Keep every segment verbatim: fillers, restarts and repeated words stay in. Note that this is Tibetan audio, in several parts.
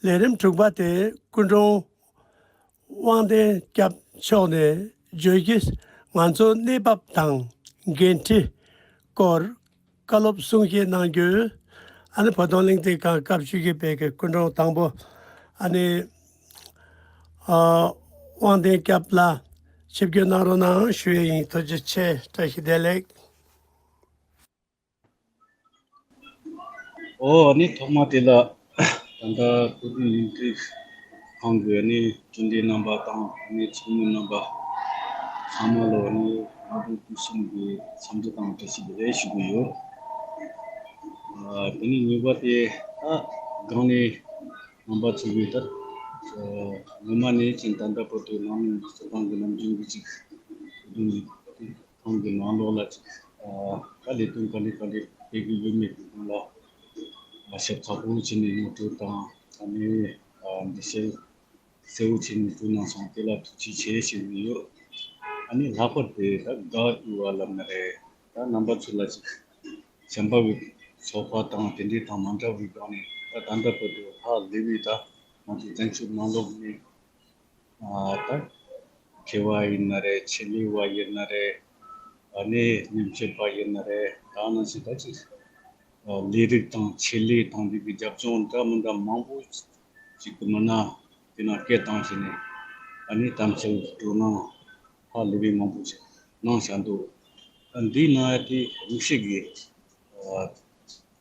ལས་རིམ་དྲུག་པ་དེ་སྐུ་མགྲོན་དབང་ལྡན་སྐྱབས་མཆོག་ནས་བརྗོད་གཞི། ང་ཚོའི་གནས་བབ་དང་འགན་འཁྲི་སྐོར་བཀའ་སློབ་གསུང་བཤད་གནང་རྒྱུ། ཨ་ནི་བོད་དོན་གླེང་སྟེགས་ཁང་སྐབས་བཅུ་བཞི་པའི་གི་སྐུ་མགྲོན་དང་པོ། ཨ་ནི་ཨ་དབང་ལྡན་སྐྱབས་ལགས། ཆིབས་བསྒྱུར་གནང་རོགས་གནང་ཞུ་ཡས་ཡིན། ཐུགས་རྗེ་ཆེ། བཀྲ་ཤིས་བདེ་ལེགས། ཨོ། ཨ་ནི་ཐོག་མ་དེ་ལ་ད་ལྟ་བོད་དོན་ལས་འགུལ་ཁང་གི་ཨ་ནི་གྲུབ་འབྲས་རྣམ་པ་དང་ཨ་ནི་ཚོགས་མི་རྣམ་པ་ཚང་མ་ལ་ཨ་ནི་ང་དང་དུས་གསུམ་གྱི་འཚམས་འདྲི་དང་བཀྲ་ཤིས་བདེ་ལེགས་ཞུ་གི་ཡོད། ཨ་དེ་ནི་ཉིན་པ་དེ་ད་སྒང་ནས་རྣམ་པ་ཚོ་གིས་ད་ངོ་མ་ནས་ཅིག་ད་ལྟ་བོད་དོན་ནང་གསོ་སྟངས་ཀྱི་ནམ་རྒྱུན་གྱི་ཅིག་བོད་དོན་ཁང་གི་ནང་ལོགས་ལ་ཅིག་ཨ་ད་ལས་དོན་ག་འདྲ་ག་འདྲ་སྤེལ་གྱི་ཡོད་མེད་ཀྱི་སྒང་ལ་ཞིབ་ཚགས་པོ་བྱས་ནས་ངོ་སྤྲོད་དང་ཨ་ནི་ཨ་འདི་བཤད་གསལ་བོ་བྱས་ནས་སྤྲོད་གནང་སོང་། དེ་ལ་ཐུགས་རྗེ་ཆེ་ཞུ་གི་ཡོད། ཨ་ནི་ལྷག་པར་དུ་ད་དགའ་འོས་པ་ལབ་ན་རེད། ད་རྣམ་པ་ཚོ་ལ་ཅིག་གཞན་པ་གི་ཚོགས་པ་དང་དེ་འདྲའི་དང་མ་འདྲ་བའི་སྒང་ནས་ད་ད་ལྟ་བར་དུ་ཧ་ལས་པའི་ད་ང་ཚོ་བཙན་བྱོལ་ནང་ལོགས་ནས་ཨ་ད་མཁས་པ་ཡིན་ན་རེད། ཆེད་ལས་པ་ཡིན་ན་རེད། ཨ་ནི་ཉམས་ཞིབ་པ་ཡིན་ན་རེད། ད་ནང་བཞིན་ད་ཅིག་ཨ་ལས་རིགས་དང་ཆེད་ལས་དང་འདི་གི་རྒྱབ་ལྗོངས་འདྲ་མི་འདྲ་མང་པོ་ཅིག་གི་མི་སྣ་དེ་ནང་སྐད་བཏང་བྱས་ནས་ཨ་ནི་གཏམ་བཤད་སྤྲོ་སྣང་ཧ་ལས་པའི་མང་པོ་ཞིག་གནང་བཞག་འདུག་ཨ་འདིའི་ནང་ཡ་དེ་དམིགས་བསལ་གྱི་ཨ་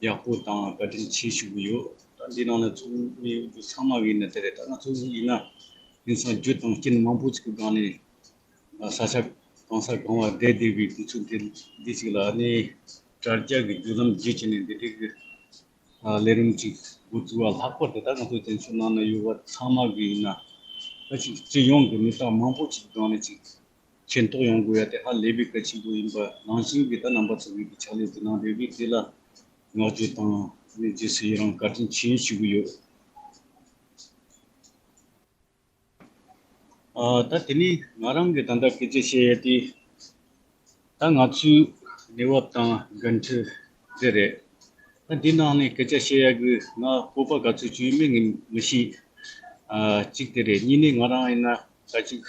ཡག་པོ་དང་བཀའ་དྲིན་ཆེ་ཞུ་གི་ཡོད། ད་འདི་ནང་ལ་ཚོགས་མི་ཚང་མ་གི་ཡིན་ན་དེ་རེད། ད་ང་ཚོ་ཡིན་ན་དེང་སང་རྒྱུ་དང་རྐྱེན་མང་པོ་ཅིག་གི་སྒང་ནས་ཨ་ས་ཆ་གང་ས་གང་བ་བསྡད་བསྡད་པའི་དུས་ཚོད་དེ་འདི་ཅིག་ལ་ཨ་ནི་དྲ་རྒྱ་གི་བརྒྱུད་ལམ་བརྒྱུད་བྱས་ནས་འདི་འདྲའི་གི་ཨ་ལས་རིམ་ཅིག་འགོ་བཙུགས་པ་ལྷག་པར་དུ་ད་ང་ཚོ་བཙན་བྱོལ་ནང་ན་ཡོད་པ་ཚང་མ་གི་ཡིན་ན་ད་ཅིག་སྤྱི་ཡོངས་ཀྱི་མི་རྟག་མང་པོ་ཅིག་སྒང་ནས་ཅིག་མཁྱེན་རྟོགས་ཡོང་དགོས་ཡ་དེ་ཧ་ལས་པའི་གལ་ཆེན་པོ་ཡིན་པ་ནང་བཞིན་གྱི་ད་རྣམ་པ་ཚོ་གི་ཕྱག་ལས་དེ་གནང་བསྡད་པའི་དེ་ལ་བསྔགས་བརྗོད་དང་ཨ་ནི་རྗེས་སུ་ཡི་རང་བཀའ་དྲིན་ཆེ་ཞུ་གི་ཡོད། ཨ་ད་དེ་ནས་ང་རང་གི་ད་ལྟ་སྐད་ཆ་བཤད་ཡ་དེ་ད་ང་ཚོའི་གནས་བབ་དང་འགན་འཁྲི་དེ་རེད། ད་འདི་ནང་ནས་སྐད་ཆ་བཤད་ཡ་གི་ང་སྤོབས་པ་ག་ཚོད་ཅིག་ཡོད་མེད་ངས་མི་ཤེས། ཨ་གཅིག་དེ་རེད། གཉིས་ནས་ང་རང་ཡིན་ན་ད་ཅིག་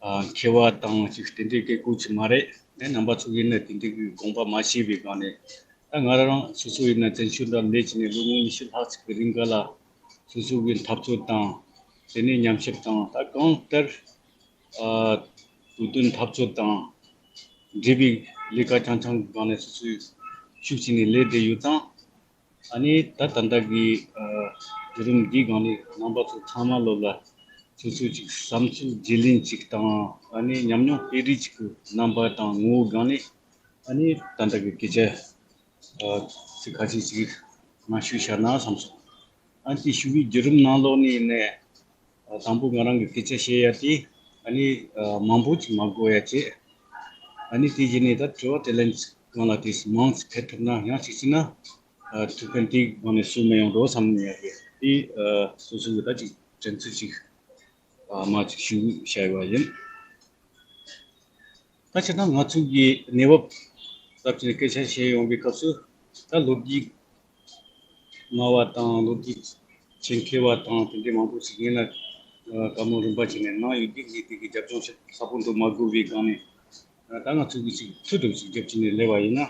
ཨ་མཁས་པ་དང་ཅིག་དེ་འདྲའི་སྐད་ཁུག་ཅིག་མ་རེད། ཨེ་རྣམ་པ་ཚོ་གིས་ནི་དེ་འདྲའི་གི་དགོངས་པ་མ་བཞེས་པའི་སྒང་ནས་ད་ང་རང་སོ་སོ་ཡིན་ན་བཙན་བྱོལ་ལ་སླེབས་བྱས་ནས་ལོ་ངོ་ཉི་ཤུ་ལྷག་ཅིག་གི་རིང་ག་ལ་སོ་སོ་གི་འཐབ་རྩོད་དང་དེ་ནས་ཉམས་ཞིབ་དང་ད་གང་ལྟར་ཨ་བོད་དོན་འཐབ་རྩོད་དང་འབྲེལ་བའི་ལས་ཀ་རྐྱང་རྐྱང་གི་སྒང་ནས་སོ་སོས་ཤུགས་བྱས་ནས་ལས་བསྡད་ཡོད་ཙང་། ཨ་ནི་ད་ད་ལྟ་གི་ཨ་བརྒྱུད་རིམ་འདིའི་སྒང་ནས་རྣམ་པ་ཚོ་ཚང་མ་ལོ་ལ་སོ་སོའི་ཅིག་བསམ་ཚུལ་བརྗེ་ལེན་ཅིག་དང་ཨ་ནི་ཉམས་མྱོང་སྤེལ་རེས་ཅིག་གི་རྣམ་པ་དང་ངོ་བོའི་སྒང་ནས་ཨ་ནི་ད་ལྟ་གི་སྐད་ཆ་ཨ་ཚིག་ཁ་ཤས་ཅིག་མ་ཞུས་བཞག་ན་བསམ་སོང་། ཨ་ནི་ཞུ་བའི་བརྒྱུད་རིམ་ནང་ལོགས་ནས་ནས་ཨ་དང་པོ་ང་རང་གི་སྐད་ཆ་བཤད་ཡ་དེ་ཨ་ནི་ཨ་མང་པོ་ཅིག་མ་དགོས་ཡ་བྱས། ཨ་ནི་དེ་རྗེས་ནས་ད་དྲི་བ་དྲིས་ལན་སྒང་ལ་དེ་མང་ཙམ་ཕེབས་ཐུབ་ན་ཡང་ཅིག་བྱས་ན། ཨ་ཐུགས་ཕན་དེའི་སྒང་ནས་སུ་མི་ཡོང་འགྲོ་བསམ་ནས་ཡ་གི་དེ་ཨ་སོ་སོ་གི་ད་ཅིག་དྲན་ཚུལ་ཅིག་ཨ་མ་ཅིག་ཞུ་བྱ་བ་ཡིན། ད་ཕྱིར་ད་ང་ཚོ་གི་གནས་བབ་ལྟར་ཅིག་སྐད་ཆ་བཤད་ཡོང་བའི་སྐབས་སུ་ད་ལོ་རྒྱུས་སྨྲ་བ་དང་ལོ་རྒྱུས་ཆེད་མཁས་པ་དང་དེ་འདྲའི་མང་པོ་ཞིག་ཡིན་ན་ཨ་བཀའ་མོལ་རིམ་པ་བྱས་ནས་གནང་ཡོད་དུས་ངས་དེ་གི་རྒྱབ་ལྗོངས་ཞིག་ཚ་པོ་འདུག་མ་དགོས་པའི་སྒང་ནས་ཨ་ད་ང་ཚོ་གི་ཅིག་ཚུལ་དུ་ཅིག་རྒྱབ་བྱས་ནས་སླེབས་པ་ཡིན་ན།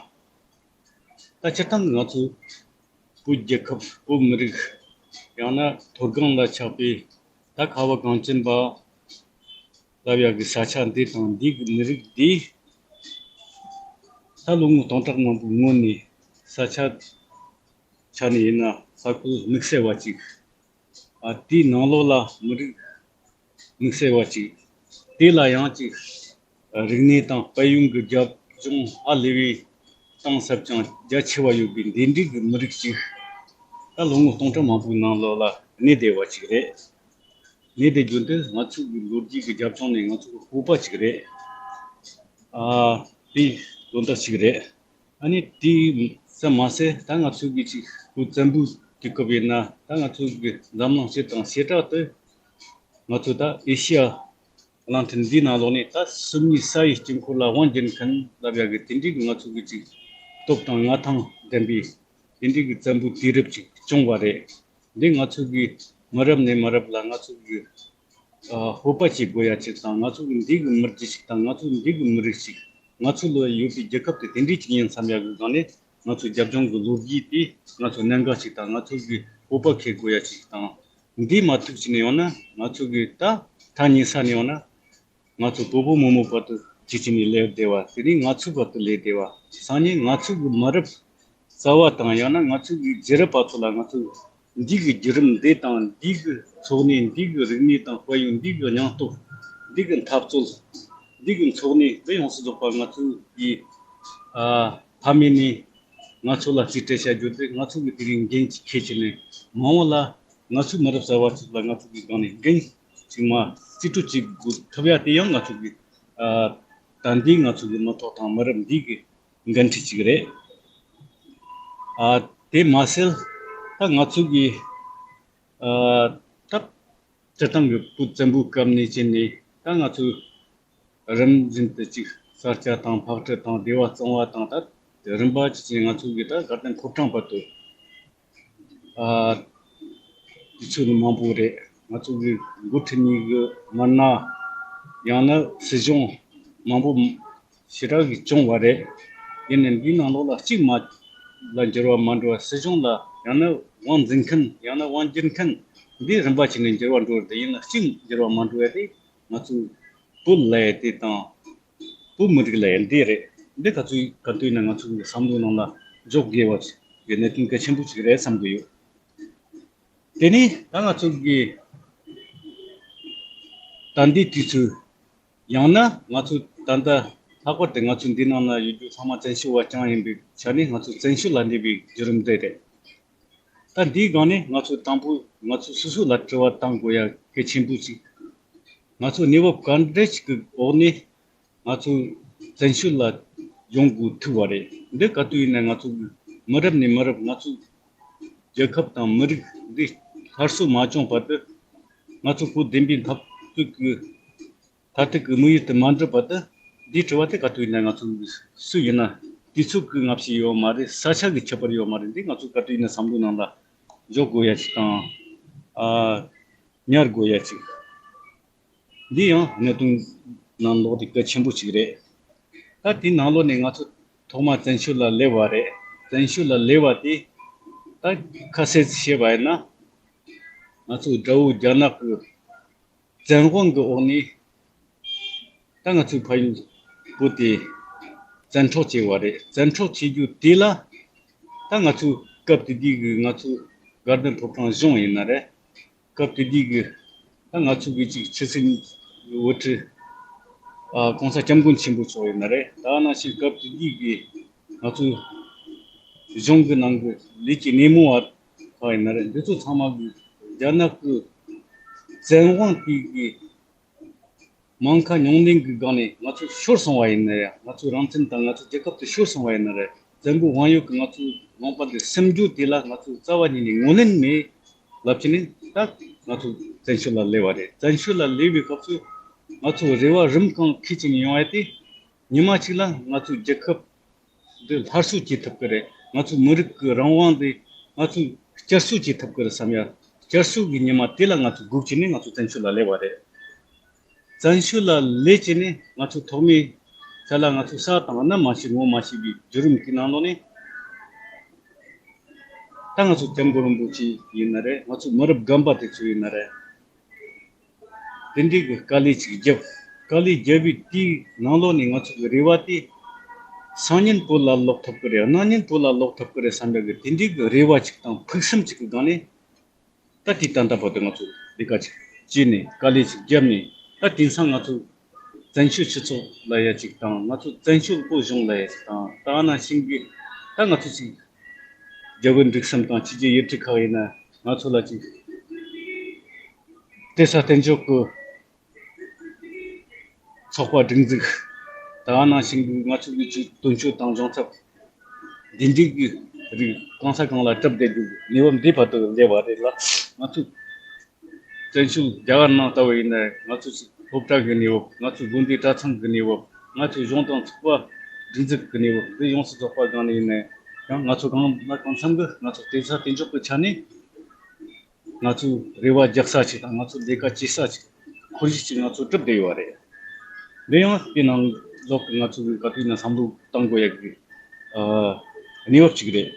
ད་སྤྱིར་བཏང་ང་ཚོ་བོད་རྒྱལ་ཁབ་བོད་མི་རིགས་ཡང་ན་མཐོ་སྒང་ལ་ཆགས་པའི་ད་ཁ་བ་གངས་ཅན་པ་ལབ་ཡག་གི་ས་ཆ་འདི་དང་འདི་གི་མི་རིགས་འདི་ད་ལོ་ངོ་སྟོང་ཕྲག་མང་པོའི་སྔོན་ནས་ས་ཆ་ཆ་ནས་ཡིན་ན་ས་ཁུལ་དམིགས་བསལ་བ་ཅིག་ཨ་དེའི་ནང་ལོགས་ལ་མི་རིགས་དམིགས་བསལ་བ་ཅིག་དེ་ལ་ཡང་ཅིག་རིག་གནས་དང་དཔལ་ཡོན་གྱི་རྒྱབ་ལྗོངས་ཧ་ལས་པའི་གཏིང་ཟབ་ཅིང་རྒྱ་ཆེ་བ་ཡོད་པའི་འདི་འདྲའི་གི་མི་རིགས་ཅིག་ད་ལོ་ངོ་སྟོང་ཕྲག་མང་པོའི་ནང་ལོགས་ལ་གནས་བསྡད་པ་ཅིག་རེད། གནས་བསྡད་རྒྱུ་འདི་ང་ཚོ་གི་ལོ་རྒྱུས་ཀྱི་རྒྱབ་ལྗོངས་ནས་ང་ཚོ་གི་སྤོབས་པ་ཅིག་རེད། ཨ་དེ་དོན་དག་ཅིག་རེད། ཨ་ནི་དེ་ཙམ་མ་ཟད་ད་ང་ཚོ་གི་ཅིག་བོད་བཙན་པོའི་དུས་སྐབས་ཡིན་ན་ད་ང་ཚོ་གི་འཛམ་གླིང་སྤྱི་དང་བྱེ་བྲག་ཏུ་ང་ཚོ་ད་ཨེ་ཤི་ཡ་གླིང་ཕྲན་འདིའི་ནང་ལོགས་ནས་ད་སུམ་གཉིས་ས་ཡི་དཀྱིལ་འཁོར་ལ་དབང་བསྒྱུར་མཁན་ལབ་ཡག་གི་དེ་འདྲའི་གི་ང་ཚོ་གི་ཅིག་སྟོབས་དང་མངའ་ཐང་ལྡན་པའི་དེ་འདྲའི་གི་བཙན་པོའི་དུས་རབས་ཅིག་བྱུང་བ་རེད། འདི་ང་ཚོ་གི་ མི་རབས་ནས་མི་རབས་ལ་ང་ཚོ་གི་ཨ་སྤོབས་པ་བྱེད་དགོས་ཡ་ཅིག་དང་། ང་ཚོ་གི་འདི་གི་མི་རྒྱུད་ཅིག་དང་། ང་ཚོ་གི་འདི་གི་མི་རིགས་ཅིག། ང་ཚོ་ལ་ཡོད་པའི་རྒྱལ་ཁབ་དེ་དེ་འདྲའི་ཅིག་ཡིན་བསམ་ཡ་གི་སྒང་ནས། ང་ཚོའི་རྒྱབ་ལྗོངས་ཀྱི་ལོ་རྒྱུས་དེ་ང་ཚོ་གནད་འགག་ཅིག་དང་། ང་ཚོ་གི་སྤོབས་པ་འཁྱེར་དགོས་ཡ་ཅིག་དང་། འདི་མ་ཐུག་ཅིག་ནས་ཡོང་ན། ང་ཚོ་གི་ད་ཐག་ཉེ་ས་ནས་ཡོང་ན། ང་ཚོ་བོད་བོད་མོ་མོ་བར་དུ་གཅིག་གཅིག་ནས་ལས་བསྡད་པ། དེ་ནས་ང་ཚོའི་བར་དུ་ལས་བསྡད་པ། སང་ཉིན་ང་ཚོ་གི་མི་རབས་གསར་བ་དང་། ཡང་ན་ང་ཚོ་གི་རྗེས་རབས་པ་ཚོ་ལ་ང་ཚོ་འདི་གི་བརྒྱུད་རིམ་འདི་དང་། འདི་གི་འཚོ་གནས། འདི་གི་རིག་གནས་དང་དཔལ་ཡོན། འདི་གི་སྙིང་སྟོབས། འདི་གི་འཐབ་རྩོད། འདི་གི་འཚོ་གནས་འདི་ཡོངས་སུ་རྫོགས་པ་ང་ཚོ་གི་ཨ་ཕ་མེས་ནས། ང་ཚོ་ལ་རྩིས་སྤྲད་བྱ་རྒྱུ་དེ། ང་ཚོ་གི་དེ་རིང་འགན་ཅིག་འཁྱེར་བྱས་ནས། མ་འོངས་ལ་ང་ཚོའི་མི་རབས་གསར་བ་ཚོ་ལ་ང་ཚོ་གི་སྒང་ནས་འགན་ཅིག་མ་རྩིས་སྤྲོད་བྱེད་དགོས་ཐུབ་ཡ་དེ་ཡང་ང་ཚོ་གི་ཨ་ད་འདི་ང་ཚོ་གི་མི་ཐོག་དང་མི་རབས་འདི་གི་འགན་འཁྲི་ཅིག་རེད། ཨ་དེ་མ་ཟད་ད་ང་ཚོ་གི་ཨ་ད་སྤྱིར་བཏང་གི་བོད་བཙན་པོའི་སྐབས་ནས་བྱས་ནས། ད་ང་ཚོས་རིམ་བཞིན་དུ་ཅིག་ས་སྐྱ་དང་ཕག་གྲུ་དང་སྡེ་བ་གཙང་བ་དང་། ད་རིམ་པ་ཅིག་ཅིག་ང་ཚོ་གི་ད་དགའ་ལྡན་ཕོ་བྲང་བར་དུ། ཨ་དུས་ཚོད་ནི་མང་པོ་རེད། ང་ཚོ་གི་འགོ་ཁྲིད་གཉིས་ཀྱི་མི་སྣ། ཡང་ན་སྲིད་གཞུང་མང་པོ་ཞེ་དྲག་གིས་སྐྱོང་བ་རེད། ཡིན་ནའི་འདིའི་ནང་ལོགས་ལ་གཅིག་མ་ལ་འགྱུར་བ་མ་འགྲོ་བ། སྲིད་གཞུང་ལ། ཡང་ན་དབང་འཛིན་མཁན། ཡང་ན་དབང་སྒྱུར་མཁན། འདི་རིམ་པ་བྱས་ནས་འགྱུར་བ་འགྲོ་བ་རེད། ཡིན་ན་གཅིག་འགྱུར་བ་མ་འགྲོ་བ་དེ་ང་ཚོའི་བོད་ལ་ཡ་དེ་དང་། བོད་མི་རིགས་ལ་ཡ་འདི་རེད། འདི་ག་ཚོད་ག་དུས་ཡིན་ན་ང་ཚོའི་བསམ་བློ་ནང་ལ་འཇོག་དགོས་པ་ཞིག་གི་གནད་དོན་གལ་ཆེན་པོ་ཞིག་རེད་བསམ་གྱི་ཡོད། དེ་ནས་ད་ང་ཚོ་གི་ད་འདི་དུས་ཚོད། ཡང་ན་ང་ཚོ་ད་ལྟ་ལྷག་པར་དུ་ང་ཚོ་འདི་ནང་ན་ཡོད་རྒྱུ་ཚང་མ་བཙན་བྱོལ་བ་རྐྱང་ཡིན་པའི་ཆ་ནས། ང་ཚོ་བཙན་བྱོལ་ལ་སླེབས་པའི་བརྒྱུད་རིམ་འདི་རེད། ད་འདིའི་སྒང་ནས་ང་ཚོ་དང་པོ་ང་ཚོ་སོ་སོ་ལ་དྲི་བ་བཏང་དགོས་ཡ་གལ་ཆེན་པོ་ཞིག། ང་ཚོ་གནས་བབ་ག་འདྲ་ཞིག་གི་འོག་ནས་ང་ཚོ་བཙན་བྱོལ་ལ་ཡོང་དགོས་ཐུག་པ་རེད། འདི་ག་དུས་ཡིན་ན་ང་ཚོ་མི་རབས་ནས་མི་རབས་ང་ཚོ་རྒྱལ་ཁབ་དང་མི་རིགས་འདི་སླར་གསོ་མ་བྱུང་བར་དུ། ང་ཚོ་བོད་བདེན་པའི་འཐབ་རྩོད་ཀྱི་མཐར་ཐུག་གི་དམིགས་ཡུལ་དེ་མ་འགྲུབ་བར་དུ། འདིའི་དྲི་བ་དེ་ག་དུས་ཡིན་ན་ང་ཚོ་སུ་ཡིན་ན། དུས་ཚོད་ཀྱི་སྔ་ཕྱི་ཡོད་མ་རེད། ས་ཆ་གི་ཁྱད་པར་ཡོད་མ་རེད། འདི་ང་ཚོ་ག་དུས་ཡིན་ན་བསམ་བློ་ནང་ལ་འཇོག་དགོས་ཡ་ཞིག་དང་། ཨ་ཉར་དགོས་ཡ་ཞིག། འདི་ཡང་གནད་དོན་ནང་ལོགས་དེ་གལ་ཆེན་པོ་ཞིག་རེད། ད་དེའི་ནང་ལོགས་ནས་ང་ཚོ་ཐོག་མ་བཙན་བྱོལ་ལ་སླེབས་པ་རེད། བཙན་བྱོལ་ལ་སླེབས་པ་དེ་ད་ཁ་གསལ་བཤད་པ་ཡིན་ན། ང་ཚོ་དགྲ་བོ་རྒྱ་ནག་གི་བཙན་དབང་གི་འོག་ནས་ད་ང་ཚོའི་ཕ་ཡུལ་བོད་དེ་བཙན་འཕྲོག་བྱས་པ་རེད། བཙན་འཕྲོག་བྱེད་རྒྱུ་དེ་ལ་ད་ང་ཚོའི་སྐབས་དེ་དུས་ཀྱི་ང་ཚོའི་དགའ་ལྡན་ཕོ་བྲང་གཞུང་ཡིན་ན་རེད། སྐབས་དེ་དུས་ཀྱི་ད་ང་ཚོ་གི་ཅིག་ཕྱི་སྲིད་དབུ་ཁྲིད་ཨ་༸གོང་ས་༸སྐྱབས་མགོན་ཆེན་པོ་མཆོག་ཡིན་ན་རེད། ད་ནང་བཞིན་སྐབས་དེ་དུས་ཀྱི་ང་ཚོའི་གཞུང་གི་ནང་གི་ལས་ཀྱི་སྣེ་མོ་བ་ཁག་ཡིན་ན་རེད། འདི་ཚོ་ཚང་མ་གི་རྒྱ་ནག་གི་བཙན་དབང་དེ་གི་མང་ཁ་ཉུང་ལེན་གྱི་སྒང་ནས་ང་ཚོ་ཤོར་སོང་བ་ཡིན་ན་ཡང་། ང་ཚོའི་རང་བཙན་དང་ང་ཚོའི་རྒྱལ་ཁབ་དེ་ཤོར་སོང་བ་ཡིན་ན་རེད། བཙན་པོའི་དབང་ཡོད་ཀྱི་ང་ཚོའི་ལུང་པ་འདི་སིམ་རྒྱུ་དེ་ལ་ང་ཚོ་རྩ་བ་ཉིད་ནས་ངོས་ལེན་མེད་ལབ་བྱས་ནས། ད་ང་ཚོ་བཙན་བྱོལ་ལ་སླེབས་པ་རེད། བཙན་བྱོལ་ལ་སླེབས་པའི་སྐབས་སུ་ང་ཚོ་རེ་བ་རིམ་གང་འཁྱེར་བྱས་ནས་ཡོང་བ་དེ། ཉི་མ་གཅིག་ལ་ང་ཚོའི་རྒྱལ་ཁབ་འདི་སླར་གསོ་བྱེད་ཐུབ་ཀྱི་རེད། ང་ཚོའི་མི་རིགས་ཀྱི་རང་དབང་འདི་ང་ཚོས་བསྐྱར་གསོ་བྱེད་ཐུབ་ཀྱི་རེད་བསམ་ཡ། བསྐྱར་གསོ་གི་ཉི་མ་དེ་ལ་ང་ཚོ་སྒུག་བྱས་ནས་ང་ཚོ་བཙན་བྱོལ་ལ་སླེབས་པ་རེད། བཙན་བྱོལ་ལ་སླེབས་བྱས་ནས་ང་ཚོ་ཐོག་མའི་ཆ་ལ་ང་ཚོ་ས་དང་གནམ་མ་ཤེས་ངོ་མ་ཤེས་པའི་བརྒྱུད་རིམ་གྱི་ནང་ལོགས་ནས། ད་ང་ཚོ་སྐྱབས་མགོན་རིན་པོ་ཆེ་ཡིན་ན་རེད། ང་ཚོ་མི་རབས་རྒན་པ་དེ་ཚོ་ཡིན་ན་རེད། དེ་འདྲའི་གི་དཀའ་ལས་ཅིག་བརྒྱབ། དཀའ་ལས་བརྒྱབ་པའི་དེའི་ནང་ལོགས་ནས་ང་ཚོ་གི་རེ་བ་དེ། སང་ཉིན་བོད་ལ་ལོག་ཐུབ་ཀྱི་རེད། གནངས་ཉིན་བོད་ལ་ལོག་ཐུབ་ཀྱི་རེད་བསམ་པའི་གི་དེ་འདྲའི་གི་རེ་བ་ཅིག་དང་ཕུགས་བསམ་ཅིག་གི་སྒང་ནས། ད་དེ་ད་ལྟ་བར་དུ་ང་ཚོ་ལས་ཀ་ཅིག་བྱས་ནས། དཀའ་ལས་ཅིག་བརྒྱབ་ནས། ད་དེང་སང་ང་ཚོ་བཙན་བྱོལ་སྤྱི་ཚོགས་ལ་ཡ་ཅིག་དང་། ང་ཚོ་བཙན་བྱོལ་བོད་གཞུང་ལ་ཡ་ཅིག་དང་། ད་ནང་བཞིན་གྱི་ད་ང་ཚོ་ཅིག་རྒྱ་བོད་འབྲུག་གསུམ་དང་ཕྱི་རྒྱལ་ཡུལ་གྲུ་ཁག་ཡིན་ན་ང་ཚོ་ལ་ཅིག་བདེ་ས་གཏན་འཇགས་ཀྱི་ཚོགས་པ་སྒྲིག་འཛུགས། ད་ནང་བཞིན་གྱི་ང་ཚོ་གི་ཅིག་དོན་གཅོད་དང་སྦྱོང་ཚབ། འདི་འདྲའི་གི་རིགས་གང་ས་གང་ལ་གྲུབ་བསྡད་རྒྱུ་གནས་བབ་འདི་བར་དུ་སླེབས་པ་རེད་ལ། ང་ཚོ་བཙན་བྱོལ་རྒྱ་གར་ནང་ལྟ་བུ་ཡིན་ན་ང་ཚོ་ཅིག་སློབ་གྲྭ་གི་གནས་བབ། ང་ཚོ་དགོན་སྡེ་གྲྭ་ཚང་གི་གནས་བབ། ང་ཚོ་གཞུང་དང་ཚོགས་པ་སྒྲིག་འཛུགས་ཀྱི་གནས་བབ། འདི་ཡོངས་སུ་རྫོགས་པ་སྒང་ནས་ཡིན་ན་ཡང་། ང་ཚོ་གང་ལ་གང་འཚམ་གི་ང་ཚོ་བདེ་ས་གཏན་འཇགས་ཀྱི་ཆ་ནས། ང་ཚོའི་རེ་བ་རྒྱག་ས་ཅིག་དང་ང་ཚོའི་ལས་ཀ་བྱེད་ས་ཅིག་ཁོར་ཡུག་ཅིག་ང་ཚོ་གྲུབ་བསྡད་ཡོད་རེད། འདི་ཡང་དེ་ནང་ལོག་གི་ང་ཚོ་གི་ག་དུས་ན་བསམ་བློ་གཏང་དགོས་ཡག་གི་ཨ་གནས་བབ་ཅིག་རེད།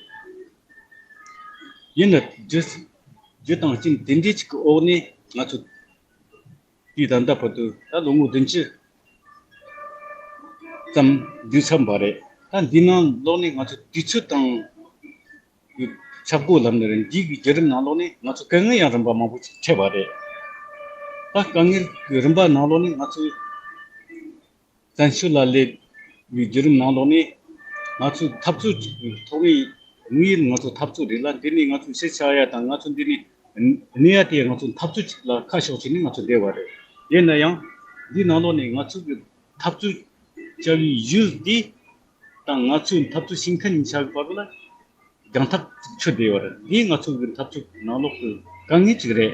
ཡིན་ན་རྒྱུ་རྒྱུ་དང་རྐྱེན་དེ་འདྲའི་ཅིག་གི་འོག་ནས་ང་ཚོ་དུས་ད་ལྟ་བར་དུ་ད་ལོ་ངོ་བདུན་ཅུ་ཙམ་འདུས་ཚར་བ་རེད། ད་འདི་ནང་ལོགས་ནས་ང་ཚོ་དུས་ཚོད་དང་ཆག་སྒོ་ལབ་ན་རེད། འདི་གི་བརྒྱུད་རིམ་ནང་ལོགས་ནས་ང་ཚོ་དཀའ་ངལ་ཡང་རིམ་པ་མང་པོ་ཅིག་འཕྲད་པ་རེད། ད་དཀའ་ངལ་གྱི་རིམ་པ་ནང་ལོགས་ནས་ང་ཚོས་བཙན་བྱོལ་ལ་སླེབས་པའི་བརྒྱུད་རིམ་ནང་ལོགས་ནས་ང་ཚོས་འཐབ་རྩོད་ཅིག་གི་ཐོག་ནས་དམིགས་ཡུལ་ང་ཚོ་འཐབ་རྩོད་རེད་ལ། འདི་ནས་ང་ཚོ་ཕྱི་ཆ་ཡ་དང་ང་ཚོ་འདི་ནས་གནས་ཡ་དེ་ང་ཚོ་འཐབ་རྩོད་ཅིག་ལ་ཁ་ཕྱོགས་བྱས་ནས་ང་ཚོ་བསྡད་པ་རེད། ཡིན་ན་ཡང་འདི་ནང་ལོགས་ནས་ང་ཚོ་གི་འཐབ་རྩོད་བྱ་བའི་ཡུལ་འདི་དང་ང་ཚོའི་འཐབ་རྩོད་བྱེད་མཁན་གཉིས་ཆ་གི་བར་ལ་རྒྱང་ཐག་ཆོད་བསྡད་ཡོད་རེད། འདིས་ང་ཚོ་གི་འཐབ་རྩོད་ནང་ལོགས་ཀྱི་དཀའ་ངལ་ཅིག་རེད།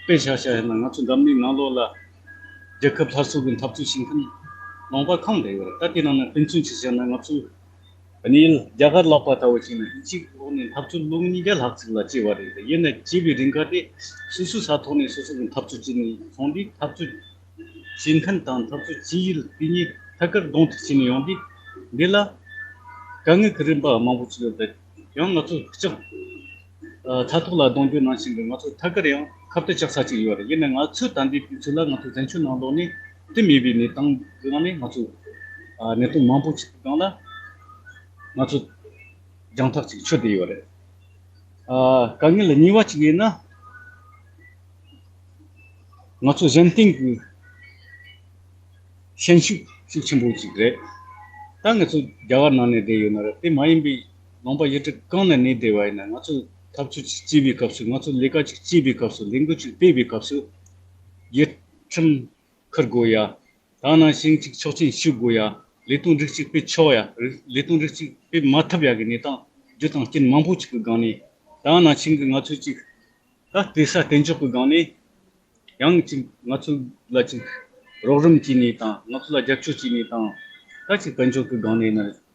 དཔེ་ཆ་བཞག་ཡིན་ན་ང་ཚོ་འཛམ་གླིང་ནང་ལོགས་ལ་རྒྱལ་ཁབ་སླར་གསོ་གི་འཐབ་རྩོད་བྱེད་མཁན་ལུང་པ་གང་རེད་ཡོད་རེད། ད་དེ་ནང་ནས་དཔེ་མཚོན་ཅིག་བཞག་ན་ང་ཚོའི་གནས་ཡུལ་རྒྱ་གར་ལྷག་པ་ལྟ་བུ་བྱས་ན་དབྱིན་ཇིའི་འོག་ནས་འཐབ་རྩོད་ལོ་ཉིས་བརྒྱ་ལྷག་ཅིག་ལ་སྐྱེལ་བ་རེད། ཡིན་ན་སྐྱེལ་བའི་རིང་ག་དེ་སོ་སོའི་ས་ཐོག་ནས་སོ་སོ་གི་འཐབ་རྩོད་བྱས་ནས་སོང་དུས་འཐབ་རྩོད་བྱེད་མཁན་དང་འཐབ་རྩོད་བྱེད་ཡུལ་དེ་གཉིས་ཐད་ཀར་གདོང་ཐུག་བྱས་ནས་ཡོང་དུས་འདི་ལ་དཀའ་ངལ་གྱི་རིམ་པ་མང་པོ་ཅིག་ཡོད་པས། ཡང་ང་ཚོ་ལྕགས་ཚ་ཐོག་ལ་གདོང་རྒྱུ་ནང་བཞིན་དུ་ང་ཚོ་ཐད་ཀར་ཡང་ཁ་གཏད་བཅག་ས་ཅིག་ཡོད་རེད། ཡིན་ནའི་ང་ཚོས་ད་ལྟའི་དུས་ཚོད་ལ་ང་ཚོ་བཙན་བྱོལ་ནང་ལོགས་ནས་དེ་མེད་པའི་གནས་སྟངས་ཀྱི་ངང་ནས་ང་ཚོ་གནད་དོན་མང་པོ་ཅིག་གི་སྒང་ལ་ང་ཚོ་རྒྱང་ཐག་ཅིག་ཆོད་བསྡད་ཡོད་རེད། ཨ། དཀའ་ངལ་གཉིས་པ་ཅིག་ཡིན་ན། ང་ཚོ་གཞན་བརྟེན་གྱི་ཤན་ཤུགས་ཤུགས་ཆེན་པོ་ཅིག་རེད། ད་ང་ཚོ་རྒྱ་གར་ནང་ནས་བསྡད་ཡོད་ན་རེད། དེ་མ་ཡིན་པའི་ལུང་པ་ཡུལ་གྲུ་གང་ནས་གནས་བསྡད་པ་ཡིན་ན། ང་ཚོ་འཐབ་རྩོད་ཅིག་བྱེད་པའི་སྐབས་སུ། ང་ཚོ་ལས་ཀ་ཅིག་བྱེད་པའི་སྐབས་སུ། ལས་འགུལ་ཅིག་སྤེལ་བའི་སྐབས་སུ་ཡུལ་ཁྲིམས་འཁུར་དགོས་ཡ། ད་ནང་བཞིན་ཅིག་ཆོག་མཆན་ཞུ་དགོས་ཡ། ལས་དོན་རིགས་གཅིག་སྤེལ་ཆོག་ཡ། ལས་དོན་རིགས་གཅིག་སྤེལ་མ་ཐུབ་ཡ་གི་གནས་སྟངས་རྒྱུ་དང་རྐྱེན་མང་པོ་ཅིག་གི་སྒང་ནས། ད་ནང་བཞིན་གྱི་ང་ཚོས་ཅིག་ད་བལྟས་ས་བལྟས་འཇོག་གི་སྒང་ནས་ཡང་ཅིག་ང་ཚོ་ལ་ཅིག་རོགས་རམ་བྱས་ནས་དང་། ང་ཚོ་ལ་རྒྱབ་སྐྱོར་བྱས་ནས་དང་། ད་ཅིག་དཔལ་འབྱོར་གྱི་སྒང་ནས་ན་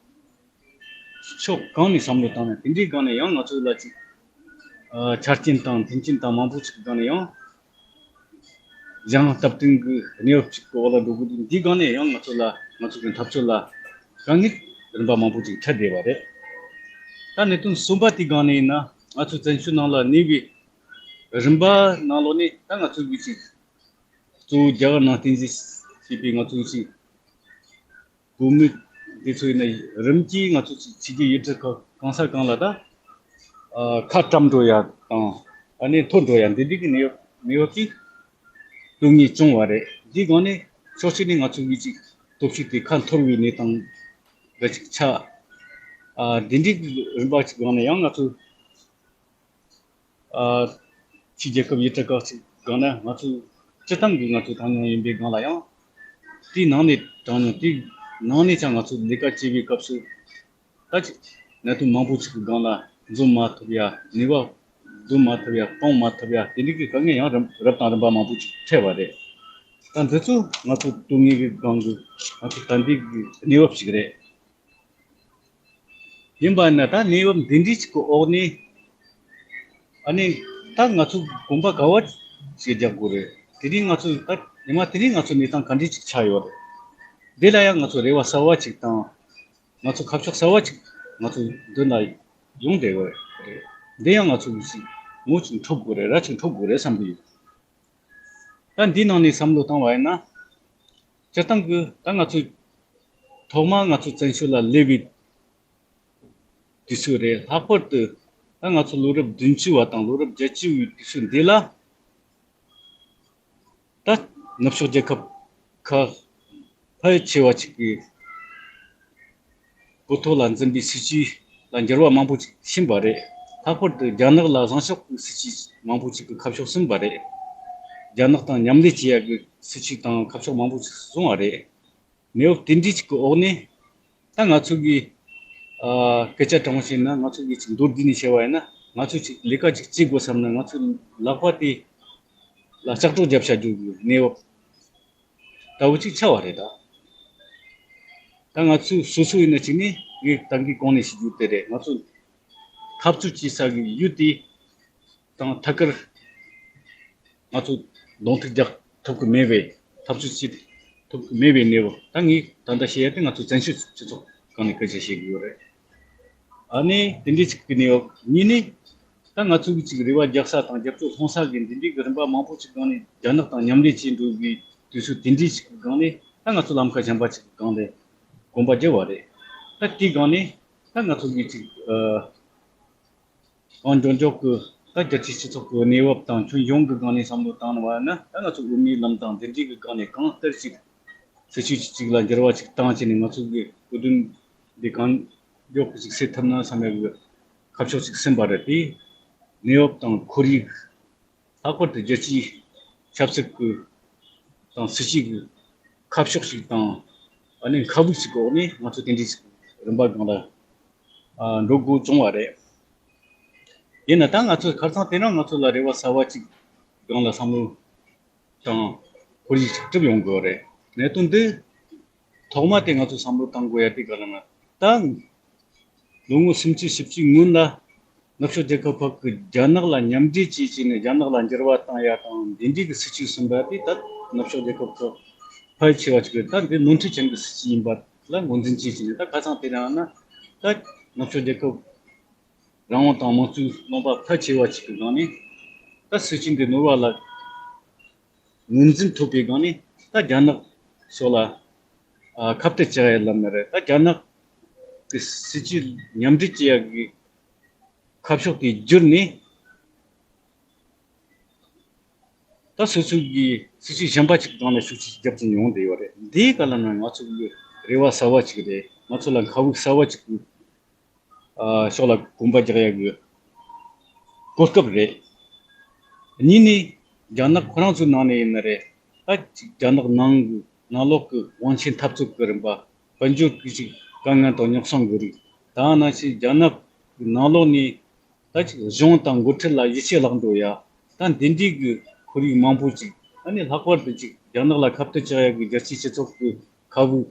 ཕྱོགས་གང་ནས་བསམ་བློ་བཏང་ན། དེ་འདྲའི་སྒང་ནས་ཡང་ང་ཚོ་ལ་ཅིག་ཨ་ཆ་རྐྱེན་དང་མཐུན་རྐྱེན་དང་མང་པོ་ཅིག་གི་སྒང་ནས་ཡང་། གཞན་སྟབས་བསྟུན་གྱི་གནས་བབ་ཅིག་གི་འོག་ལ་འགྲོ་དགོས་དུས། འདིའི་སྒང་ནས་ཡང་ང་ཚོ་ལ། ང་ཚོ་གི་འཐབ་རྩོད་ལ་དཀའ་ངལ་རིམ་པ་མང་པོ་ཅིག་འཕྲད་བསྡད་པ་རེད། ད་གནད་དོན་གསུམ་པ་དེའི་སྒང་ནས་ཡིན་ན། ང་ཚོ་བཙན་བྱོལ་ནང་ལ་གནས་པའི་རིམ་པ་ནང་ལོགས་ནས། ད་ང་ཚོ་གི་ཅིག་གཙོ་བོ་རྒྱ་གར་ནང་རྟེན་གཞི་བྱས་པའི་ང་ཚོ་གི་ཅིག་བུད་མེད་དེ་ཚོ་ཡིན་ན་རིམ་གྱིས་ང་ཚོ་ཕྱི་རྒྱལ་ཡུལ་གྲུ་གང་ས་གང་ལ་ད་ཨ་ཁ་བཀྲམ་འགྲོ་ཡ་དང་། ཨ་ནི་འཐོར་འགྲོ་ཡ། འདི་འདྲའི་གི་གནས་བབ་གནས་བབ་ཀྱི་དོན་དངོས་བྱུང་བ་རེད། འདིའི་སྒང་ནས་ཕྱོགས་གཅིག་ནས་ང་ཚོ་གི་ཅིག་སྟོབས་ཤུགས་དེ་ཁ་འཐོར་བའི་གནས་སྟངས་འདྲ་ཅིག་ཆགས། ཨ་འདི་འདྲའི་གི་རིམ་པ་ཅིག་སྒང་ནས་ཡང་ང་ཚོ་ཨ་ཕྱི་རྒྱལ་ཁབ་ཡུལ་གྲུ་ཁག་ཅིག་སྒང་ན་ང་ཚོ་སྤྱིར་བཏང་གི་ང་ཚོ་གྲངས་ཉུང་ཡིན་པའི་སྒང་ལ་ཡང་། དེའི་ནང་ནས་གྲངས་ཉུང་། དེའི་ནང་ནས་ཀྱང་ང་ཚོ་ལས་ཀ་བྱེད་པའི་སྐབས་སུ་ད་ཅིག་གནད་དོན་མང་པོ་ཅིག་གི་སྒང་ལ་འཛོམས་མ་ཐུབ་ཡ། ནུས་པ་འཛོམས་མ་ཐུབ་ཡ། སྤུངས་མ་ཐུབ་ཡ། དེ་འདྲའི་གི་དཀའ་ངལ་ཡང་རབ་རབ་དང་རིམ་པ་མང་པོ་ཅིག་འཕྲད་པ་རེད། ད་འདི་ཚོ་ང་ཚོ་དོན་དངོས་ཀྱི་སྒང་གི་ང་ཚོ་ད་ལྟའི་གི་གནས་བབ་ཅིག་རེད། ཡིན་པ་ན་ད་གནས་བབ་འདི་འདྲའི་ཅིག་གི་འོག་ནས། ཨ་ནི་ད་ང་ཚོ་གོམ་པ་ག་བ་ཞིག་རྒྱག་དགོས་རེད། དེ་རིང་ང་ཚོ་ད་ཉི་མ་དེ་རིང་ང་ཚོ་གནས་སྟངས་ག་འདྲ་ཅིག་ཆགས་ཡོད་རེད། འདི་ལ་ཡང་ང་ཚོ་རེ་བ་གསར་བ་ཅིག་དང་། ང་ཚོ་ཁ་ཕྱོགས་གསར་བ་ཅིག་ང་ཚོ་མདུན་ལ་ཡོང་བསྡད་ཡོད་རེད། འདི་ཡང་ང་ཚོ་ཅིག་ངོ་ཅིག་འཁྲབ་དགོས་རེད། ར་ཅིག་འཁྲབ་དགོས་རེད་བསམ་གྱི་ཡོད། ད་འདིའི་ནང་ནས་བསམ་བློ་བཏང་བ་ཡིན་ན། སྤྱིར་བཏང་གི་ད་ང་ཚོ་ཐོག་མར་ང་ཚོ་བཙན་བྱོལ་ལ་སླེབས་པའི་དུས་ཚོད་རེད། ལྷག་པར་དུ་ད་ང་ཚོ་ལོ་རབས་བདུན་ཅུ་བ་དང་ལོ་རབས་བརྒྱད་ཅུ་བའི་དུས་ཚོད་འདི་ལ། ད་ནུབ་ཕྱོགས་རྒྱལ་ཁབ་ཁག་ཕལ་ཆེ་བ་ཅིག་གིས་བོད་ཐོག་ལ་འཛིན་པའི་སྲིད་ཇུས་ལ་འགྱུར་བ་མང་པོ་ཅིག་ཕྱིན་པ་རེད། ལྷག་པར་དུ་རྒྱ་ནག་ལ་བཟང་ཕྱོགས་ཀྱི་སྲིད་ཇུས་མང་པོ་ཅིག་གིས་ཁ་ཕྱོགས་ཟིན་པ་རེད། རྒྱ་ནག་དང་མཉམ་ལས་བྱེད་ཡག་གི་སྲིད་ཇུས་དང་ཁ་ཕྱོགས་མང་པོ་ཅིག་བཟུང་བ་རེད། གནས་བབ་དེ་འདྲའི་ཅིག་གི་འོག་ནས། ད་ང་ཚོ་གི་ཨ་སྐད་ཆ་དྲང་བཤད་ན། ང་ཚོ་གི་ཅིག་མདོར་བསྡུས་ནས་བཤད་པ་ཡིན་ན། ང་ཚོ་ཅིག་ལས་ཀ་ཅིག་བྱེད་དགོས་བསམ་ན། ང་ཚོའི་ལག་པ་དེ་ལ་ལྕགས་སྒྲོག་བརྒྱབ་བྱ་རྒྱུ་གི་གནས་བབ་ལྟ་བུ་ཅིག་ཆགས་པ་རེད་ད། ད་ང་ཚོ་སོ་སོ་ཡིན་ན་ཅིག་ནས། ངས་ད་གིན་གོང་ནས་ཞུ་རྒྱུ་དེ་རེད། ང་ཚོ་འཐབ་རྩོད་བྱེད་ས་གི་ཡུལ་དེ། དང་ཐད་ཀར་ང་ཚོ་གདོང་ཐུག་རྒྱག་ཐུབ་ཀྱི་མེད་པའི་འཐབ་རྩོད་བྱེད་ཐུབ་ཀྱི་མེད་པའི་གནས་བབ། ད་ངས་ད་ལྟ་བཤད་ཡ་དེ་ང་ཚོ་བཙན་བྱོལ་སྤྱི་ཚོགས་སྒང་ནས་སྐད་ཆ་བཤད་ཀྱི་ཡོད་རེད། ཨ་ནི་དེ་འདྲའི་ཅིག་གི་གནས་བབ། གཉིས་ནི་ད་ང་ཚོ་གི་ཅིག་རེ་བ་རྒྱག་ས་དང་རྒྱབ་སྐྱོར་སློང་ས་གི་འདི་འདྲའི་གི་རིམ་པ་མང་པོ་ཅིག་སྒང་ནས་རྒྱ་ནག་དང་མཉམ་འབྲེལ་བྱས་འགྲོ་བའི་དུས་ཚོད་དེ་འདྲའི་ཅིག་གི་སྒང་ནས། ད་ང་ཚོ་ལམ་ཁ་གཞན་པ་ཅིག་གི་སྒང་ནས་གོམ་པ་བརྒྱབ་པ་རེད། ད་དེའི་སྒང་ནས་ད་ང་ཚོ་གི་ཅིག་ཨ། གང་མགྱོགས་མགྱོགས་ཀྱི་ད་རྒྱལ་སྤྱིའི་སྤྱི་ཚོགས་ཀྱི་གནས་བབ་དང་ཁྱོན་ཡོངས་ཀྱི་སྒང་ནས་བསམ་བློ་བཏང་བ་ན། ད་ང་ཚོ་དབུ་མའི་ལམ་དང་འདི་འདྲའི་གི་སྒང་ནས་གང་ལྟར་ཅིག་སྲིད་བྱུས་ཅིག་ལ་འགྱུར་བ་ཅིག་བཏང་བྱས་ནས། ང་ཚོ་གི་བོད་དོན་འདི་གང་མགྱོགས་ཀྱི་ཅིག་སེལ་ཐུབ་ན་བསམ་ཡག་གི་ཁ་ཕྱོགས་ཅིག་ཟིན་པ་རེད། དེ་གནས་བབ་དང་ཁོར་ཡུག། ལྷག་པར་དུ་རྒྱལ་སྤྱིའི་ཆབ་སྲིད་ཀྱི་དང་སྲིད་ཇུས་ཀྱི་ཁ་ཕྱོགས་ཤིག་དང་། ཨ་ནི་མཁའ་དབུགས་ཤིག་གི་འོག་ནས་ང་ཚོ་དེ་འདྲའི་རིམ་པ་སྒང་ལ་ཨ་འགྲོ་དགོས་བྱུང་བ་རེད། ཡིན་ན་ད་ང་ཚོ་ཁ་སང་དེ་རིང་ང་ཚོ་ལ་རེ་བ་གསར་བ་ཅིག་སྒང་ལ་བསམ་བློ་དང་ཁོར་ཡུག་ཆགས་གྲབས་ཡོང་དགོས་རེད། གནད་དོན་འདི་ཐོག་མ་དེ་ང་ཚོ་བསམ་བློ་བཏང་དགོས་ཡ་དེ་ག་ལ་ན། ད་ལོ་ངོ་སུམ་ཅུ་བཞི་བཅུའི་སྔོན་ལ་ནུབ་ཕྱོགས་རྒྱལ་ཁབ་ཁག་གིས་རྒྱ་ནག་ལ་མཉམ་འབྲེལ་བྱས་བྱས་ནས་རྒྱ་ནག་ལ་འགྱུར་བ་བཏང་ཡ་དང་འདི་འདྲའི་གི་སྲིད་བྱུས་ཟིན་པ་དེ། ད་ནུབ་ཕྱོགས་རྒྱལ་ཁབ་ཁག་ཕལ་ཆེ་བ་ཅིག་གིས་ད་འདི་ནོར་འཁྲུལ་ཅན་གྱི་སྲིད་བྱུས་ཡིན་པ་ལ་ངོས་འཛིན་བྱས་བྱས་ནས། ད་ཁ་སང་དེ་རིང་ན་ད་ནུབ་ཕྱོགས་རྒྱལ་ཁབ་རང་དབང་དང་དམངས་གཙོའི་ལུང་པ་ཕལ་ཆེ་བ་ཅིག་གི་སྒང་ནས་ད་སྲིད་བྱུས་འདི་ནོར་བ་ལ་ངོས་འཛིན་ཐུབ་པའི་སྒང་ནས། ད་རྒྱ་ནག་ཕྱོགས་ལ་ཨ་ཁ་གཏད་བཅག་ཡ་ལབ་ན་རེད། ད་རྒྱ་ནག་གི་སྲིད་བྱུས་མཉམ་འབྲེལ་བྱེད་ཡ་གི་ཁ་ཕྱོགས་དེ་བསྒྱུར་ནས། ད་སོ་སོ་གི་སྲིད་བྱུས་གཞན་པ་ཅིག་སྒང་ལ་ཤུགས་རྐྱེན་རྒྱབ་ཀྱིན་ཡོང་བསྡད་ཡོད་རེད། འདིའི་ག་ལ་ན་ང་ཚོ་གི་རེ་བ་གསར་བ་ཅིག་རེད། ང་ཚོ་ལ་མཁའ་དབུགས་གསར་བ་ཅིག་གི་ཨ་ཕྱོགས་ལ་གོམ་པ་རྒྱག་ཡ་གི་གོ་སྐབས་རེད། གཉིས་ནི་རྒྱ་ནག་ཁོ་རང་ཚོའི་ནང་ནས་ཡིན་ན་རེད། ད་ཅིག་རྒྱ་ནག་ནང་གི་ནང་ལོགས་ཀྱི་དབང་ཆའི་འཐབ་རྩོད་ཀྱི་རིམ་པ། དཔལ་འབྱོར་གྱི་ཅིག་དཀའ་ངལ་དང་ཉོག་བསྲང་གི་རིགས། ད་ནང་བཞིན་རྒྱ་ནག་གི་ནང་ལོགས་ནས་ད་ཅིག་གཞུང་དང་འགོ་ཁྲིད་ལ་ཡིད་ཆེས་བརླག་འགྲོ་ཡ། ད་འདི་འདྲའི་གི་ཁོར་ཡུག་མང་པོ་ཅིག་ཨ་ནི་ལྷག་པར་དུ་ཅིག་རྒྱ་ནག་ལ་ཁ་གཏད་བཅག་ཡ་གི་རྒྱལ་སྤྱིའི་སྤྱི་ཚོགས་ཀྱི་མཁའ་དབུགས་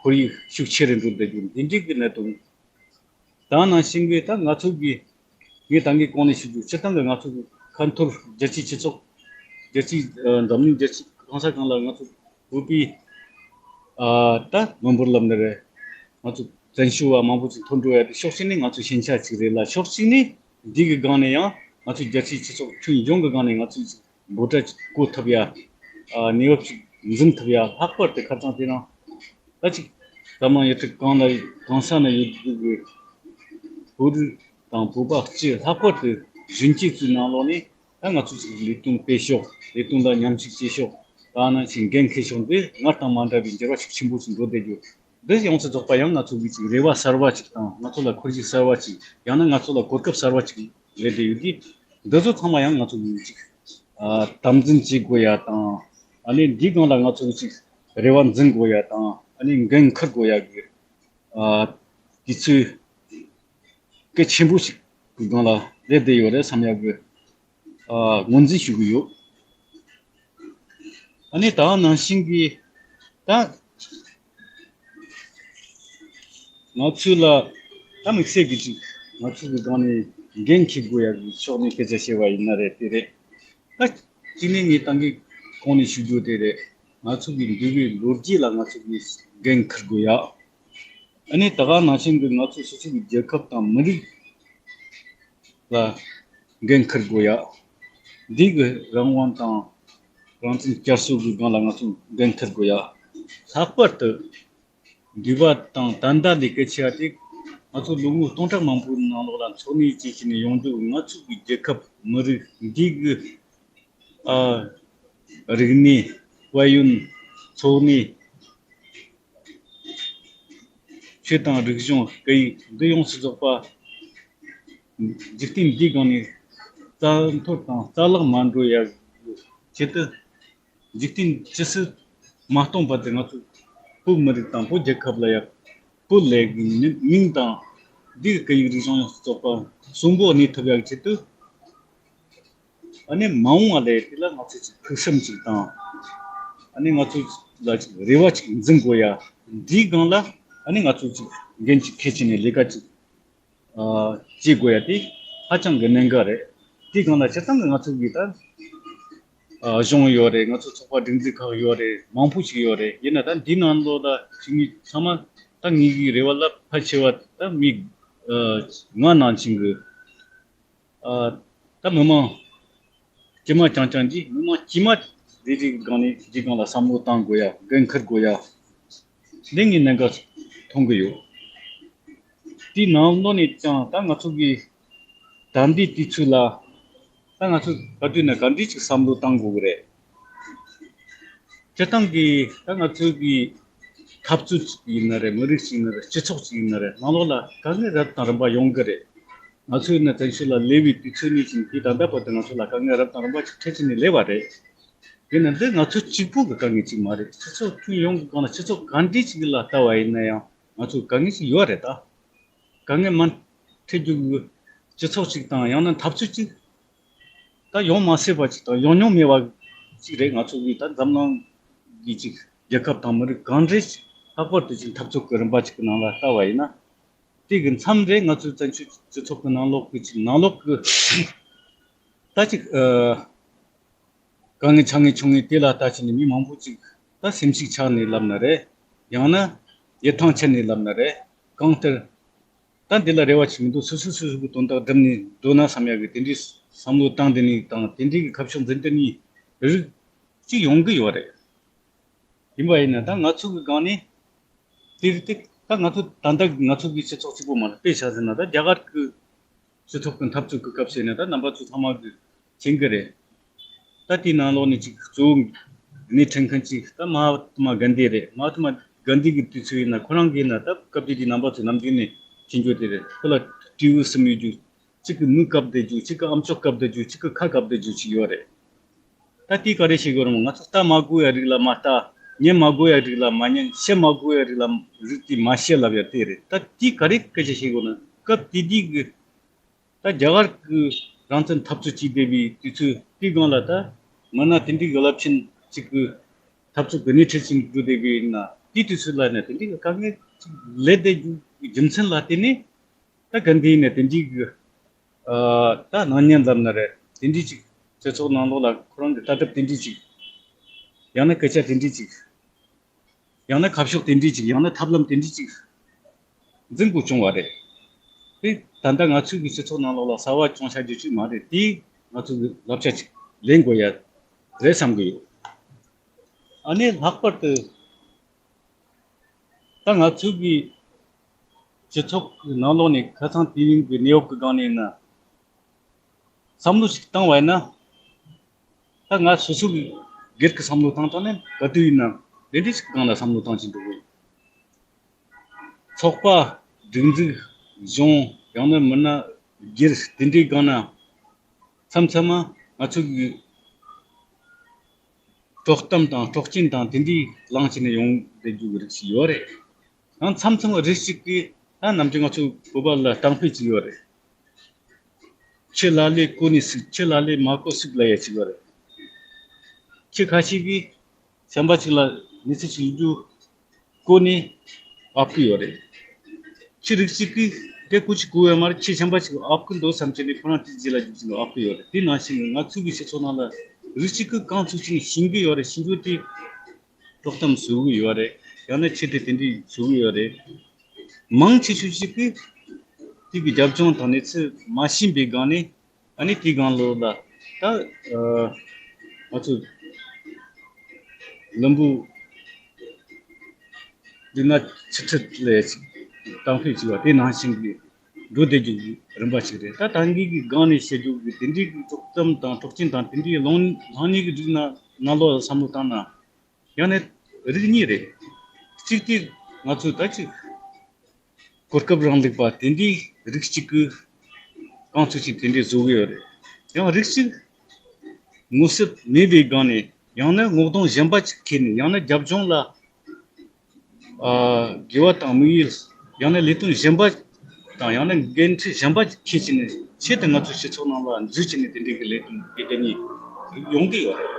ཁོར་ཡུག་ཤུགས་ཆེ་རུ་འགྲོ་བསྡད་རྒྱུ་འདི་འདྲའི་གི་གནད་དོན། ད་ནང་བཞིན་གྱི་ད་ང་ཚོ་གི་ངས་ད་གིན་གོང་ནས་ཞུ་རྒྱུ། སྤྱིར་བཏང་གི་ང་ཚོ་གི་ཁ་འཐོར་རྒྱལ་སྤྱིའི་སྤྱི་ཚོགས། རྒྱལ་སྤྱིའི་ཨ་འཛམ་གླིང་རྒྱལ་སྤྱི་གང་ས་གང་ལ་ང་ཚོ་བོད་པའི་ཨ་ད་མི་འབོར་ལབ་ན་རེད། ང་ཚོ་བཙན་བྱོལ་བ་མང་པོ་ཅིག་ཐོན་འགྲོ་ཡ་དེ་ཕྱོགས་གཅིག་ནས་ང་ཚོ་ཞན་ཆ་ཅིག་རེད་ལ། ཕྱོགས་གཅིག་ནས་འདི་གི་སྒང་ནས་ཡང་ང་ཚོ་རྒྱལ་སྤྱིའི་སྤྱི་ཚོགས་ཁྱོན་ཡོངས་ཀྱི་སྒང་ནས་ང་ཚོ་འབོད་སྒྲ་ཅིག་བཀོད་ཐུབ་ཡ། ཨ་གནས་བབ་ཅིག་འཛིན་ཐུབ་ཡ། ལྷག་པར་དུ་ཁ་སང་དེ་རིང་ད་ཅིག་འཛམ་གླིང་ཡུལ་གྲུ་གང་ལ་གང་ས་ན་ཡོད་དགོས་ཀྱི་བོད་རིགས་དང་བོད་པ་སྤྱི། ལྷག་པར་དུ་གཞོན་སྐྱེས་ཚོའི་ནང་ལོགས་ནས་ད་ང་ཚོ་ཅིག་ལས་དོན་སྤེལ་ཕྱོགས། ལས་དོན་དང་མཉམ་ཞུགས་བྱེད་ཕྱོགས། ད་ནང་བཞིན་འགན་འཁུར་ཕྱོགས་འདི་སྔར་དང་མ་འདྲ་བའི་འགྱུར་བ་ཤུགས་ཆེན་པོ་ཞིག་འགྲོ་བསྡད་རྒྱུ། འདི་ཡོངས་སུ་རྫོགས་པ་ཡང་ང་ཚོ་གི་ཅིག་རེ་བ་གསར་བ་ཅིག་དང་། ང་ཚོ་ལ་ཁོར་ཡུག་གསར་བ་ཅིག་ཡང་ན་ང་ཚོ་ལ་གོ་སྐབས་གསར་བ་ཅིག་རེད་བསྡད་ཡོད་དུས། འདི་ཚོ་ཚང་མ་ཡང་ང་ཚོ་གི་ཅིག་ཨ་དམ་འཛིན་བྱེད་དགོས་ཡ་དང་། ཨ་ནི་འདིའི་སྒང་ལ་ང་ཚོ་གི་ཅིག་རེ་བ་འཛིན་དགོས་ཡ་དང་། ཨ་ནི་འགན་འཁུར་དགོས་ཡ་གི་ཨ་དུས་ཚོད་གལ་ཆེན་པོ་ཞིག་གི་སྒང་ལ་སླེབས་བསྡད་ཡོད་རེད་བསམ་ཡ་གི་ཨ་ངོས་འཛིན་ཞུ་གི་ཡོད། ཨ་ནི་ད་ནང་བཞིན་གྱི་ད་ང་ཚོ་ལ་ད་དམིགས་བསལ་གྱི་ཅིག་ང་ཚོ་གི་སྒང་ནས་འགན་འཁྱེར་དགོས་ཡ་གི་ཕྱོགས་ནས་སྐད་ཆ་བཤད་པ་ཡིན་ན་རེད། དེ་རེད། ད་གཅིག་ནས་ངས་ད་གིན་གོང་ནས་ཞུ་རྒྱུ་དེ་རེད། ང་ཚོ་གི་འདས་པའི་ལོ་རྒྱུས་ལ་ང་ཚོ་གིས་འགན་འཁུར་དགོས་ཡ། ཨ་ནི་ད་ག་ནང་བཞིན་གྱི་ང་ཚོ་སོ་སོ་གི་རྒྱལ་ཁབ་དང་མི་རིགས་ལ་འགན་འཁུར་དགོས་ཡ། འདི་གི་རང་དབང་དང་རང་བཙན་བསྐྱར་གསོ་གི་སྒང་ལ་ང་ཚོ་འགན་འཁུར་དགོས་ཡ། ལྷག་པར་དུ་འདས་པ་དང་ད་ལྟ་ལས་གལ་ཆེ་བ་དེ། ང་ཚོ་ལོ་ངོ་སྟོང་ཕྲག་མང་པོའི་ནང་ལོགས་ལ་འཚོ་གནས་བྱེད་བཞིན་ཡོང་རྒྱུ། ང་ཚོ་གི་རྒྱལ་ཁབ་མི་རིགས་འདི་གི་ཨ་རིག་གནས། དཔལ་ཡོན། འཚོ་གནས། ཆོས་དང་རིག་གཞུང་། སྐད་ཡིག་འདི་ཡོངས་སུ་རྫོགས་པ་འཇིག་རྟེན་འདིའི་སྒང་ནས་རྩ་འཐོར་དང་རྩ་བརླག་མ་འགྲོ་ཡ་ཆེད་དུ། འཇིག་རྟེན་ཇི་སྲིད་མ་སྟོངས་བར་དུ་ང་ཚོ་བོད་མི་རིགས་དང་བོད་རྒྱལ་ཁབ་ལ་ཡ་བོད་ལས་ཀྱི་མིང་དང་འདིའི་སྐད་ཡིག་རིག་གཞུང་ཡོངས་སུ་རྫོགས་པ་གསོན་པོ་གནས་ཐུབ་ཡ་ཆེད་དུ། ཨ་ནི་མ་འོངས་པ་ལ་དེ་ལ་ང་ཚོས་ཅིག་ཕུགས་བསམ་ཅིག་དང་། ཨ་ནི་ང་ཚོ་ལ་ཅིག་རེ་བ་ཅིག་འཛིན་དགོས་ཡ། འདིའི་སྒང་ལ་ཨ་ནི་ང་ཚོས་ཅིག་འགན་ཅིག་འཁྱེར་བྱས་ནས་ལས་ཀ་ཅིག་ཨ་བྱེད་དགོས་ཡ་དེ་ཧ་ཅང་གི་གནད་འགག་རེད། དེའི་སྒང་ལ་སྤྱིར་བཏང་གི་ང་ཚོ་གི་ད་ཨ་གཞུང་ཡོད་རེད། ང་ཚོ་ཚོགས་པ་སྒྲིག་འཛུགས་ཁག་ཡོད་རེད། མང་པོ་ཞིག་ཡོད་རེད། ཡིན་ན་ད་འདི་ནང་ལོགས་ལ་ཅིག་ནི་ཚང་མ་ད་ངེད་ཀྱི་རེ་བ་ལ་ཕལ་ཆེ་བ་ད་མི་ཨ་ང་ནང་བཞིན་གི་ཨ་ད་མི་མང་དཀྱུས་མ་རྐྱང་རྐྱང་གིས་མི་མང་དཀྱུས་མ་རེ་རེའི་སྒང་ནས་འདིའི་སྒང་ལ་བསམ་བློ་བཏང་དགོས་ཡ། འགན་འཁུར་དགོས་ཡ། འདི་ངས་གནད་འགག་མཐོང་གི་ཡོད། དེའི་ནང་ལོགས་ནས་ཀྱང་ད་ང་ཚོ་གི་ད་ལྟའི་དུས་ཚོད་ལ་ད་ང་ཚོ་ག་དུས་ནས་ག་འདྲ་ཅིག་བསམ་བློ་བཏང་དགོས་ཀྱི་རེད། སྤྱིར་བཏང་གི་ད་ང་ཚོ་གི་འཐབ་རྩོད་ཅིག་ཡིན་ན་རེད། མི་རིགས་ཅིག་ཡིན་ན་རེད། སྤྱི་ཚོགས་ཅིག་ཡིན་ན་རེད། ནང་ལོགས་ལ་དཀའ་ངལ་རབ་དང་རིམ་པ་ཡོང་གི་རེད། ང་ཚོ་ཡིན་ན་བཙན་བྱོལ་ལ་སླེབས་པའི་དུས་ཚོད་ནས་བཟུང་དེ་ད་ལྟ་བར་དུ་ང་ཚོ་ལ་དཀའ་ངལ་རབ་དང་རིམ་པ་ཅིག་འཕྲད་བྱས་ནས་སླེབས་པ་རེད། དེ་ནི་འདི་ང་ཚོ་གཅིག་པུ་གི་དཀའ་ངལ་ཅིག་མ་རེད། སྤྱི་ཚོགས་ཁྱོན་ཡོངས་ཀྱི་སྒང་ལ་སྤྱི་ཚོགས་ག་འདྲ་ཅིག་ལ་ལྟ་བ་ཡིན་ན་ཡང་ང་ཚོ་དཀའ་ངལ་ཅིག་ཡོད་རེད་ད། དཀའ་ངལ་མ་འཕྲད་རྒྱུ་གི་སྤྱི་ཚོགས་ཅིག་དང་ཡང་ན་འཐབ་རྩོད་ཅིག་ད་ཡོང་མ་སྲིད་པ་ཅིག་དང་ཡོང་མྱོང་མེད་པ་ཅིག་རེད། ང་ཚོ་གི་ད་འཛམ་གླིང་གི་ཅིག་རྒྱལ་ཁབ་དང་མི་རིགས་གང་འདྲ་ཅིག་ལྷག་པར་དུ་ཅིག་འཐབ་རྩོད་ཀྱི་རིམ་པ་ཅིག་གི་ནང་ལ་ལྟ་བ་ཡིན་ན། དེ་གི་མཚམས་རེ་ང་ཚོའི་བཙན་བྱོལ་སྤྱི་ཚོགས་ཀྱི་ནང་ལོགས་ཀྱི་ཅིག་ནང་ལོགས་ཀྱི་ད་ཅིག་ཨ། དཀའ་ངལ་ཆག་ངལ་བྱུང་ངེས་དེ་ལ་ལྟ་བྱས་ནས་མི་མང་པོ་ཅིག་ད་སེམས་ཤུགས་ཆག་ནས་ལབ་ན་རེད། ཡང་ན་ཡིད་ཐང་ཆད་ནས་ལབ་ན་རེད། གང་ལྟར་ད་འདི་ལ་རེ་བ་ཅིག་མི་འདུག་སོ་སོ་སོ་སོ་གི་དོན་དག་བསྒྲུབས་ནས་སྡོད་ན་བསམ་ཡག་གི་དེ་འདྲའི་བསམ་བློ་བཏང་བསྡད་ནས་དང་དེ་འདྲའི་གི་ཁ་ཕྱོགས་འཛིན་བསྡད་ནས་རིགས་ཅིག་ཡོང་གི་ཡོད་རེད། ཡིན་པ་ཡིན་ན་ད་ང་ཚོ་གི་སྒང་ནས་དེ་རིགས་དེ་ད་ང་ཚོ་ད་ལྟ་གི་ང་ཚོ་གི་སྤྱི་ཚོགས་གཅིག་པོ་མ་རེད། དཔེ་བཞག་ཟེར་ན་ད་རྒྱ་གར་གི་སྤྱི་ཚོགས་ཀྱི་འཐབ་རྩོད་ཀྱི་སྐབས་ཟེར་ན་ད་རྣམ་པ་ཚོ་ཚང་མ་གི་མཁྱེན་གི་རེད། ད་དེའི་ནང་ལོགས་ནས་ཅིག་གཙོ་བོ་སྣེ་ཁྲིད་མཁན་ཅིག་ད་མ་ཧཱ་ཏ་མ་གན་དྷི་རེད། མ་ཧཱ་ཏ་མ་གན་དྷི་གི་དུས་ཚོད་ཡིན་ན་ཁོ་རང་གིས་ན་ད་སྐབས་དེ་དུས་རྣམ་པ་ཚོ་ནམ་རྒྱུན་ནས་མཁྱེན་རྒྱུ་དེ་རེད། ཁོ་ལ་སྤྲེའུ་གསུམ་ཡོད་རྒྱུ། གཅིག་གི་མིག་བཀབ་བསྡད་རྒྱུ། གཅིག་གི་ཨམ་ཅོག་བཀབ་བསྡད་རྒྱུ། གཅིག་གི་ཁ་བཀབ་བསྡད་རྒྱུ་ཅིག་ཡོད་རེད། ད་དེ་ག་རེ་བྱེད་དགོས་རེད་མོ། ང་ཚོ་ལྟ་མ་དགོས་ཡ་རིགས་ལ་མ་ལྟ། ཉན་མ་དགོས་ཡ་རིགས་ལ་མ་ཉན། བཤད་མ་དགོས་ཡ་རིགས་ལ་རིགས་དེ་མ་བཤད་ལབ་ཡ་དེ་རེད། ད་དེ་ག་རེ་སྐད་ཆ་བཤད་དགོས་ན་སྐབས་དེ་དུས་ཀྱི་ད་རྒྱ་གར་གྱི་རང་བཙན་འཐབ་རྩོད་བྱས་བསྡད་པའི་དུས་ཚོད་དེའི་སྒང་ལ་ད་མི་སྣ་དེ་འདྲའི་གི་རླབས་ཆེན་ཅིག་གི་འཐབ་རྩོད་ཀྱི་སྣེ་ཁྲིད་ཅིག་འགྲོ་བསྡད་པའི་ཡིན་ན་དེའི་དུས་ཚོད་ལ་ནི་དེ་འདྲའི་གི་དཀའ་ངལ་ཅིག་སླེབས་བསྡད་རྒྱུ་གི་རྒྱུ་མཚན་ལ་བརྟེན་ནས། ད་གན་དྷི་ནས་དེ་འདྲའི་གི་ཨ་ད་སྣང་བརྙན་ལབ་ན་རེད། དེ་འདྲའི་ཅིག་སྤྱི་ཚོགས་ནང་ལོགས་ལ་ཁོ་རང་གི་ལྟ་གྲུབ་དེ་འདྲའི་ཅིག་ཡང་ན་སྐད་ཆ་དེ་འདྲའི་ཅིག་ཡང་ན་ཁ་ཕྱོགས་དེ་འདྲའི་ཅིག་ཡང་ན་ཐབས་ལམ་དེ་འདྲའི་ཅིག་འཛིན་དགོས་བྱུང་བ་རེད། དེ་ད་ལྟ་ང་ཚོའི་གི་སྤྱི་ཚོགས་ནང་ལོགས་ལ་གསར་བ་བྱུང་བཞག་རྒྱུ་ཅིག་མ་རེད། དེ་ང་ཚོ་གི་བསླབ་བྱ་ཅིག་ལེན་དགོས་ཡ་རེད་བསམ་གི་ཡོད། ཨ་ནི་ལྷག་པར་དུ་ད་ང་ཚོའི་གི་སྤྱི་ཚོགས་ཀྱི་ནང་ལོགས་ནས་ཁ་སང་དེ་རིང་གི་གནས་བབ་ཀྱི་སྒང་ནས་ན་བསམ་བློ་ཞིག་བཏང་བ་ཡིན་ན། ད་ང་སོ་སོ་གི་སྒེར་གྱི་བསམ་བློ་བཏང་སྟངས་ནི་ག་དུས་ཡིན་ན་དེ་འདྲ་ཞིག་སྒང་ལ་བསམ་བློ་བཏང་བཞིན་འདུག་གི། ཚོགས་པ་སྒྲིག་འཛུགས་གཞུང་ཡང་ན་མི་སྣ་སྒེར་དེ་འདྲའི་སྒང་ན་མཚམས་མཚམས་མ་ང་ཚོ་གི་དཀྲོག་གཏམ་དང་དཀྲོག་རྐྱེན་དང་དེ་འདྲའི་ལངས་བྱས་ནས་ཡོང་བསྡད་རྒྱུ་གི་རིགས་ཤིག་ཡོད་རེད། ཡང་མཚམས་མཚམས་རིགས་གཅིག་གིས་ད་ནམ་རྒྱུན་ང་ཚོ་བོད་པ་ལ་གཏམ་དཔེ་ཅིག་ཡོད་རེད། ཁྱི་ལ་ལས་གོ་ནས་སུག་ཁྱི་ལ་ལས་མ་གོ་སུག་ལབ་ཡ་ཅིག་ཡོད་རེད། ཁྱི་ཁ་ཤས་ཀྱིས་གཞན་པ་ཅིག་ལ་མི་ཚེ་ཅིག་རྒྱུ་གོ་ནས་ཨབ་ཀྱི་ཡོད་རེད། ཁྱི་རིགས་གཅིག་གིས་དེ་ཁོ་ཅིག་གོ་ཡོད་མ་རེད། ཁྱི་གཞན་པ་ཅིག་ཨབ་ཀྱི་འདུག་བསམ་བྱས་ནས་ཁོ་རང་དེ་རྗེས་ལ་རྒྱུག་ཅིག་ཨབ་ཀྱི་ཡོད་རེད། དེ་ནང་བཞིན་ང་ཚོའི་གི་སྤྱི་ཚོགས་ནང་ལ་རིགས་གཅིག་གིས་གང་ཚུགས་ཅིག་ཤེས་ཀྱི་ཡོད་རེད། ཤེས་རྒྱུ་དེ་དཀྲོག་གཏམ་བཟོ་གི་ཡོད་རེད། ཡང་ན་ཆེད་དུ་དེ་འདྲའི་བཟོ་གི་ཡོད་རེད། མང་ཆེ་ཤོས་ཤིག་གིས་དེ་གི་རྒྱབ་ལྗོངས་དང་གནས་ཚུལ་མ་ཤེས་པའི་སྒང་ནས་ཨ་ནི་དེའི་སྒང་ལོགས་ལ་ད་ཨ་ང་ཚོ་ལམ་བུ་འདི་ན་ཆུ་ཁྲིད་ལས་ཅིག་གཏམ་དཔེ་བྱས་པ་དེ་ནང་བཞིན་གྱི་འགྲོ་བསྡད་རྒྱུ་གི་རིམ་པ་ཞིག་རེད། ད་ད་གིན་གི་སྒང་ནས་བཤད་རྒྱུ་གི་དེ་འདྲའི་གི་དཀྲོག་གཏམ་དང་དཀྲོག་རྐྱེན་དང་དེ་འདྲའི་ལངས་ལངས་ནས་གི་འདུག་ན་ནང་ལོགས་ལ་བསམ་བློ་བཏང་ན། ཡང་ན་རིགས་གཉིས་རེད། གཅིག་དེ་ང་ཚོས་ད་ཅིག་གོ་སྐབས་རིང་ལུགས་པ་དེ་འདྲའི་རིགས་གཅིག་གིས་གང་ཚུགས་ཤིག་དེ་འདྲའི་བཟོ་གི་ཡོད་རེད། ཡང་རིགས་གཅིག་ངོ་ཤེས་མེད་པའི་སྒང་ནས་ཡང་ན་ངོ་གདོང་གཞན་པ་ཅིག་ཁྱེར་ནས་ཡང་ན་རྒྱབ་ལྗོངས་ལ་ཨ་དགེ་བ་དང་དམིགས་ཡུལ་ཡང་ན་ལས་དོན་གཞན་པ་དང་ཡང་ན་འགན་འཁྲི་གཞན་པ་ཅིག་འཁྱེར་བྱས་ནས་ཆེད་དུ་ང་ཚོའི་སྤྱི་ཚོགས་ནང་ལ་འཛུལ་བྱས་ནས་དེ་འདྲའི་གི་ལས་དོན་དེ་འདྲ་གཉིས་ཡོང་གི་ཡོད་རེད།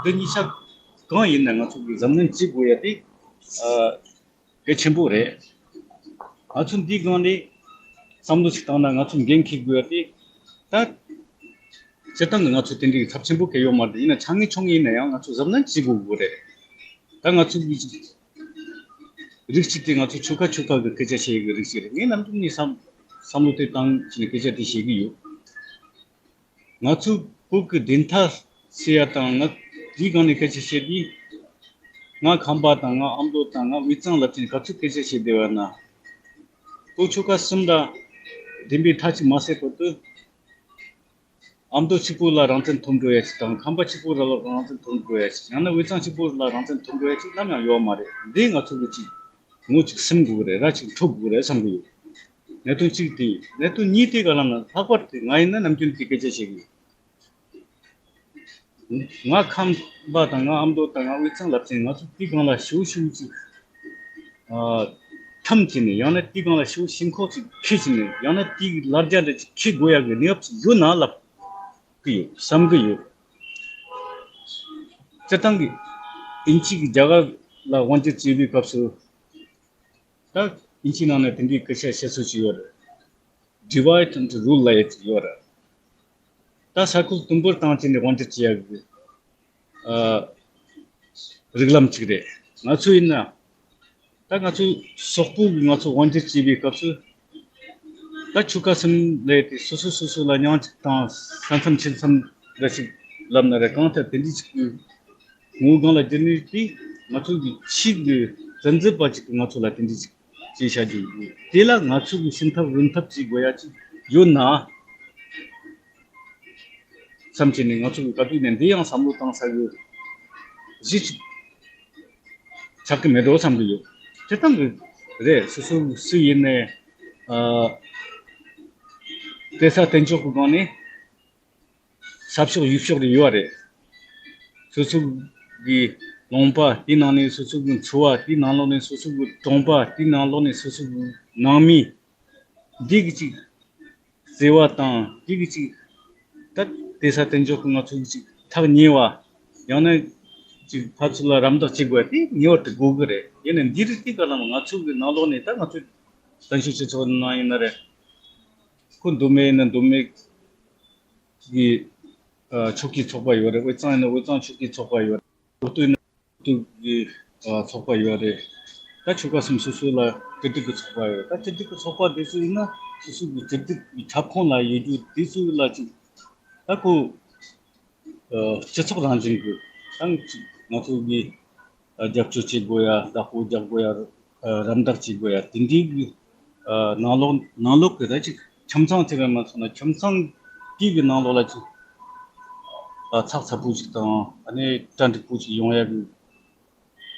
འདི་གཉིས་ཆ་གང་ཡིན་ན་ང་ཚོ་གི་གཟབ་ནན་བྱེད་དགོས་ཡ་དེ་ཨ་གལ་ཆེན་པོ་རེད། ང་ཚོ་འདིའི་སྒང་ནས་བསམ་བློ་ཞིག་བཏང་ན་ང་ཚོ་འགན་འཁྱེར་དགོས་ཡ་དེ་ད་ སྤྱིར་བཏང་གི་ང་ཚོ་དེ་འདྲའི་ཚབས་ཆེན་པོ་གལ་ཡོད་མ་རེད། ཡིན་ན་ཆ་ངེས་ཆུང་ངེས་ཡིན་ན་ཡང་ང་ཚོ་གཟབ་ནན་བྱེད་དགོས་ཀྱི་རེད། ད་ང་ཚོ་གི་རིགས་གཅིག་དེ་ང་ཚོ་ཆོལ་ཁ་ཆོལ་ཁ་གི་སྐད་ཆ་བཤད་ཡི་གི་རིགས་ཤིག་རེད། ངས་ནམ་རྒྱུན་ནས་བསམ་བསམ་བློ་དེ་བཏང་བྱས་ནས་སྐད་ཆ་དེ་བཤད་གི་ཡོད། ང་ཚོ་བོད་ཀྱི་བདེན་མཐའ་གསལ་ཡ་དང་། ང་དེའི་སྒང་ནས་སྐད་ཆ་བཤད་དུས། ང་ཁམས་པ་དང་། ང་ཨ་མདོ་དང་། ང་དབུས་གཙང་ལབ་བྱས་ནས་ག་ཚོད་སྐད་ཆ་བཤད་བསྡད་པ་ན། བོད་ཆོལ་ཁ་གསུམ་ལ་བདེན་པའི་མཐའ་གཅིག་མ་གསལ་བར་དུ། ཨ་མདོ་གཅིག་པོ་ལ་རང་བཙན་ཐོབ་འགྲོ་ཡ་ཅིག་དང་། ཁམས་པ་གཅིག་པོ་ལ་རང་བཙན་ཐོབ་འགྲོ་ཡ་ཅིག་ཡང་ན་དབུས་གཙང་གཅིག་པོ་ལ་རང་བཙན་ཐོབ་འགྲོ་ཡ་ཅིག་ནམ་ཡང་ཡོད་མ་རེད། འདི་ང་ཚོ་གི་ཅིག་ངོ་ཅིག་སེམས་དགོས་ཀྱི་རེད། ར་ཅིག་འཕྲོད་དགོས་ཀྱི་རེད་བསམ་གྱི་ཡོད། གནད་དོན་གཅིག་དེ་ཡིན། གནད་དོན་གཉིས་དེ་ག་ལ་ན། ལྷག་པར་དུ་ང་ཡིན་ན་ནམ་རྒྱུན་དེ་སྐད་ཆ་བཤད་གི་ཡོད། ང་ཁམས་པ་དང་། ང་ཨ་མདོ་དང་། ང་དབུས་གཙང་ལབ་བྱས་ནས། ང་ཚོ་དེའི་སྒང་ལ་ཞེ་པོ་ཞེ་པོ་ཅིག་ཨ་འཐམ་བྱས་ནས། ཡང་ན་དེའི་སྒང་ལ་ཞེ་པོ་ཞེན་ཁོག་ཅིག་འཁྱེར་བྱས་ནས། ཡང་ན་དེའི་ལ་རྒྱ་འདྲ་ཅིག་འཁྱེར་དགོས་ཡ་གི་གནས་བབ་ཅིག་ཡོད་ན་ལབ་གི་ཡོད། བསམ་གི་ཡོད། སྤྱིར་བཏང་གི་དབྱིན་ཇི་གིས་རྒྱ་གར་ལ་དབང་སྒྱུར་བྱེད་པའི་སྐབས་སུ། ད་དབྱིན་ཇིའི་ནང་ནས་དེ་འདྲའི་སྐད་ཆ་བཤད་སྲོལ་ཅིག་ཡོད་རེད། Divide and rule ལབ་ཡ་ཅིག་ཡོད་རེད། ད་ས་ཁུལ་དུམ་བུར་བཏང་བྱས་ནས་དབང་སྒྱུར་བྱེད་ཡ་གི་ཨ་རིགས་ལམ་ཅིག་རེད། ང་ཚོ་ཡིན་ན། ད་ང་ཚོ་སོག་པོ་གིས་ང་ཚོ་དབང་སྒྱུར་བྱེད་པའི་སྐབས་སུ། ད་ཆོལ་ཁ་གསུམ་ལས་དེ་སོ་སོ་སོ་སོ་ལ་མྱིང་གཅིག་དང་། ས་མཚམས་ཆུ་མཚམས་འདྲ་ཞིག་ལབ་ན་རེད། གང་ལྟར་དེ་འདྲ་ཞིག་གི་ངོ་བོའི་སྒང་ལ་བསྒྱུར་ནས། དེ་ང་ཚོ་གི་ཕྱིའི་གི་བཙན་འཛུལ་པ་ཅིག་གིས་ང་ཚོ་ལ་དེ་འདྲ་ཞིག་བྱས་བཞག་རྒྱུ་ཡིན། དེ་ལ་ང་ཚོ་གི་ཕྱིན་ཐབས་རོལ་ཐབས་བྱེད་དགོས་ཡ་ཅིག་ཡོད་ན་བསམ་བྱས་ནས། ང་ཚོ་གི་ག་དུས་ནས་འདི་ཡང་བསམ་བློ་བཏང་ས་གི་གཞི་ཅིག་ཆགས་ཀྱི་མེད་འགྲོ་བསམ་གྱི་ཡོད། སྤྱིར་བཏང་གི་རེད། སོ་སོ་སུ་ཡིན་ནའི་ཨ་བལྟ་ས་བལྟ་ཕྱོགས་ཀྱི་སྒང་ནས་ས་ཕྱོགས་ཡུལ་ཕྱོགས་རེ་ཡོད་རེད། སོ་སོ་གི་ལུང་པ། དེའི་ནང་ནས་སོ་སོ་གི་འཚོ་བ། དེའི་ནང་ལོགས་ནས་སོ་སོ་གི་གྲོང་པ། དེའི་ནང་ལོགས་ནས་སོ་སོ་གི་ནང་མི། འདི་གི་ཅིག་བརྩེ་བ་དང་། འདི་གི་ཅིག་ད་བལྟ་ས་བལྟ་ཕྱོགས་ཀྱི་ང་ཚོ་གི་ཅིག་ཐག་ཉེ་བ། ཡང་ན་ཅིག་ཕར་ཚུར་ལ་རམ་འདེགས་བྱེད་དགོས་ཡ་དེ་ངེས་པར་དུ་དགོས་ཀྱི་རེད། ཡིན་ནའི་འདི་རིགས་དེ་ག་ལ་ང་ཚོ་གི་ནང་ལོགས་ནས། ད་ང་ཚོ་བཙན་བྱོལ་སྤྱི་ཚོགས་ནང་ཡིན་ན་རེད། ཁོ་མདོ་སྨད་ཡིན་ན་མདོ་སྨད་ཀྱི་ཨ་ཆོལ་ཁའི་ཚོགས་པ་ཡོད་རེད། དབུས་གཙང་ཡིན་ན་དབུས་གཙང་ཆོལ་ཁའི་ཚོགས་པ་ཡོད་རེད། ལྷོ་སྟོད་ཡིན་ན་ལྷོ་སྟོད་ཀྱི་ཨ་ཚོགས་པ་ཡོད་རེད། ད་ཆོལ་ཁ་གསུམ་སོ་སོ་ལ་དྲིལ་བསྒྲགས་ཀྱི་ཚོགས་པ་ཡོད་རེད། ད་དྲིལ་བསྒྲགས་ཀྱི་ཚོགས་པ་དེ་ཚོ་ཡིན་ན། སོ་སོ་གི་དྲིལ་བསྒྲགས་ཀྱི་ཁྱབ་ཁོངས་ལ་ཡོད་རྒྱུ་དེ་ཚོ་ལ་ཅིག་ད་ཁོ་ཨ་སྤྱི་ཚོགས་རང་བཞིན་གྱི་ཏང་ཅིག་ང་ཚོ་གི་ཨ་རྒྱབ་སྐྱོར་བྱེད་དགོས་ཡ། བདག་པོ་རྒྱག་དགོས་ཡ། ཨ་རམ་འདེགས་བྱེད་དགོས་ཡ། དེ་འདྲའི་གི་ཨ་ནང་ལོགས་ནང་ལོགས་ཀྱི་ད་ཅིག་ཁྱིམ་ཚང་ཅིག་རེད་མ་སོང་ན། ཁྱིམ་ཚང་དེ་གི་ནང་ལོགས་ལ་ཅིག་ཨ་ཚགས་ཚུད་པོ་ཅིག་དང་། ཨ་ནི་གྲ་འགྲིག་པོ་ཅིག་ཡོང་ཡ་གི་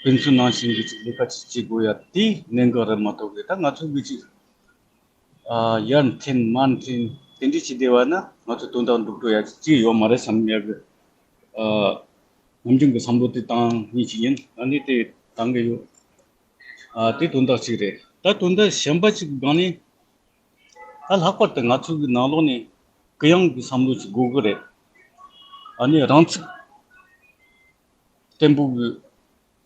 ཕན་ཚུན་ནང་བཞིན་གྱི་ཅིག་ལས་ཀ་ཅིག་བྱེད་དགོས་ཡ་དེ་གནད་འགག་རེད་མ་གཏོགས་གི། ད་ང་ཚོ་གི་ཅིག་ཨ་ཡར་འཐེན་མར་འཐེན་དེ་འདྲ་བྱེད་བསྡད་པ་ན་ང་ཚོ་དོན་དག་འགྲུབ་འགྲོ་ཡ་ཅིག་ཡོད་མ་རེད་བསམ་ཡ་གི་ཨ་ནམ་རྒྱུན་གྱི་བསམ་བློ་དེ་བཏང་མཁན་ཅིག་ཡིན། ཨ་ནི་དེ་བཏང་གི་ཡོད། ཨ་དེ་དོན་དག་ཅིག་རེད། ད་དོན་དག་གཞན་པ་ཅིག་གི་སྒང་ནས། ད་ལྷག་པར་དུ་ང་ཚོ་གི་ནང་ལོགས་ནས་གུ་ཡངས་ཀྱི་བསམ་བློ་ཅིག་དགོས་ཀྱི་རེད། ཨ་ནི་རང་ཚུགས་བརྟན་པོ་གི་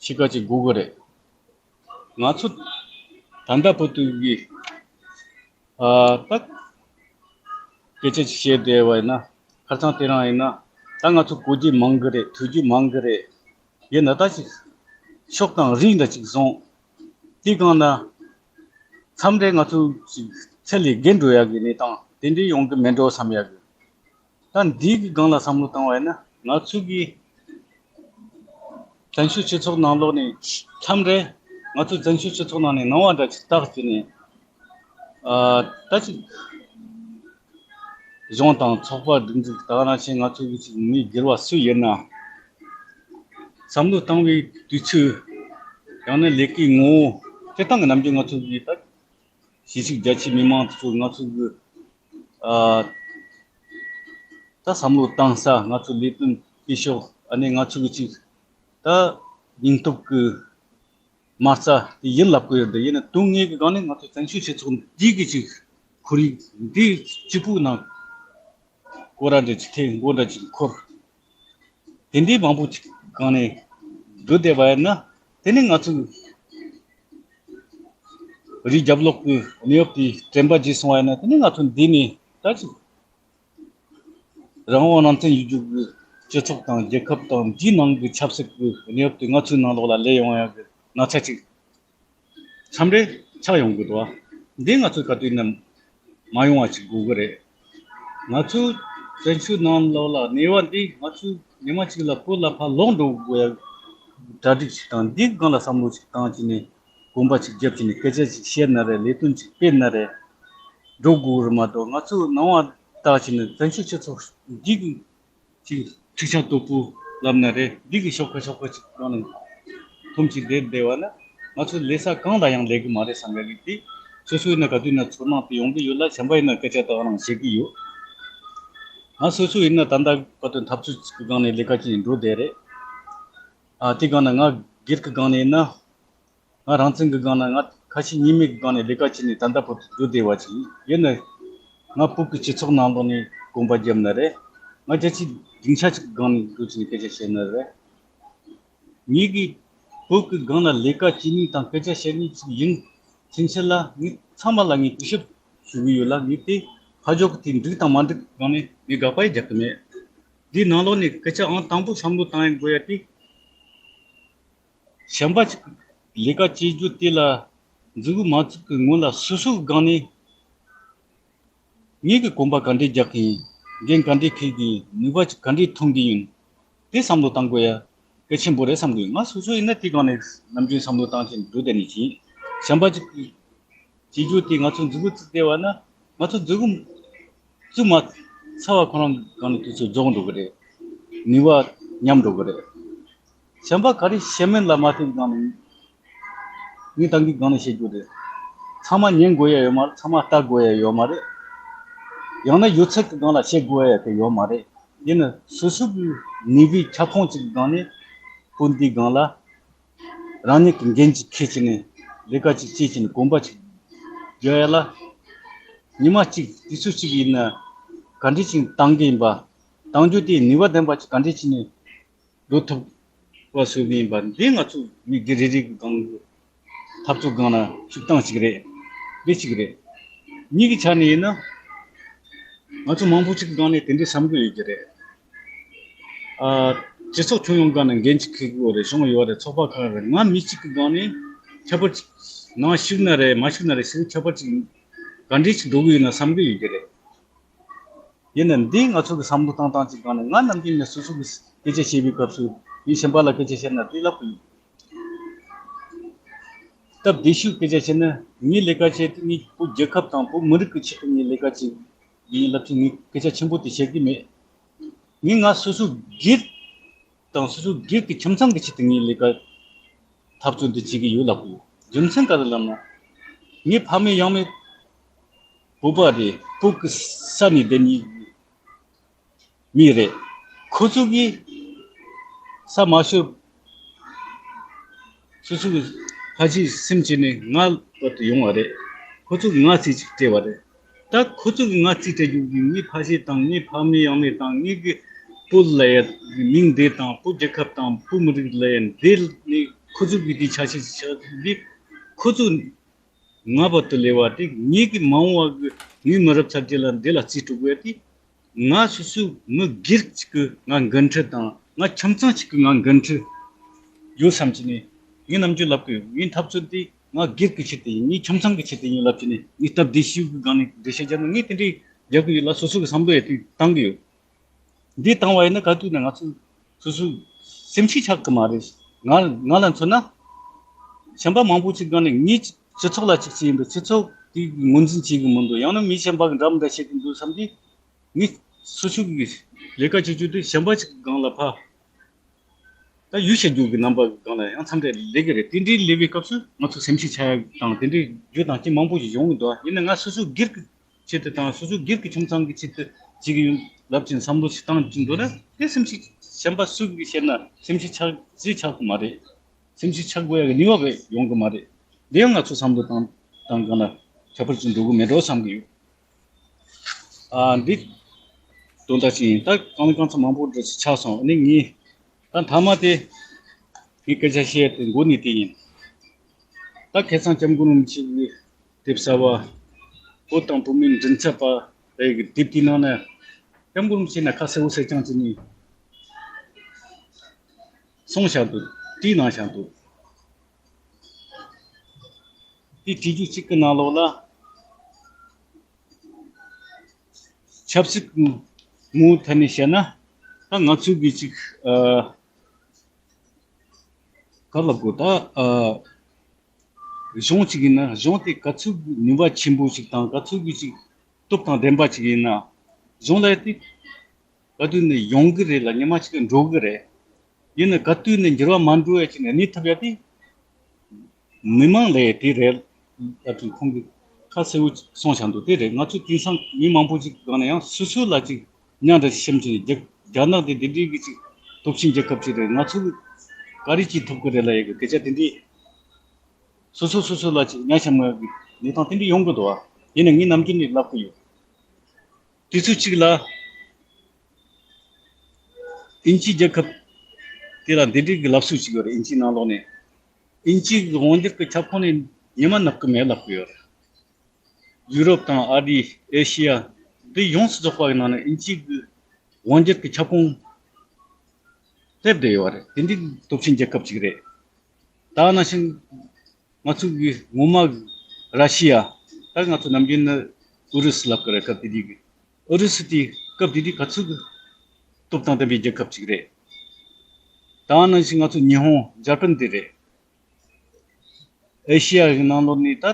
གཤིས་ཀ་ཅིག་དགོས་ཀྱི་རེད། ང་ཚོ་ད་ལྟ་བར་དུ་གི་ཨ་ད་སྐད་ཆ་ཅིག་བཤད་བསྡད་པ་ཡིན་ན། ཁ་སང་དེ་རིང་ཡིན་ན། ད་ང་ཚོ་གོ་རྒྱུ་མང་གི་རེད། ཐོས་རྒྱུ་མང་གི་རེད། ཡིན་ན་ད་ཅིག་ཕྱོགས་དང་རིས་འདྲ་ཅིག་བཟུང་། དེའི་སྒང་ན་མཚམས་རེ་ང་ཚོ་ཅིག་ཚད་ལས་བརྒལ་འགྲོ་ཡ་གི་གནས་སྟངས་དེ་འདྲའི་ཡོང་གི་མེད་འགྲོ་བསམ་ཡ་གི། ད་འདི་གི་སྒང་ལ་བསམ་བློ་བཏང་བ་ཡིན་ན། ང་ཚོ་གི་བཙན་བྱོལ་སྤྱི་ཚོགས་ནང་ལོགས་ནས་མཚམས་རེ་ང་ཚོ་བཙན་བྱོལ་སྤྱི་ཚོགས་ནང་ནས་སྣང་བ་འདྲ་ཅིག་བཏགས་བྱས་ནས། ཨ་ད་ཅིག་གཞུང་དང་ཚོགས་པ་སྒྲིག་འཛུགས། ད་ག་ནང་བཞིན་ང་ཚོ་གི་ཅིག་མི་སྒེར་བ་སུ་ཡིན་ན། བསམ་བློ་བཏང་བའི་དུས་ཚོད། ཡང་ན་ལས་ཀའི་ངོ་བོ། སྤྱིར་བཏང་གི་ནམ་རྒྱུན་ང་ཚོ་གི་ད་གཞིས་བྱེས་རྒྱ་ཆེའི་མི་མང་དེ་ཚོ་ང་ཚོ་གི་ཨ་ད་བསམ་བློ་བཏང་ས། ང་ཚོ་ལས་དོན་སྤེལ་ཕྱོགས། ཨ་ནི་ང་ཚོ་གི་ཅིག་ད་སྙིང་སྟོབས་ཀྱི་མ་རྩ་དེ་ཡིན་ལབ་ཀྱི་ཡོད་དེ། ཡིན་ན་དོན་དངོས་ཀྱི་སྒང་ནས་ང་ཚོ་བཙན་བྱོལ་སྤྱི་ཚོགས་འདི་གི་ཅིག་ཁོར་ཡུག་འདི་གཅིག་པུའི་ནང་སྐོར་ར་འདྲ་ཅིག་ཐེབས། མགོ་འདྲ་ཅིག་འཁོར། དེ་འདྲའི་མང་པོ་ཅིག་སྒང་ནས་འགྲོ་བསྡད་པ་ཡིན་ན། དེ་ནི་ང་ཚོ་རིའི་རྒྱབ་ལོགས་ཀྱི་གནས་བབ་དེ་དྲན་པ་བརྗེད་སོང་བ་ཡིན་ན། དེ་ནི་ང་ཚོ་འདི་ནས་ད་ཅིག་ རང་དབང་རང་བཙན་ཡོད་རྒྱུ་གི་སྤྱི་ཚོགས་དང་རྒྱལ་ཁབ་དང་འདིའི་ནང་གི་ཆབ་སྲིད་ཀྱི་གནས་བབ་དེ་ང་ཚོའི་ནང་ལོགས་ལ་སླེབས་ཡོང་ཡག་གི་ན་ཚ་ཅིག་མཚམས་རེ་ཆགས་ཡོང་གི་འདུག་འདི་ང་ཚོས་ག་དུས་ནས་མ་ཡོང་བ་ཅིག་དགོས་ཀྱི་རེད། ང་ཚོའི་བཙན་བྱོལ་ནང་ལོགས་ལ་གནས་བབ་འདི་ང་ཚོས་ཉི་མ་གཅིག་ལ་བོད་ལ་ཕར་ལོག་འགྲོ་དགོས་ཡ་གྲ་སྒྲིག་ཅིག་དང་འདིའི་སྒང་ལ་བསམ་བློ་ཅིག་བཏང་བྱས་ནས་གོམ་པ་ཅིག་བརྒྱབ་བྱས་ནས་སྐད་ཆ་ཅིག་བཤད་ན་རེད། ལས་དོན་ཅིག་སྤེལ་ན་རེད། འགྲོ་དགོས་རེད་མ་གཏོགས། ང་ཚོའི་ནང་བ་བལྟས་བྱས་ནས་བཙན་བྱོལ་སྤྱི་ཚོགས་འདི་གི་ཅིག་འཁྲུག་ཆ་དོད་པོ་ལབ་ན་རེད། འདི་གི་ཤོག་ཁ་ཤོག་ཁ་ཅིག་གང་ནས་ཐོམ་ཅིག་བསྡད་བསྡད་པ་ན་ང་ཚོ་ལས་ས་གང་ལ་ཡང་ལས་ཀྱི་མ་རེད་བསམ་ཡ་གི་དེ། སོ་སོ་ཡིན་ན་ག་དུས་ན་ཚོར་སྣང་དེ་ཡོང་གི་ཡོད་ལ། གཞན་པ་ཡིན་ན་སྐད་ཆ་དག་རང་བཤད་ཀྱི་ཡོད། ང་སོ་སོ་ཡིན་ན་ད་ལྟ་ག་དུས་འཐབ་རྩོད་ཅིག་གི་སྒང་ནས་ལས་ཀ་ཅིག་འགྲོ་བསྡད་རེད། ཨ་དེ་སྒང་ན་ང་སྒེར་གྱི་སྒང་ནས་ཡིན་ན། ང་རང་བཙན་གྱི་སྒང་ན་ང་ཁ་ཞེ་གཉིས་མེད་ཀྱི་སྒང་ནས་ལས་ཀ་བྱས་ནས་ད་ལྟ་བར་དུ་འགྲོ་བསྡད་པ་ཅིག་ཡིན། ཡིན་ན་ང་བོད་ཀྱི་སྤྱི་ཚོགས་ནང་ལོགས་ནས་གོམ་པ་བརྒྱབ་ན་རེད། ང་རྒྱལ་སྤྱིའི་སྡིངས་ཆ་ཅིག་གི་སྒང་ནས་འགྲོ་བྱས་ནས་སྐད་ཆ་བཤད་ན་རེད། ངེད་ཀྱིས་བོད་ཀྱི་སྒང་ལ་ལས་ཀ་བྱེད་མཁན་དང་སྐད་ཆ་བཤད་མཁན་ཅིག་ཡིན་ཕྱིན་ཆད་ལ། ངས་ཚང་མ་ལ་ངས་གུས་ཞབས་ཞུ་གི་ཡོད་ལ། ངས་དེ་ཕར་ཕྱོགས་ཀྱི་དེ་འགྲིག་དང་མ་འགྲིག་གི་སྒང་ནས་ངས་དགག་པ་རྒྱག་གི་མེད། འདིའི་ནང་ལོགས་ནས་སྐད་ཆ་ཨང་དང་པོ་བསམ་བློ་བཏང་ཡ་དགོས་ཡ་དེ། གཞན་པ་ཅིག་ལས་ཀ་བྱེད་རྒྱུ་དེ་ལ་མཛུབ་གུ་མ་བཙུགས་ཀྱི་སྔོན་ལ་སོ་སོའི་སྒང་ནས་ངེད་ཀྱིས་གོམ་པ་ག་འདྲས་རྒྱག་གི་ཡིན། འགན་ག་འདྲས་འཁྱེར་གྱི་ཡིན། ནུས་པ་ཅིག་ག་འདྲས་ཐོན་གྱི་ཡིན། དེ་བསམ་བློ་བཏང་དགོས་ཡ་གལ་ཆེན་པོ་རེད་བསམ་གྱི་ཡོད། ང་སོ་སོ་ཡིན་ན་དེ་སྒང་ནས་ནམ་རྒྱུན་བསམ་བློ་བཏང་བྱས་འགྲོ་བསྡད་ནི་ཅིག་ཡིན། གཞན་པ་ཅིག་བྱེད་རྒྱུ་དེ་ང་ཚོ་མཛུབ་གུ་བཙུགས་བསྡད་པ་ན། ང་ཚོ་མཛུབ་གུ་བཙུགས་མ་ཚར་བ་ཁོ་རང་སྒང་ནས་དུས་ཚོད་རྫོགས་འགྲོ་གི་རེད། ནུས་པ་ཉམས་འགྲོ་གི་རེད། གཞན་པ་ག་རེ་བཤད་མིན་ལ་མ་ལྟོས་སྒང་ནས་ངས་ཏང་གི་སྒང་ནས་བཤད་རྒྱུ་རེད། ཚང་མ་ཉན་དགོས་ཡ་ཡོད་མ་རེད། ཚང་མ་ལྟ་དགོས་ཡ་ཡོད་མ་རེད། ཡང་ན་ཡོད་ཚད་ཀྱི་སྒང་ལ་བཤད་དགོས་ཡ་དེ་ཡོད་མ་རེད། ཡིན་ན་སོ་སོ་གི་ནུས་པའི་ཁྱབ་ཁོངས་ཅིག་གི་སྒང་ནས་བོད་འདིའི་སྒང་ལ་རང་ཉིད་ཀྱི་འགན་ཅིག་འཁྱེར་བྱས་ནས་ལས་ཀ་ཅིག་བྱེད་བྱས་ནས་གོམ་པ་ཅིག་རྒྱག་ཡ་ལ། ཉི་མ་གཅིག་དུས་ཚོད་གཅིག་ཡིན་ན་ག་འདྲས་ཅིག་བཏང་གི་ཡིན་པ། བཏང་རྒྱུ་དེ་ནུས་པ་ལྡན་པ་ཅིག་ག་འདྲས་བྱས་ནས་འགྲོ་ཐུབ་པ་བཟོ་གི་ཡིན་པ། འདི་ང་ཚོ་མི་སྒེར་རེ་རེ་གི་སྒང་གི་འཐབ་རྩོད་སྒང་ལ་ཤུགས་བཏང་ཞིག་རེད། འདི་གཅིག་རེད། གཉིས་ཀྱི་ཆ་ནས་ཡིན་ན། ང་ཚོ་མང་པོ་ཅིག་གི་སྒང་ནས་དེ་འདྲའི་བསམ་གི་ཡོད་ཀྱི་རེད། ཨ། སྤྱི་ཚོགས་ཁྱོན་ཡོངས་སྒང་ནས་འགན་ཅིག་འཁྱེར་དགོས་རེད། གཞུང་ཡོད་རེད། ཚོགས་པ་ཁག་རེད། ང་མི་གཅིག་གི་སྒང་ནས་ཁྱད་པར་ཅིག་ནང་ཞུགས་ན་རེད། མ་ཞུགས་ན་རེད་ཟེར། ཁྱད་པར་ཅིག་ག་འདྲས་ཅིག་འགྲོ་གི་ཡོད་ན་བསམ་གི་ཡོད་ཀྱི་རེད། ཡིན་ན་འདི་ང་ཚོ་གི་བསམ་བློ་བཏང་སྟངས་ཅིག་སྒང་ནས། ང་ནམ་རྒྱུན་ནས་སོ་སོ་གི་སྐད་ཆ་བཤད་པའི་སྐབས་སུ་མི་གཞན་པ་ལ་སྐད་ཆ་བཤད་ན་དེ་ལབ་གི་ཡོད། སྟབས་བདེ་ཤོས་སྐད་ཆ་བཤད་ན། ངའི་ལས་ཀ་བྱེད་དུས་ངས་བོད་རྒྱལ་ཁབ་དང་བོད་མི་རིགས་ཀྱི་ཆེད་དུ་ངའི་ལས་ཀ་བྱེད་ཡིན་ལབ་ཅིག་ངས་སྐད་ཆ་ཆེན་པོ་དེ་བཤད་གི་མེད། ངས་ང་སོ་སོ་སྒེར་དང་སོ་སོ་སྒེར་གྱི་ཁྱིམ་ཚང་གི་ཆེད་དུ་ངའི་ལས་ཀ་འཐབ་རྩོད་འདི་བྱེད་ཀྱི་ཡོད་ལབ་གི་ཡོད། རྒྱུ་མཚན་ག་རེ་ལབ་ན། ངའི་ཕ་མེས་ཡང་མེས་བོད་པ་རེད། བོད་ཀྱི་ས་ནས་བསྡད་མཁན་མི་རེད། ཁོ་ཚོ་གིས་ས་མ་ཤོར། སོ་སོ་གི་ཕ་གཞིས་སེམས་བྱས་ནས་ང་བར་དུ་ཡོང་བ་རེད། ཁོ་ཚོ་གིས་ང་རྩིས་ཅིག་སྤྲད་པ་རེད། ད་ཁོ་ཚོ་གིས་ང་རྩིས་སྤྲད་རྒྱུ་གི་ངའི་ཕ་གཞིས་དང་། ངའི་ཕ་མེས་ཡང་མེས་དང་། ངེད་ཀྱི་བོད་ལབ་ཡ་མིང་འདི་དང་། བོད་རྒྱལ་ཁབ་དང་བོད་མི་རིགས་ལབ་ཡ་འདི་ནི་ཁོ་ཚོ་གི་དེ་ཆ་ཤས་ཆགས་འདི། ཁོ་ཚོ་ང་བར་དུ་སླེབས་པ་དེ། ངེད་ཀྱི་མ་འོངས་པ་གི་ངའི་མི་རབས་ཚ་རྒྱུད་ལ་འདི་ལ་རྩིས་སྤྲོད་དགོས་ཡ་དེ། ང་སོ་སོའི་མི་སྒེར་གཅིག་གི་ང་འགན་འཁྲི་དང་། ང་ཁྱིམ་ཚང་གཅིག་གི་ང་འགན་འཁྲི་ཡོད་བསམ་གྱི་ནས། ངས་ནམ་རྒྱུན་ལབ་གི་ཡོད། ངའི་འཐབ་རྩོད་དེ་ང་སྒེར་གྱི་ཆེད་དུ་ཡིན། ངའི་ཁྱིམ་ཚང་གི་ཆེད་དུ་ཡིན་ལབ་གྱི་ནས། ངས་སྟབས་བདེ་ཤོས་ཀྱི་སྒང་ནས་འགྲེལ་བཤད་རྒྱག་ན། ངས་དེ་འདྲའི་རྒྱག་གི་ཡོད་ལ། སོ་སོ་གི་བསམ་བློ་ཡང་དེ་བཏང་གི་ཡོད། འདི་བཏང་བ་ཡིན་ན་ག་དུས་ན་ང་ཚོ་སོ་སོ་སེམས་ཤུགས་ཆག་གི་མ་རེད། ང་ང་ལ་མཚོན་ན། གཞན་པ་མང་པོ་ཅིག་སྒང་ནས་ངའི་སྤྱི་ཚོགས་ལ་ཅིག་ཅིག་ཡིན་པའི་སྤྱི་ཚོགས་དེ་ངོས་འཛིན་བྱེད་ཀྱི་མི་འདུག་ཡང་ན་མི་གཞན་པ་གི་འདྲ་མི་འདྲ་བཤད་ཀྱི་འདུག་བསམ་དུས། ངས་སོ་སོ་གི་ལས་ཀ་བྱེད་རྒྱུ་དེ་གཞན་པ་ཅིག་གི་སྒང་ལ་ཕར། ད་ཡུལ་ཤེས་རྒྱུ་གི་རྣམ་པ་གི་སྒང་ལ་ཡང་མཚམས་རེ་སླེབས་ཀྱི་རེད། དེ་འདྲའི་སླེབས་པའི་སྐབས་སུ་ང་ཚོ་སེམས་ཤུགས་ཆག་ཡ་དང་། དེ་འདྲའི་རྒྱུ་དང་རྐྱེན་མང་པོ་ཞིག་ཡོང་གི་འདུག་ཡིན་ན་ང་སོ་སོ་སྒེར་གྱི་ཆེད་དུ་དང་། སོ་སོ་སྒེར་གྱི་ཁྱིམ་ཚང་གི་ཆེད་དུ་བྱེད་ཀྱི་ཡིན་ལབ་ཅིང་བསམ་བློ་ཞིག་བཏང་ཅིང་འདུག་ན། དེ་སེམས་ཤུགས་གཞན་པ་སུ་གིས་བཤད་ན་སེམས་ཤུགས་ཆག་ཅི་ཆག་གི་མ་རེད། སེམས་ཤུགས་ཆག་དགོས་ཡ་གི་ནུས་པ་བས་ཡོང་གི་མ་རེད། དེ་ཡང་ང་ཚོ་བསམ་བློ་བཏང་བཏང་གང་ལ་ཁྱད་པར་ཅིག་འགྲོ་གི་མེད་འགྲོ་བསམ་གི་ཡོད། ཨ། འདི་དོན་དག་ཅིག་ཡིན། ད་གང་ལ་གང་འཚམ་མང་པོ་འདྲ་ཞིག་ཆགས་སོང་། ཨ་ནི་ངས་ད་མཐའ་མ་དེ་ངས་སྐད་ཆ་བཤད་དེ་འགོ་ནས་དེ་ཡིན། ད་ཁ་སང་སྐྱབས་མགོན་རིན་པོ་ཆེ་གིས་དེབ་གསར་པ། བོད་དང་བོད་མིའི་མགྲིན་ཚབ་པ་རེད་གི་དེབ་དེའི་ནང་ན། སྐྱབས་མགོན་རིན་པོ་ཆེ་ནས་ཁ་གསལ་བོ་གསལ་རྐྱང་བྱས་ནས་གསུངས་བཞག་འདུག་བྲིས་གནང་བཞག་འདུག་དེ་བྲིས་རྒྱུ་གཅིག་གི་ནང་ལོགས་ལ། ཆབ་སྲིད་ངོ་བོའི་ཐད་ནས་བཤད་ན། ད་ང་ཚོའི་གི་ཅིག་ཨ། ག་ལབ་དགོས་ད། ཨ། གཞུང་གཅིག་ཡིན་ན་གཞུང་དེ་ག་ཚོད་ཀྱི་ནུས་པ་ཆེན་པོ་ཞིག་དང་ག་ཚོད་ཀྱི་ཅིག་སྟོབས་དང་ལྡན་པ་ཅིག་ཡིན་ན། གཞུང་ལ་དེ་ག་དུས་ནས་ཡོང་གི་རེད་ལ། ཉི་མ་གཅིག་འགྲོ་གི་རེད། ཡིན་ན་ག་དུས་ནས་འགྱུར་བ་མ་འགྲོ་ཡ་ཅིག་ནས་གནས་ཐུབ་ཡ་དེ་མི་མང་ལས་དེ་རེད། ད་དུང་ཁོང་གིས་ཁ་གསལ་བོ་གསུངས་བཞག་འདུག་དེ་རེད། ང་ཚོ་དེང་སང་མི་མང་པོ་ཅིག་སྒང་ནས་ཡང་སོ་སོ་ལ་ཅིག་ཉག་འདྲ་ཞིག་བཤམས་བྱས་རྒྱ་རྒྱ་ནག་དེ་འདི་འདྲའི་གི་ཅིག་སྟོབས་ཆེན་རྒྱལ་ཁབ་ཅིག་རེད། ང་ཚོ་ག་རེ་བྱེད་ཐུབ་ཀྱི་རེད་ལབ་ཡ་གི་སྐད་ཆ་དེ་འདྲའི་སོ་སོ་སོ་སོ་ལ་ཅིག་ཉག་བཤམས་ཡ་གི་གནས་སྟངས་དེ་འདྲ་ཡོང་གི་འདུག་ཨ། ཡིན་ན་ངས་ནམ་རྒྱུན་ནས་ལབ་ཀྱི་ཡོད། དུས་ཚོད་གཅིག་ལ་དབྱིན་ཇི་རྒྱལ་ཁབ་དེ་ལ་འདི་འདྲའི་གི་ལབ་སྲོལ་ཅིག་ཡོད་རེད། དབྱིན་ཇིའི་ནང་ལོགས་ནས། དབྱིན་ཇིའི་གི་དབང་སྒྱུར་གི་ཁྱབ་ཁོངས་ནས་ཉི་མ་ནུབ་ཀྱི་མེད་ལབ་ཀྱི་ཡོད་རེད། ཡུ་རོབ་དང་ཨ་རི། ཨེ་ཤི་ཡ་འདི་ཡོངས་སུ་རྫོགས་པ་གི་ནང་ནས་དབྱིན་ཇིའི་གི་དབང་སྒྱུར་གི་ཁྱབ་ཁོངས་སླེབས་བསྡད་ཡོད་རེད། དེ་འདྲའི་སྟོབས་ཆེན་རྒྱལ་ཁབ་ཅིག་རེད། ད་ནང་བཞིན་ང་ཚོ་གི་ངོ་མ་ར་ཤི་ཡ། ད་ང་ཚོ་ནམ་རྒྱུན་ནི་ཨུ་རུ་སུ་ལབ་ཀྱི་རེད། སྐབས་དེ་དུས་ཀྱི་ཨུ་རུ་སུ་དེ་སྐབས་དེ་དུས་ག་ཚོད་ཀྱི་སྟོབས་དང་ལྡན་པའི་རྒྱལ་ཁབ་ཅིག་རེད། ད་ནང་བཞིན་ང་ཚོ་ཉི་ཧོང་། འཇར་པན་དེ་རེད། ཨེ་ཤི་ཡ་གི་ནང་ལོགས་ནས་ད་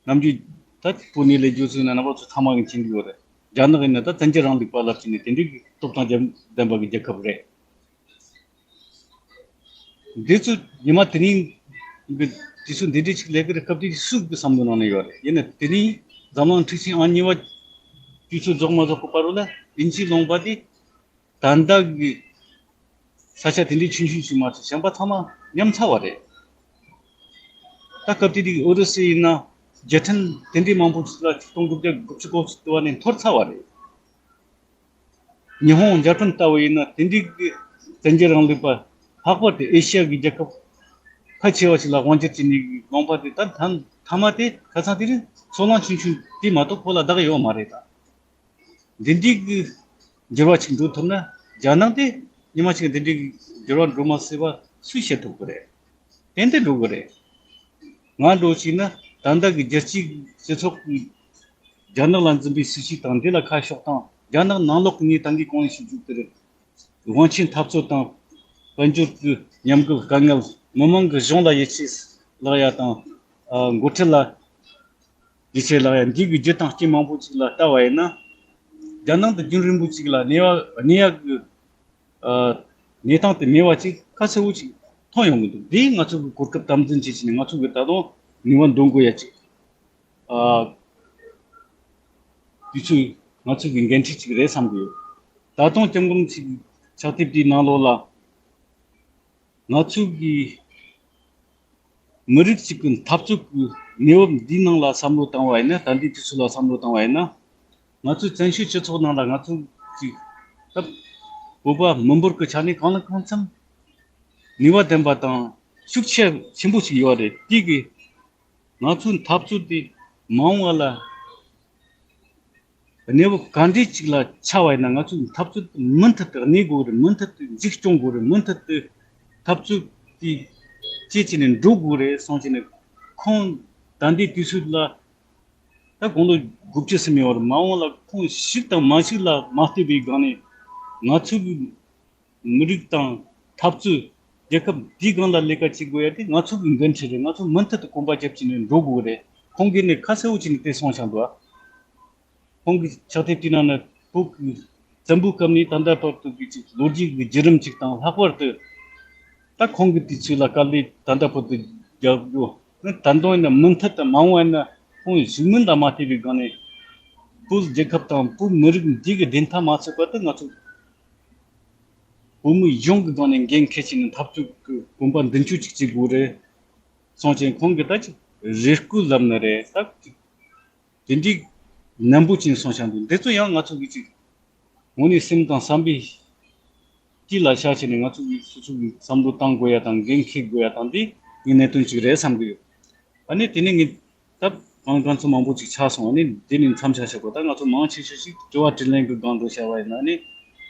ནམ་རྒྱུན་ད་བོད་ནས་ལས་རྒྱུ་ཚོ་ཡིན་ན་རྣམ་པ་ཚོ་ཚང་མ་གི་མཁྱེན་གྱི་ཡོད་རེད། རྒྱ་ནག་ཡིན་ན་ད་བཙན་རྒྱལ་རིང་ལུགས་པ་ལབ་བྱས་ནས་དེ་འདྲའི་གི་སྟོབས་དང་ལྡན་པ་གི་རྒྱལ་ཁབ་རེད། འདི་ཚོ་ཉི་མ་དེ་རིང་གི་དུས་ཚོད་འདི་འདྲའི་ཅིག་ལས་ཀྱི་རེད། སྐབས་དེ་སུ་གི་བསམ་བློ་ནང་ནས་ཡོད་རེད། ཡིན་ན་དེ་རིང་འཛམ་གླིང་འཁྲུག་ཆེན་ཨང་གཉིས་པ་དུས་ཚོད་རྫོགས་མ་རྫོགས་ཀྱི་བར་ལ་དབྱིན་ཇིའི་ལུང་པ་དེ་ད་ལྟ་གི་ས་ཆ་དེ་འདྲའི་ཆུང་ཆུང་ཞིག་མ་ཚད་གཞན་པ་ཚང་མ་ཉམས་ཚར་བ་རེད། ད་སྐབས་དེ་དུས་ཨུ་རུ་སུ་ཡིན་ན་རྒྱལ་ཕྲན་དེ་འདྲའི་མང་པོ་ཞིག་ལ་ཆིག་སྟོང་དགུ་བརྒྱ་དགུ་བཅུ་གོ་གཅིག་དུ་བ་ནས་འཐོར་ཚར་བ་རེད། ཉི་ཧོང་། འཇར་པན་ལྟ་བུ་ཡིན་ན་དེ་འདྲའི་གི་བཙན་རྒྱལ་རིང་ལུགས་པ། ལྷག་པར་དུ་ཨེ་ཤི་ཡ་གི་རྒྱལ་ཁབ་ཕལ་ཆེ་བ་ཞིག་ལ་དབང་སྒྱུར་བྱས་ནས་གི་དགོངས་པ་དེ་ད་ཐ་མ་དེ་ཁ་སང་དེ་རིང་སོ་ལང་ཆུང་ཆུང་དེ་མ་གཏོགས་ཁོ་ལ་བདག་ཡོད་མ་རེད་ད། འདི་འདྲའི་གི་འགྱུར་བ་ཅིག་འགྲོ་ཐུབ་ན། རྒྱ་ནག་དེ་ཉི་མ་ཅིག་འདི་འདྲའི་གི་འགྱུར་བ་འགྲོ་མ་སྲིད་པ་སུས་བཤད་ཐུབ་ཀྱི་རེད། ཏན་ཏན་འགྲོ་གི་རེད། ང་འདྲ་བོ་ཅིག་ན་ད་ལྟ་གི་རྒྱལ་སྤྱིའི་སྤྱི་ཚོགས་ཀྱི་རྒྱ་ནག་ལ་འཛིན་པའི་སྲིད་བྱུས་དང་འདི་ལ་ཁ་ཕྱོགས་སྟངས། རྒྱ་ནག་ནང་ལོགས་ཀྱི་ངས་ད་གིན་གོང་ནས་ཞུ་རྒྱུ་དེ་རེད། དབང་ཆའི་འཐབ་རྩོད་དང་། དཔལ་འབྱོར་གྱི་ཉམས་རྒུད་དཀའ་ངལ། མི་མང་གི་གཞུང་ལ་ཡིད་ཆེས་བརླག་ཡ་དང་། ཨ། འགོ་ཁྲིད་ལ་ཡིད་ཆེས་བརླག་ཡ། འདི་གི་རྒྱུ་དང་རྐྱེན་མང་པོ་ཅིག་ལ་ལྟ་བ་ཡིན་ན། རྒྱ་ནག་འདི་རྒྱུན་རིང་པོ་ཅིག་ལ་གནས་པ་གནས་ཡག་གི། ཨ། གནས་སྟངས་དེ་མེད་པ་ཅིག་ཁ་གསལ་བོ་ཅིག་མཐོང་ཡོང་གི་འདུག་འདིས་ང་ཚོ་གི་གོ་སྐབས་དམ་འཛིན་བྱེད་ཀྱི་ནས་ང་ཚོ་གི་ད་དུང་ནུས་པ་འདོན་དགོས་ཡ་ཅིག་ཨ། དུས་ཚོད་ང་ཚོ་གི་འགན་འཁྲི་ཅིག་རེད་བསམ་གི་ཡོད། ད་དུང་སྐྱབས་མགོན་ཅིག་ཕྱག་དེབ་དེའི་ནང་ལོགས་ལ། ང་ཚོ་གི་མི་རིགས་གཅིག་གི་འཐབ་རྩོད་ཀྱི་གནས་བབ་འདིའི་ནང་ལ་བསམ་བློ་བཏང་བ་ཡིན་ན། ད་ལྟའི་དུས་ཚོད་ལ་བསམ་བློ་བཏང་བ་ཡིན་ན། ང་ཚོའི་བཙན་བྱོལ་སྤྱི་ཚོགས་ནང་ལ་ང་ཚོ་གཅིག་ད་བོད་པ་མི་འབོར་གྱི་ཆ་ནས་གང་ལ་གང་འཚམ་ནུས་པ་ལྡན་པ་དང་ཤུགས་ཆེ་ཆེན་པོ་ཞིག་ཡོད་རེད། དེ་གི་ང་ཚོའི་འཐབ་རྩོད་དེ་མ་འོངས་པ་ལ་གནས་བབ་ག་འདྲས་ཅིག་ལ་ཆགས་པ་ཡིན་ན། ང་ཚོའི་འཐབ་རྩོད་མུ་མཐུད་དུ་གནས་དགོས་རེད། མུ་མཐུད་དུ་འཛུགས་སྐྱོང་དགོས་རེད། མུ་མཐུད་དུ་འཐབ་རྩོད་དེ་བྱེད་བྱས་ནས་འགྲོ་དགོས་རེད་གསུངས་བྱས་ནས། ཁོང་ད་ལྟའི་དུས་ཚོད་ལ་ད་དགུང་ལོ་དགུ་བཅུ་ཟིན་ཡོད་རེད། མ་འོངས་ལ་ཁོང་ཞིག་དང་མ་ཞིག་ལ་མ་ལྟོས་པའི་སྒང་ནས་ང་ཚོའི་མི་རིགས་དང་འཐབ་རྩོད། རྒྱལ་ཁབ་འདིའི་སྒང་ལ་ལས་ཀ་བྱེད་དགོས་ཡ་དེ་ང་ཚོ་གི་འགན་འཁྲི་རེད། ང་ཚོ་མུ་མཐུད་དུ་གོམ་པ་རྒྱབ་བྱས་ནས་འགྲོ་དགོས་རེད། ཁོང་གིས་ནི་ཁ་གསལ་བོ་བྱས་ནས་དེ་གསུངས་བཞག་འདུག་ཁོང་གི་ཕྱག་དེབ་དེའི་ནང་ན་བོད་ཀྱི་བཙན་པོའི་སྐབས་ནས་ད་ལྟ་བར་དུ་གི་ཅིག་ལོ་རྒྱུས་ཀྱི་བརྒྱུད་རིམ་ཅིག་དང་། ལྷག་པར་དུ་ད་ཁོང་གི་དུས་ཚོད་ལ་དཀའ་ལས་ད་ལྟ་བར་དུ་བརྒྱབ་ཡོད། ད་དུང་ཡིན་ན་མུ་མཐུད་དུ་མ་འོངས་ཡིན་ན་ཁོང་གཞིགས་སྨོན་དང་མ་ལྟོས་པའི་སྒང་ནས་བོད་རྒྱལ་ཁབ་དང་བོད་མི་རིགས་འདི་གི་བདེན་མཐའ་མ་ཚུགས་བར་དུ་ང་ཚོ་བོད་མི་ཡོངས་ཀྱི་སྒང་ནས་འགན་འཁྱེར་བྱས་ནས་འཐབ་རྩོད་ཀྱི་གོམ་པ་མདུན་སྐྱོད་ཅིག་བྱེད་དགོས་རེད་གསུངས་བྱས། ཁོང་གིས་ད་ཅིག་རེ་སྐུལ་ལབ་ན་རེད། ད་ཅིག་དེ་འདྲའི་ནན་པོ་ཅིག་གསུངས་བཞག་འདུག་འདི་ཚོ་ཡང་ང་ཚོ་གི་ཅིག་དངོས་གནས་སེམས་དང་བསམ་པའི་དཀྱིལ་ལ་བཞག་བྱས་ནས་ང་ཚོ་གི་སོ་སོ་གི་བསམ་བློ་བཏང་དགོས་ཡ་དང་འགན་འཁྱེར་དགོས་ཡ་དང་། འདི་ངའི་གནད་དོན་ཅིག་རེད་བསམ་གི་ཡོད། ཨ་ནི་དེ་ནས་ངས་ད་ གང་གང་ཚོ་མང་པོ་ཅིག་ཆགས་སོང་། ཨ་ནི་འདི་ནས་མཚམས་བཞག་ཆོག་པ། ད་ང་ཚོ་མང་ཆེ་ཤོས་ཤིག་དྲི་བ་དྲིས་ལན་གྱི་སྒང་དུ་བྱ་བ་ཡིན་ན། ཨ་ནི་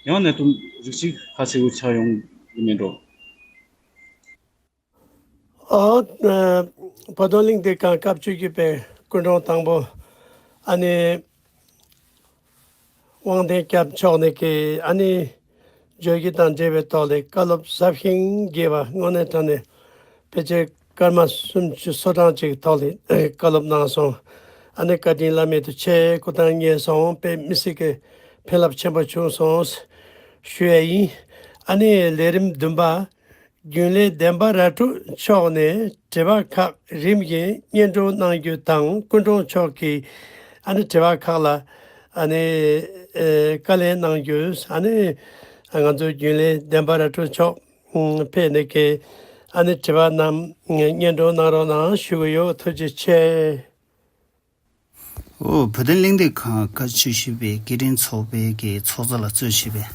ཡང་གནད་དོན་རིགས་ཤིག་ཁ་གསལ་བོ་ཆགས་ཡོང་གི་མེད་འགྲོ། ཨོ། བོད་དོན་གླེང་སྟེགས་ཁང་སྐབས་བཅུ་བཞི་པའི་སྐུ་མགྲོན་དང་པོ། ཨ་ནི། དབང་ལྡན་སྐྱབས་མཆོག་ནས་ཀྱི་ཨ་ནི་བརྗོད་གཞི་དང་འབྲེལ་བའི་ཐོག་ལས་བཀའ་སློབ་ཟབ་ཞིང་རྒྱས་པ། དངོས་གནས་དྲང་གནས་ཕལ་ཆེར་སྐར་མ་སུམ་ཅུ་སོ་གྲངས་ཅིག་ཐོག་ལས་བཀའ་སློབ་གནང་སོང་། ཨ་ནི་བཀའ་དྲིན་བླ་མེད་དུ་ཆེ། སྐུ་ཐང་མཉེས་སོང་། དཔེ་མི་སྲིད་ཀྱི་ཕན་རླབས་ཆེན་པོ་བྱུང་སོང་ཞུ་ཡ་ཡིན། ཨ་ནི་ལས་རིམ་བདུན་པ། རྒྱུན་ལས་བདེན་པ་ར་སྤྲོད་མཆོག་ནས་དྲི་བ་ཁག་རིམ་བཞིན་སྙན་སྒྲོན་གནང་རྒྱུ་དང་། སྐུ་མགྲོན་མཆོག་གིས་ཨ་ནི་དྲི་བ་ཁག་ལ་ཨ་ནི་ཨེ་བཀའ་ལན་གནང་རྒྱུ། ཨ་ནི་ང་ཚོའི་རྒྱུན་ལས་བདེན་པ་ར་སྤྲོད་མཆོག་ཕེབས་ནས་ཀྱི་ཨ་ནི་དྲི་བ་རྣམས་སྙན་སྒྲོན་གནང་རོགས་གནང་ཞུ་གི་ཡོད། ཐུགས་རྗེ་ཆེ། ཨོ། བོད་དོན་གླེང་སྟེགས་ཁང་སྐབས་བཅུ་བཞི་པའི་སྐད་འཕྲིན་ཚོགས་པའི་གི་ཚོགས་གཙོ་ལ་གཙོས་བྱས་པའི་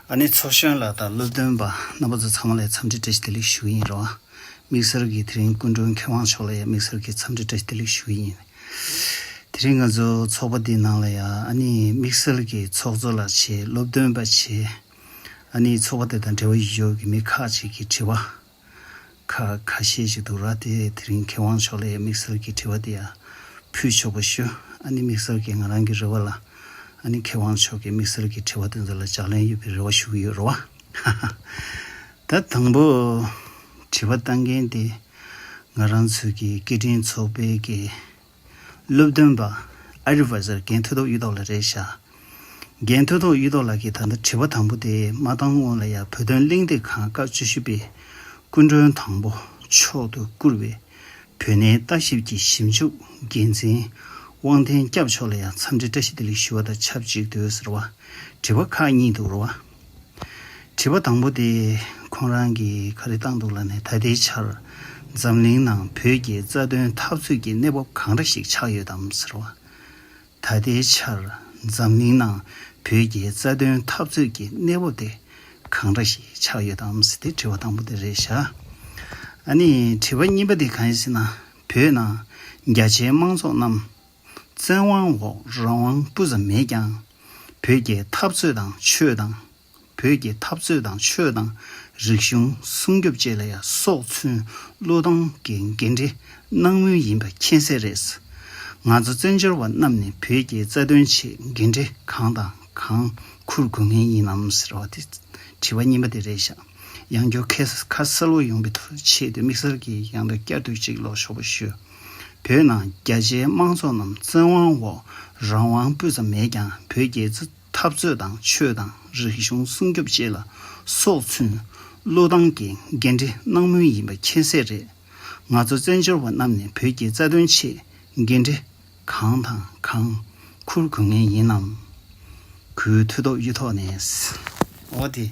ཨ་ནི་ཚོགས་གཞོན་ལགས་དང་སློབ་སྟོན་པ་རྣམ་པ་ཚོ་ཚང་མ་ལ་འཚམས་འདྲི་བཀྲ་ཤིས་བདེ་ལེགས་ཞུ་གི་ཡིན་རོ། དམིགས་བསལ་གྱི་དེ་རིང་སྐུ་མགྲོན་མཁས་དབང་མཆོག་ལ་ཡང་དམིགས་བསལ་གྱི་འཚམས་འདྲི་བཀྲ་ཤིས་བདེ་ལེགས་ཞུ་གི་ཡིན། དེ་རིང་ང་ཚོ་ཚོགས་པ་འདིའི་ནང་ལ་ཡང་ཨ་ནི་དམིགས་བསལ་གྱི་ཚོགས་གཙོ་ལགས་བྱས། སློབ་སྟོན་པ་བྱས། ཨ་ནི་ཚོགས་པ་དེ་དང་འབྲེལ་བ་ཡོད་ཀྱི་མི་ཁག་ཅིག་གི་དྲི་བ། ཁ་ཁ་ཤས་ཤིག་འདུག་ར། དེ་དེ་རིང་མཁས་དབང་མཆོག་ལ་དམིགས་བསལ་གྱི་དྲི་བ་དེ་ཡང་ཕུལ་ཆོག་པ་ཞུ། ཨ་ནི་དམིགས་བསལ་གྱི་ང་རང་གི་རེ་བ་ལ། ཨ་ནི་མཁས་དབང་མཆོག་གིས་དམིགས་བསལ་གྱི་དྲི་བ་དེ་ཚོ་ལ་ལྗགས་ལན་ཡོད་པའི་རེ་བ་ཞུ་གི་ཡོད་རེད་བ། ད་དང་པོ། དྲི་བ་བཏང་མཁན་དེ་ང་རང་ཚོའི་གི་སྐད་འཕྲིན་ཚོགས་པའི་གི་སློབ་སྟོན་པ་ཨ་རི་ཝ་ཟེར་རྒན་ཐུབ་ཐོབ་གཡུ་ཐོག་ལགས་རེད་ཤག་རྒན་ཐུབ་ཐོབ་གཡུ་ཐོག་ལགས་ཀྱིས་ད་ལྟ་དྲི་བ་དང་པོ་དེ་མ་བཏང་སྔོན་ལ་ཡང་བོད་དོན་གླེང་སྟེགས་ཁང་སྐབས་བཅུ་བཞི་པའི་སྐུ་མགྲོན་དང་པོ་མཆོག་ཏུ་བཀུར་བའི་བོད་གནས་ལྟ་ཞིབ་ཀྱི་ཞིབ་འཇུག་འགན་འཛིན་དབང་ལྡན་སྐྱབས་མཆོག་ལ་ཡང་འཚམས་འདྲི་བཀྲ་ཤིས་བདེ་ལེགས་ཞུ་བ་དང་ཆབས་ཅིག་ཏུ་ཟེར་བ། དྲི་བ་ཁག་གཉིས་འདུག་རེད་བ། དྲི་བ་དང་པོ་དེ་ཁོང་རང་གིས་ག་རེ་བཏང་འདུག་ལབ་ན། ད་ལྟའི་ཆར་འཛམ་གླིང་ནང་བོད་ཀྱི་རྩ་དོན་འཐབ་རྩོད་ཀྱི་གནས་བབ་གང་འདྲ་ཞིག་ཆགས་ཡོད་དམ་ཟེར་བ། ད་ལྟའི་ཆར་འཛམ་གླིང་ནང་བོད་ཀྱི་རྩ་དོན་འཐབ་རྩོད་ཀྱི་གནས་བབ་དེ་གང་འདྲ་ཞིག་ཆགས་ཡོད་དམ་ཟེར་ཏེ་དྲི་བ་དང་པོ་དེ་རེད་ཤག་ཨ་ནི་དྲི་བ་གཉིས་པ་དེ་གང་ཡིན་ཟེར་ན། བོད་ནང་རྒྱ་ཆེའི་དམངས་ཚོགས་རྣམས་བཙན་དབང་འོག་རང་དབང་སྤུ་ཙམ་མེད་ཀྱང་། བོད་ཀྱི་འཐབ་རྩོད་དང་ཆོས་དང་། བོད་ཀྱི་འཐབ་རྩོད་དང་ཆོས་དང་རིག་གཞུང་སྲུང་སྐྱོབ་བཅས་ལ་ཡང་སྲོག་བཙུན་བློས་བཏང་གི་འགན་འཁྲི་གནང་མུས་ཡིན་པ་མཁྱེན་གསལ་རེད། ང་ཚོ་བཙན་བྱོལ་བ་རྣམས་ནས་བོད་ཀྱི་རྩ་དོན་ཆེད་འགན་འཁྲི་གང་དང་གང་འཁུར་དགོས་ངེས་ཡིན་ནམ་ཟེར་བ་དེ་དྲི་བ་གཉིས་པ་དེ་རེད་ཤག་ཡང་བསྐྱར་ཁ་ཁ་གསལ་པོ་ཡོང་བའི་ཆེད་དུ་དམིགས་བསལ་གྱིས་ཡང་བསྐྱར་དུ་གཅིག་ཀློག་ཆོག་པ་ཞུ། བོད་ནང་རྒྱ་ཆེའི་དམངས་ཚོགས་རྣམས་བཙན་དབང་འོག་རང་དབང་སྤུ་ཙམ་མེད་ཀྱང་། བོད་ཀྱི་འཐབ་རྩོད་དང་ཆོས་དང་རིག་གཞུང་སྲུང་སྐྱོབ་བཅས་ལ་སྲོག་བཙུན་བློས་བཏང་གི་འགན་འཁྲི་གནང་མུས་ཡིན་པ་མཁྱེན་གསལ་རེད། ང་ཚོ་བཙན་བྱོལ་བ་རྣམས་ནས་བོད་ཀྱི་རྩ་དོན་ཆེད་འགན་འཁྲི་གང་དང་གང་འཁུར་དགོས་ངེས་ཡིན་ནམ། གུས་མཐུ་སྟོབས་གཡུ་ཐོག་ནས། འོ་དེ་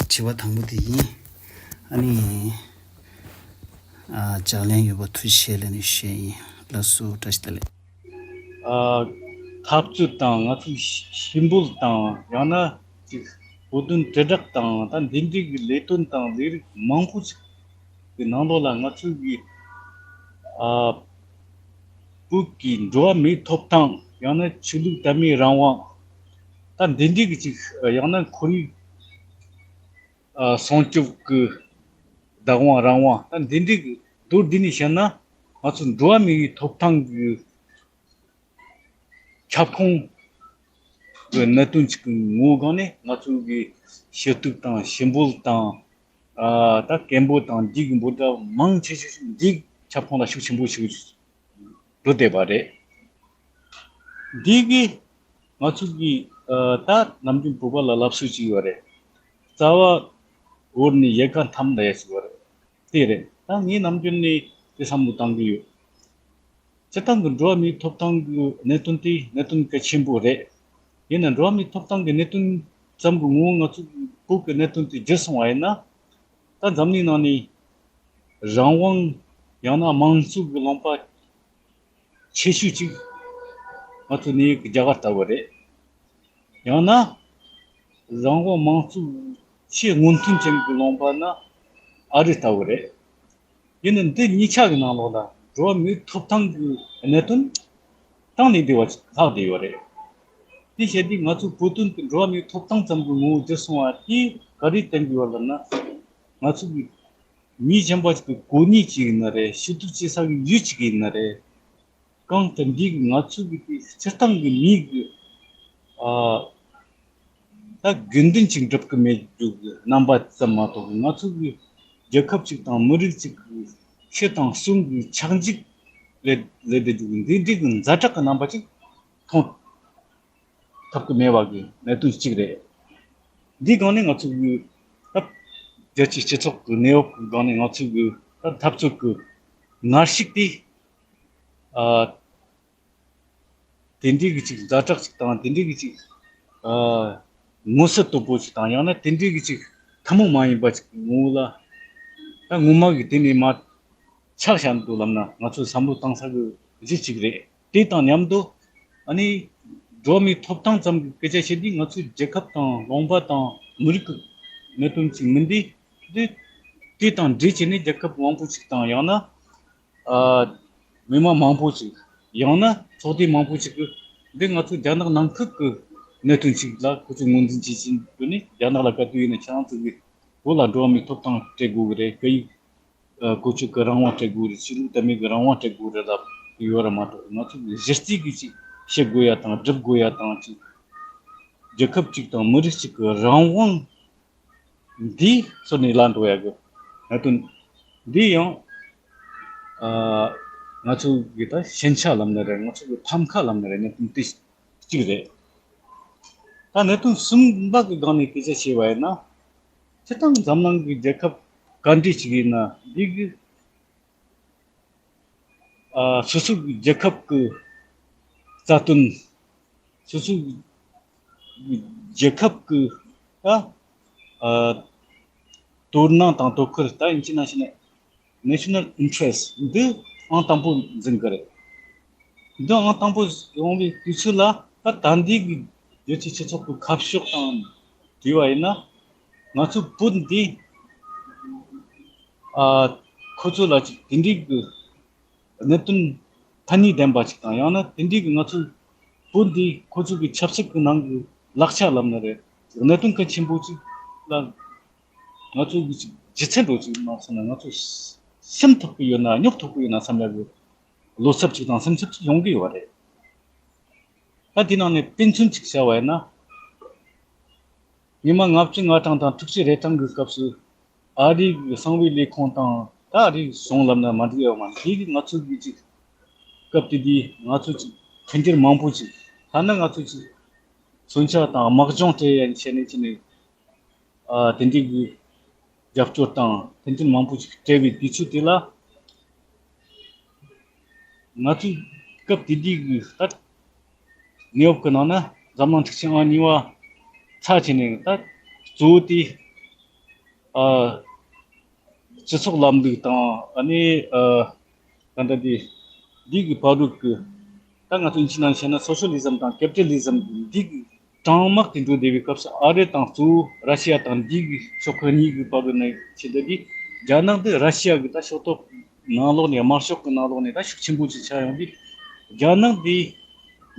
དྲི་བ་དང་པོ་དེ་ཡིན། ཨ་ནི། ཨ། ལྗགས་ལན་ཡོད་པ་ཐུགས་རྗེ་ཆེ་ལབ་ནས་ཞུ་ཡ་ཡིན། ལགས་སོ། བཀྲ་ཤིས་བདེ་ལེགས། ཨ། འཐབ་རྩོད་དང་ང་ཚོའི་ཞི་འབོད་དང་། ཡང་ན་ཅིག་བོད་དོན་དྲིལ་བསྒྲགས་དང་། ད་འདི་འདྲའི་གི་ལས་དོན་དང་ལས་རིགས་མང་པོ་ཞིག་གི་ནང་ལོགས་ལ་ང་ཚོའི་གི། ཨ། བོད་ཀྱི་འགྲོ་བ་མིའི་ཐོབ་ཐང་། ཡང་ན་ཆོས་ལུགས་དད་མོས་རང་དབང་། ད་འདི་འདྲའི་གི་ཅིག་ཡང་ན་ཁོར་ཡུག་ཨ། སྲུང་སྐྱོབ་ཀྱི་བདག་དབང་རང་དབང་། ད་འདི་འདྲའི་གི་མདོར་བསྡུས་ནས་བཤད་ན། ང་ཚོ་འགྲོ་བ་མིའི་ཐོབ་ཐང་གི་ཁྱབ་ཁོངས་ཀྱི་གནད་དོན་ཅིག་གི་ངོ་བོའི་སྒང་ནས་ང་ཚོ་གི་ཞུ་གཏུག་དང་ཞི་འབོད་དང་། ཨ། ད་སྐད་འབོད་དང་འདི་གི་འབོད་སྒྲ་མང་ཆེ་ཤོས་འདིའི་ཁྱབ་ཁོངས་ལ་ཤུགས་ཆེན་པོ་ཞིག་འགྲོ་བསྡད་པ་རེད། འདི་གིས་ང་ཚོ་གི། ཨ། ད་ནམ་རྒྱུན་བོད་པ་ལ་ལབ་སྲོལ་ཅིག་ཡོད་རེད། རྩ་བ་བོར་ནས་ཡལ་ག་འཐམ་ལབ་ཡ་ཞིག་ཡོད་རེད། དེ་རེད། ད་ངས་ནམ་རྒྱུན་ནས་དེ་བསམ་བློ་བཏང་གི་ཡོད། སྤྱིར་བཏང་གི་འགྲོ་བ་མིའི་ཐོབ་ཐང་གི་གནད་དོན་དེ་གནད་དོན་གལ་ཆེན་པོ་རེད། ཡིན་ན་འགྲོ་བ་མིའི་ཐོབ་ཐང་གི་གནད་དོན་ཙམ་གྱི་ངོ་བོ་ང་ཚོ་བོད་ཀྱི་གནད་དོན་དེ་བསྒྱུར་སོང་བ་ཡིན་ན། ད་འཛམ་གླིང་ནང་ནས་རང་དབང་། ཡང་ན་དམངས་གཙོ་གི་ལུང་པ་ཆེ་ཤོས་གཅིག་ང་ཚོ་གནས་ཡུལ་གྱི་རྒྱ་གར་ལྟ་བུ་རེད། ཡང་ན་རང་དབང་དམངས་གཙོ་ཆེས་སྔོན་ཐོན་ཅན་གྱི་ལུང་པ་ན་ཨ་རི་ལྟ་བུ་རེད། ཡིན་ནའི་འདི་གཉིས་ཆ་གི་ནང་ལོགས་ལ་ འགྲོ་བ་མིའི་ཐོབ་ཐང་གི་གནད་དོན་གྲངས་ལས་འདས་པ་ཞིག་ལྷག་བསྡད་ཡོད་རེད། དེ་བྱས་དུས་ང་ཚོའི་བོད་དོན་དེ་འགྲོ་བ་མིའི་ཐོབ་ཐང་ཙམ་གྱི་ངོ་བོ་བསྒྱུར་སོང་བ་དེ་ག་རེ་བསྟན་གྱི་ཡོད་ལབ་ན། ང་ཚོ་གི་མི་གཞན་པ་ཞིག་གི་གོ་གནས་ཅིག་ཡིན་ན་རེད། ཞུ་གཏུག་བྱེད་ས་གི་ཡུལ་ཅིག་ཡིན་ན་རེད། གང་ལྟར་འདི་གི་ང་ཚོ་གི་དེ་སྤྱིར་བཏང་གི་མི་གི། ཨ། ད་དགོས་འདུན་ཅིག་འགྲུབ་ཀྱི་མེད་རྒྱུ་གི་རྣམ་པ་ཙམ་མ་གཏོགས། ང་ཚོ་གི་རྒྱལ་ཁབ་ཅིག་དང་མི་རིགས་ཅིག་གི་ཆོས་དང་གསུམ་གྱི་ཆགས་འཇིག་ལས་ལས་བསྡད་རྒྱུ་གི་འདི་འདྲའི་གི་ཛ་དྲག་གི་རྣམ་པ་ཅིག་མཐོང་ཐུབ་ཀྱི་མེད་པ་གི་གནད་དོན་གཅིག་རེད། འདི་སྒང་ནས་ང་ཚོ་གི་ད་རྒྱལ་སྤྱིའི་སྤྱི་ཚོགས་ཀྱི་གནས་བབ་ཀྱི་སྒང་ནས་ང་ཚོ་གི་ད་འཐབ་རྩོད་ཀྱི་ངར་ཤུགས་དེ། ཨ། དེ་འདྲའི་གི་ཅིག་ཛ་དྲག་ཅིག་དང་། དེ་འདྲའི་གི་ཅིག་ཨ། མངོན་གསལ་དོད་པོ་ཅིག་དང་། ཡང་ན་དེ་འདྲའི་གི་ཅིག་ཐུན་མོང་མ་ཡིན་པ་ཅིག་གི་ངོ་བོ་ལ། ད་ངོ་མ་གི་དེ་ནས་མར་ཆགས་བཞག་འདུག་ལབ་ན། ང་ཚོས་བསམ་བློ་བཏང་ས་གི་གཞི་གཅིག་རེད། དེ་དང་མཉམ་དུ་ཨ་ནི་འགྲོ་བ་མིའི་ཐོབ་ཐང་ཙམ་གྱི་སྐད་ཆ་བཤད་དུས། ང་ཚོའི་རྒྱལ་ཁབ་དང་ལུང་པ་དང་མི་རིགས་ཀྱི་གནད་དོན་ཅིག་མིན་དུས། དེ་དེ་དང་འབྲེལ་བྱས་ནས་རྒྱལ་ཁབ་མང་པོ་ཅིག་དང་། ཡང་ན། ཨ། མི་མང་མང་པོ་ཅིག། ཡང་ན་ཚོགས་སྡེ་མང་པོ་ཅིག་གིས་འདི་ང་ཚོའི་རྒྱ་ནག་ནང་ཁུལ་གྱི་གནད་དོན་ཅིག་ལ་ཁོ་ཚོས་ངོས་འཛིན་བྱེད་བཞིན་ཡོད་ནས། རྒྱ་ནག་ལ་ག་དུས་ཡིན་ན་ཁྱེད་རང་ཚོ་གིས་བོད་ལ་འགྲོ་བ་མིའི་ཐོབ་ཐང་སྤྲད་དགོས་ཀྱི་རེད། སྐད་ཡིག་ཨ། བཀོལ་སྤྱོད་ཀྱི་རང་དབང་སྤྲད་དགོས་རེད། ཆོས་ལུགས་དད་མོས་ཀྱི་རང་དབང་སྤྲད་དགོས་རེད་ལབ་ཡོད་ར་མ་གཏོགས། ང་ཚོ་གི་གཞི་རྩའི་གི་ཅིག་བཤད་དགོས་ཡ་དང་སྒྲུབ་དགོས་ཡ་དང་ཅིག་རྒྱལ་ཁབ་ཅིག་དང་མི་རིགས་ཅིག་གི་རང་དབང་འདི་ཚུར་ནས་ལ་འགྲོ་ཡ་གི་གནད་དོན་འདི་ཡང་། ཨ། ང་ཚོ་གི་ད་ཞན་ཆ་ལབ་ན་རེད། ང་ཚོ་གི་ཕམ་ཁ་ལབ་ན་རེད། གནད་དོན་དེ་གཅིག་རེད། ད་གནད་དོན་གསུམ་པ་གི་སྒང་ནས་སྐད་ཆ་བཤད་པ་ཡིན་ན། སྤྱིར་བཏང་འཛམ་གླིང་གི་རྒྱལ་ཁབ་ག་འདྲ་ཅིག་ཡིན་ན། འདི་གི། ཨ། སོ་སོ་གི་རྒྱལ་ཁབ་ཀྱི་རྩ་དོན། སོ་སོ་གི་རྒྱལ་ཁབ་ཀྱི། ཨ། ཨ། དོ་སྣང་དང་དོ་ཁུར། ད་ཡིན་གཅིག་ནང་བཞིན་ནས་national interest འདི་ཨང་དང་པོ་འཛིན་གི་རེད། འདི་ཨང་དང་པོ་ཡོང་བའི་དུས་ཚོད་ལ། ད་ད་འདི་གི་རྒྱལ་སྤྱིའི་སྤྱི་ཚོགས་ཀྱི་ཁ་ཕྱོགས་དང་འབྲེལ་བ་ཡིན་ན། ང་ཚོ་བོད་འདི། ཨ། ཁོ་ཚོ་ལ་ཅིག་དེ་འདྲའི་གི་གནད་དོན་ཕན་ནུས་ལྡན་པ་ཅིག་དང་། ཡང་ན་དེ་འདྲའི་གི་ང་ཚོའི་བོད་འདི་ཁོ་ཚོ་གི་ཆབ་སྲིད་ཀྱི་ནང་གི་ལག་ཆ་ལབ་ན་རེད། གནད་དོན་གལ་ཆེན་པོ་ཅིག་ལ་ང་ཚོ་གི་ཅིག་ལྗིད་ཚད་འདྲ་ཅིག་མ་སོང་ན། ང་ཚོ་ཤེས་ཐུབ་ཀྱི་ཡོད་ན་སྙོབ་ཐུབ་ཀྱི་ཡོད་ན་བསམ་ཡ་གི་བློ་འཚབ་ཅིག་དང་སེམས་འཚབ་ཅིག་ཡོང་གི་ཡོད་རེད། ད་དེ་ནང་ནས་དཔེ་མཚོན་ཅིག་བྱ་བ་ཡིན་ན། ཉི་མ་ལྔ་བཅུ་ང་གྲངས་དང་དྲུག་ཅུ་རེ་གྲངས་ཀྱི་སྐབས་སུ། ཨ་རིའི་གསང་བའི་ལས་ཁུངས་དང་། ད་ཨ་རིའི་གཞུང་ལབ་ན་མ་འགྲིག་ཡོད་མ་རེད། དེ་གི་ང་ཚོ་གི་ཅིག་སྐབས་དེ་དུས་ང་ཚོ་ཅིག་མཐུན་འགྱུར་མང་པོ་ཅིག། ཐ་ན་ང་ཚོ་ཅིག་མཚོན་ཆ་དང་དམག་སྦྱོང་སྤྲད་ཡ་བྱས་ནས་བྱས་ནས། ཨ། དེ་འདྲའི་གི་རྒྱབ་སྐྱོར་དང་མཐུན་རྐྱེན་མང་པོ་ཞིག་སྤྲད་པའི་དུས་ཚོད་དེ་ལ། ང་ཚོས་སྐབས་དེ་དུས་ཀྱི་ད་གནས་བབ་ཀྱི་ནང་ན། འཛམ་གླིང་འཁྲུག་ཆེན་ཨང་གཉིས་པ་ཚར་བྱས་ནས། ད་གཙོ་བོ་དེ། ཨ། སྤྱི་ཚོགས་ལམ་ལུགས་དང་། ཨ་ནི། ཨ། ད་ལྟ་འདི་འདི་གི་བར་དུ་གི། ད་ང་ཚོ་ཡིན་གཅིག་ནང་བཤད་ན་སོ་ཤ་ལི་ཛམ་དང་ཀེ་པི་ཊ་ལི་ཛམ་འདི་གི་གྲང་དམག་དེ་འགྲོ་བསྡད་པའི་སྐབས་སུ། ཨ་རི་དང་གཙོ་བོ་ར་ཤི་ཡ་དང་འདི་གི་ཕྱོགས་ཁག་གཉིས་ཀྱི་བར་དུ་ནས་བྱེད་དུས། རྒྱ་ནག་འདི་ར་ཤི་ཡ་གི་ད་ཕྱོགས་གཏོགས་ནང་ལོགས་ནས། དམར་ཤོག་གི་ནང་ལོགས་ནས་ད་ཤུགས་ཆེན་པོ་ཅིག་ཆགས་ཡོང་དུས། རྒྱ་ནག་འདི་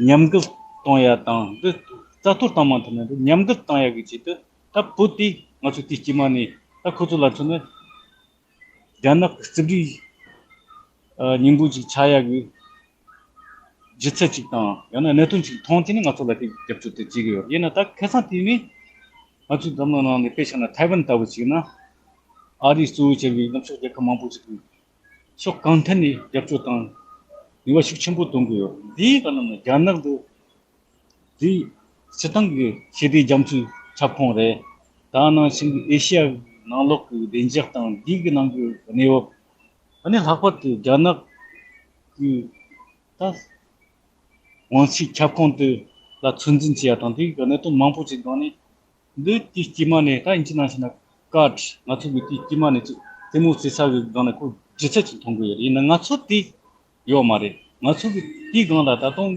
ཉམས་རྒུད་གཏོང་ཡ་དང་། འདི་རྩ་གཏོར་བཏང་མ་ཐུབ་ན་འདི་ཉམས་རྒུད་བཏང་ཡ་གི་ཆེད་དུ། ད་བོད་དེ་ང་ཚོ་དེའི་དཀྱིལ་མ་ནས། ད་ཁོ་ཚོ་ལ་མཚོན་ན། རྒྱ་ནག་གི་རྩིབ་རིས། ཨ། སྙིང་པོ་ཅིག་ཆགས་ཡག་གི་ལྗིད་ཚད་ཅིག་དང་། ཡང་ན་གནད་དོན་ཅིག་མཐོང་དུས་ནས་ང་ཚོ་ལ་དེ་རྒྱབ་སྐྱོར་དེ་བྱེད་ཀྱི་ཡོད། ཡིན་ན་ད་ཁ་སང་དེ་ནས་ང་ཚོའི་འཛམ་གླིང་ནང་ནས། དཔེ་བཞག་ན་ཐའེ་ཝན་ལྟ་བུ་ཅིག་ན། ཨ་རིས་གཙོ་བོ་བྱས་པའི་ནུབ་ཕྱོགས་རྒྱལ་ཁབ་མང་པོ་ཅིག་གིས་ཕྱོགས་གང་ཐད་ནས་རྒྱབ་སྐྱོར་དང་ནུས་པ་ཤུགས་ཆེན་པོ་གཏོང་གི་ཡོད། འདིའི་བར་ན་རྒྱ་ནག་འདི། དེ་སྤྱིར་བཏང་གི་ཞི་བདེ་རྒྱ་མཚོའི་ཁྱབ་ཁོངས་རེད། ད་ནང་བཞིན་གྱི་ཨེ་ཤི་ཡ་ནང་ལོགས་ཀྱི་བདེ་འཇགས་དང་འདི་གི་ནང་གི་གནས་བབ། ཨ་ནི་ལྷག་པར་དུ་རྒྱ་ནག་གི་ད་ཝང་ཆིའི་ཁྱབ་ཁོངས་དེ་ལ་ཚོད་འཛིན་བྱེད་ཡ་དང་། དེ་གི་གནད་དོན་མང་པོ་ཅིག་སྒང་ནས། འདི་དེའི་དཀྱིལ་མ་ནས། ད་ཡིན་གཅིག་ནང་བཤད་ན་ཀར་ཌི། ང་ཚོ་གི་དེའི་དཀྱིལ་མ་ནས་ཅིག་རྩེད་མོ་རྩེ་ས་གི་སྒང་ནས་ཁོ་ལྗིད་ཚད་ཅིག་མཐོང་གི་ཡོད། ཡིན་ན་ང་ཚོ་དེ་ཡོད་མ་རེད། ང་ཚོ་གི་དེའི་སྒང་ལ་ད་དུང་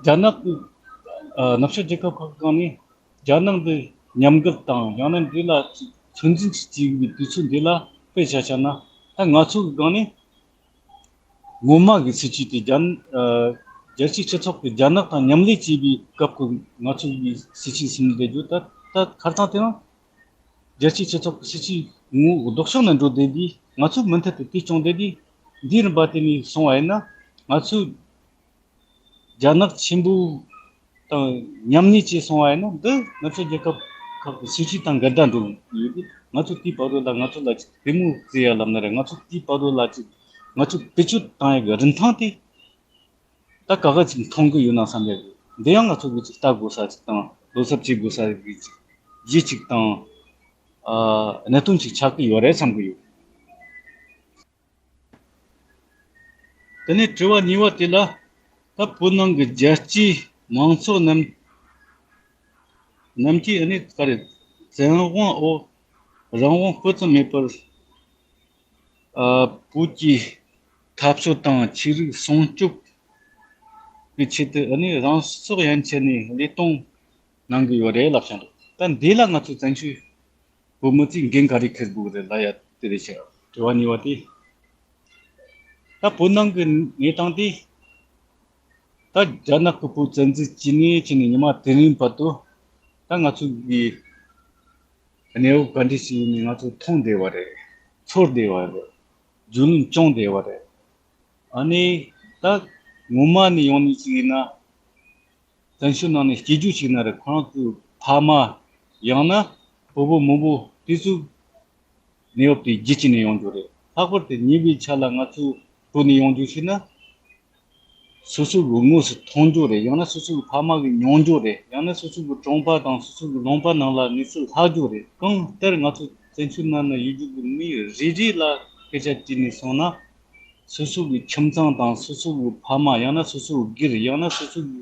རྒྱ་ནག་གི། ཨ། ནུབ་ཕྱོགས་རྒྱལ་ཁབ་ཁག་གི་སྒང་ནས་རྒྱ་ནག་འདི་ཉམས་རྒུད་དང་། ཡང་ན་འདི་ལ་ཚོད་འཛིན་བྱེད་ཀྱི་དུས་ཚོད་འདི་ལ། དཔེ་བཞག་བཞག་ན། ད་ང་ཚོ་གི་སྒང་ནས་ངོ་མ་གི་སྲིད་ཇུས་དེ་རྒྱ་ཨ་རྒྱལ་སྤྱིའི་སྤྱི་ཚོགས་ཀྱིས་རྒྱ་ནག་དང་མཉམ་ལས་བྱེད་པའི་སྐབས་ཀྱི་ང་ཚོ་གི་སྲིད་ཇུས་ཟིན་བསྡད་རྒྱུ་ད་ད་ཁ་སང་དེ་རིང་རྒྱལ་སྤྱིའི་སྤྱི་ཚོགས་ཀྱི་སྲིད་ཇུས་ངོ་ལྡོག་ཕྱོགས་ནས་འགྲོ་བསྡད་དུས། ང་ཚོ་མུ་མཐུད་དུ་དེ་སྐྱོང་བསྡད་དུས། འདིའི་རིམ་པ་དེ་ནས་སོང་བ་ཡིན་ན། ང་ཚོས་རྒྱ་ནག་ཆེན་པོ་དང་མཉམ་གནས་བྱས་སོང་བ་ཡིན་ན། འདི་ནུབ་ཕྱོགས་རྒྱལ་ཁབ་ཁག་གི་སྲིད་ཇུས་དང་འགལ་ཟླ་འགྲོ་ཡོད་དུས། ང་ཚོ་དེའི་བར་དུ་ལ་ང་ཚོ་ལ་ཅིག་གཏི་མུག་བརྩི་ཡ་ལབ་ན་རེད། ང་ཚོ་དེའི་བར་དུ་ལ་ཅིག་ང་ཚོ་བེད་སྤྱོད་བཏང་ཡ་གི་རིན་ཐང་དེ་ད་ག་ག་ཅིག་མཐོང་གི་ཡོད་ན་བསམ་ཡ་གི། འདི་ཡང་ང་ཚོ་གི་ཅིག་ལྟ་དགོས་ས་ཅིག་དང་བློ་འཚབ་བྱེད་དགོས་ས་གི་ཅིག་གཞི་ཅིག་དང་ཨ་གནད་དོན་ཅིག་ཆགས་ཀྱི་ཡོད་རེད་བསམ་གི་ཡོད། དེ་ནས་དྲི་བ་གཉིས་པ་དེ་ལ། ད་བོད་ནང་གི་རྒྱལ་སྤྱིའི་མང་ཚོགས་རྣམས་རྣམས་ཀྱིས་ཨ་ནི་ག་རེ་བཙན་དབང་འོག་རང་དབང་སྤུ་ཙམ་མེད་པར་ཨ་བོད་ཀྱི་འཐབ་རྩོད་དང་ཆོས་རིག་སྲུང་སྐྱོབ་ཀྱི་ཆེད་དུ་ཨ་ནི་རང་སྲོག་ཡན་ཆད་ནས་བློས་གཏོང་གནང་གི་ཡོད་རེད་ལབ་བྱུང་འདུག་ད་འདི་ལ་ང་ཚོ་བཙན་བྱོལ་བོད་མི་ཚོས་འགན་ག་རེ་འཁུར་དགོས་རེད་ལབ་ཡ་དེ་རེད་ཤག་དྲི་བ་གཉིས་པ་དེ། ད་བོད་ནང་གི་གནས་སྟངས་དེ། ད་རྒྱ་ནག་གིས་བོད་བཙན་འཛུལ་བྱས་ནས་བྱས་ནས་ཉི་མ་དེ་རིང་བར་དུ། ད་ང་ཚོ་གི་གནས་བབ་ག་འདྲ་ཞིག་ཡིན་མིན་ང་ཚོ་མཐོང་བསྡད་པ་རེད། ཚོར་བསྡད་པ་རེད། རྒྱུས་ལོན་བྱུང་བསྡད་པ་རེད། ཨ་ནི་ད་ངོ་མ་ནས་ཡོང་ནས་ཅིག་ཡིན་ན། བཙན་བྱོལ་ནང་ནས་སྐྱེ་རྒྱུ་ཞིག་ན་རེད། ཁོ་རང་ཚོའི་ཕ་མ་ཡང་ན་བུ་བུ་མོ་བུ་དེ་ཚོའི་གནས་བབ་དེ་རྒྱུད་ཀྱི་ནས་ཡོང་རྒྱུ་རེད། ལྷག་པར་དུ་ཉེ་བའི་ཆར་ལ་ང་ཚོའི་བོད་ནས་ཡོང་རྒྱུ་ཞིག་ན། སོ་སོ་གི་དངོས་སུ་མཐོང་རྒྱུ་རེད། ཡང་ན་སོ་སོ་གི་ཕ་མ་གི་མྱོང་རྒྱུ་རེད། ཡང་ན་སོ་སོ་གི་གྲོང་པ་དང་སོ་སོ་གི་ལུང་པ་ནང་ལ་གནས་ཚུལ་ལྷག་རྒྱུ་རེད། གང་ལྟར་ང་ཚོ་བཙན་བྱོལ་ནང་ན་ཡོད་རྒྱུ་གི་མི་རེ་རེ་ལ་སྐད་ཆ་དྲིས་ནས་སོང་ན། སོ་སོ་གི་ཁྱིམ་ཚང་དང་སོ་སོ་གི་ཕ་མ། ཡང་ན་སོ་སོ་གི་སྒེར། ཡང་ན་སོ་སོ་གི་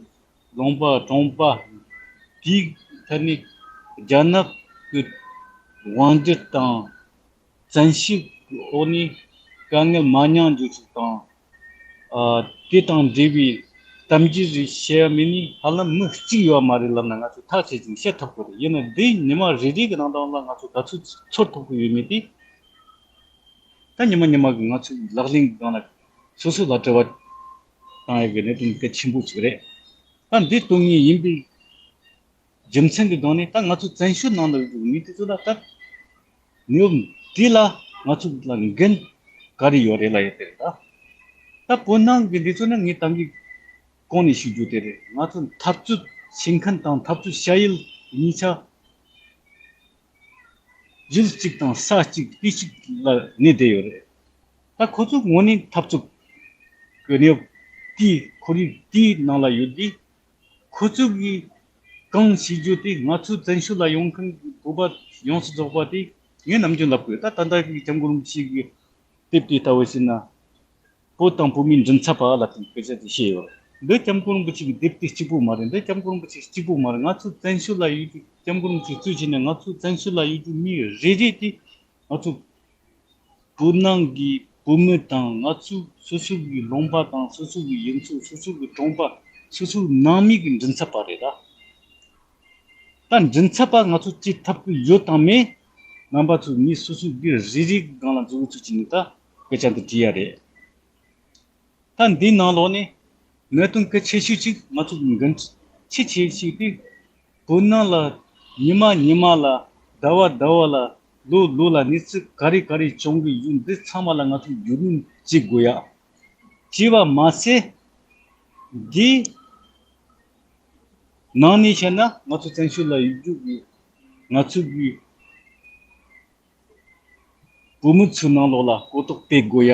ལུང་པ་གྲོང་པ་དེའི་ཐད་ནས་རྒྱ་ནག་གི་དབང་སྒྱུར་དང་བཙན་ཤེད་ཀྱི་འོག་ནས་དཀའ་ངལ་མ་མྱངས་རྒྱུ་ཞིག་དང་། ཨ་དེ་དང་འབྲེལ་བའི་གཏམ་རྒྱུད་རེ་བཤད་ཡ་མེད་ནི་ཧ་ལམ་མི་གཅིག་ཡོད་མ་རེད་ལབ་ན་ང་ཚོས་ཐག་ཆོད་ཅིང་བཤད་ཐུབ་ཀྱི་རེད། ཡིན་ན་འདི་ཉི་མ་རེ་རེ་གི་ནང་དོན་ལ་ང་ཚོ་ག་ཚོད་ཚོར་ཐུབ་ཀྱི་ཡོད་མེད་དེ། ད་ཉི་མ་ཉི་མ་གི་ང་ཚོའི་ལག་ལེན་གྱི་སྒང་ལ་སོ་སོ་ལ་དྲི་བ་བཏང་ཡག་གི་གནད་དོན་གལ་ཆེན་པོ་ཅིག་རེད། ད་འདི་དོན་དངོས་ཡིན་པའི་རྒྱུ་མཚན་གྱི་སྒང་ནས། ད་ང་ཚོ་བཙན་བྱོལ་ནང་ལ་ཡོད་མི་དེ་ཚོ་ལ་ད་གནས་བབ་འདི་ལ་ང་ཚོ་ལ་འགན་ག་རེ་ཡོད་རེད་ལབ་ཡ་དེ་རེད། ད་ད་བོད་ནང་གི་འདི་ཚོ་ནི་ངས་ད་གིན་གོང་ནས་ཞུ་རྒྱུ་དེ་རེད། ང་ཚོ་འཐབ་རྩོད་བྱེད་མཁན་དང་འཐབ་རྩོད་བྱ་ཡུལ་གཉིས་ཆ་ཡུལ་གཅིག་དང་ས་གཅིག་དུས་གཅིག་ལ་གནས་བསྡད་ཡོད་རེད། ད་ཁོ་ཚོ་དངོས་གནས་འཐབ་རྩོད་ཀྱི་གནས་བབ་དེའི་ཁོར་ཡུག་དེའི་ནང་ལ་ཡོད་དུས། ཁོ་ཚོ་གིས་གང་བྱེད་རྒྱུ་དེ་ང་ཚོའི་བཙན་བྱོལ་ལ་ཡོང་མཁན་གྱི་བོད་པ་ཡོངས་སུ་རྫོགས་པ་དེ་ངས་ནམ་རྒྱུན་ལབ་དགོས། ད་ད་ལྟ་གི་སྐྱབས་མགོན་རིན་པོ་ཆེ་གི་དེབ་དེ་ལྟ་བུ་ཞིག་ན། བོད་དང་བོད་མིའི་མགྲིན་ཚབ་པ་ལ་དེ་སྐད་ཆ་དེ་བཤད་ཡོད། འདི་སྐྱབས་མགོན་རིན་པོ་ཆེ་གི་དེབ་དེ་གཅིག་པུ་མ་རེད། འདི་སྐྱབས་མགོན་རིན་པོ་ཆེ་གཅིག་པུ་མ་རེད། ང་ཚོ་བཙན་བྱོལ་ལ་ཡོད་རྒྱུ། སྐྱབས་མགོན་རིན་པོ་ཆེ་གཙོས་བྱས་ནས་ང་ཚོ་བཙན་བྱོལ་ལ་ཡོད་རྒྱུ་མི་རེ་རེ་དེ་ང་ཚོ་བོད་ནང་གི་བོད་མི་དང་། ང་ཚོའི་སོ་སོ་གི་ལུང་པ་དང་། སོ་སོ་གི་ཡུལ་ཚོ། སོ་སོ་གི་གྲོང་པ། སོ་སོའི་ནང་མི་གི་མགྲིན་ཚབ་པ་རེད་ད། ད་མགྲིན་ཚབ་པ་ང་ཚོ་བྱེད་ཐུབ་ཀྱི་ཡོད་དང་མེད། རྣམ་པ་ཚོས་མི་སོ་སོའི་སྒེར་རེ་རེ་གི་སྒང་ལ་འཛུལ་ཚུལ་བྱས་ནས་ད་སྐད་ཆ་འདི་དྲིས་ཡ་རེད། ད་འདིའི་ནང་ལོགས་ནས་གནད་དོན་གལ་ཆེ་ཤོས་ཅིག་ང་ཚོ་གི་འགན་འཁྲི་ཆེ་ཤོས་ཅིག་དེ། བོད་ནང་ལ་ཉི་མ་ཉི་མ་ལ། ཟླ་བ་ཟླ་བ་ལ། ལོ་ལོ་ལ་གནས་ཚུལ་ག་རེ་ག་རེ་བྱུང་གི་ཡོད། འདི་ཚང་མ་ལ་ང་ཚོས་རྒྱུས་ལོན་བྱེད་དགོས་ཡ། བྱས་པ་མ་ཟད། འདི་ནང་ནས་བཤད་ན་ང་ཚོ་བཙན་བྱོལ་ལ་ཡོད་རྒྱུ་གི་ང་ཚོ་གི་བོད་མི་ཚོའི་ནང་ལོགས་ལ་གོ་རྟོགས་སྤེལ་དགོས་ཡ།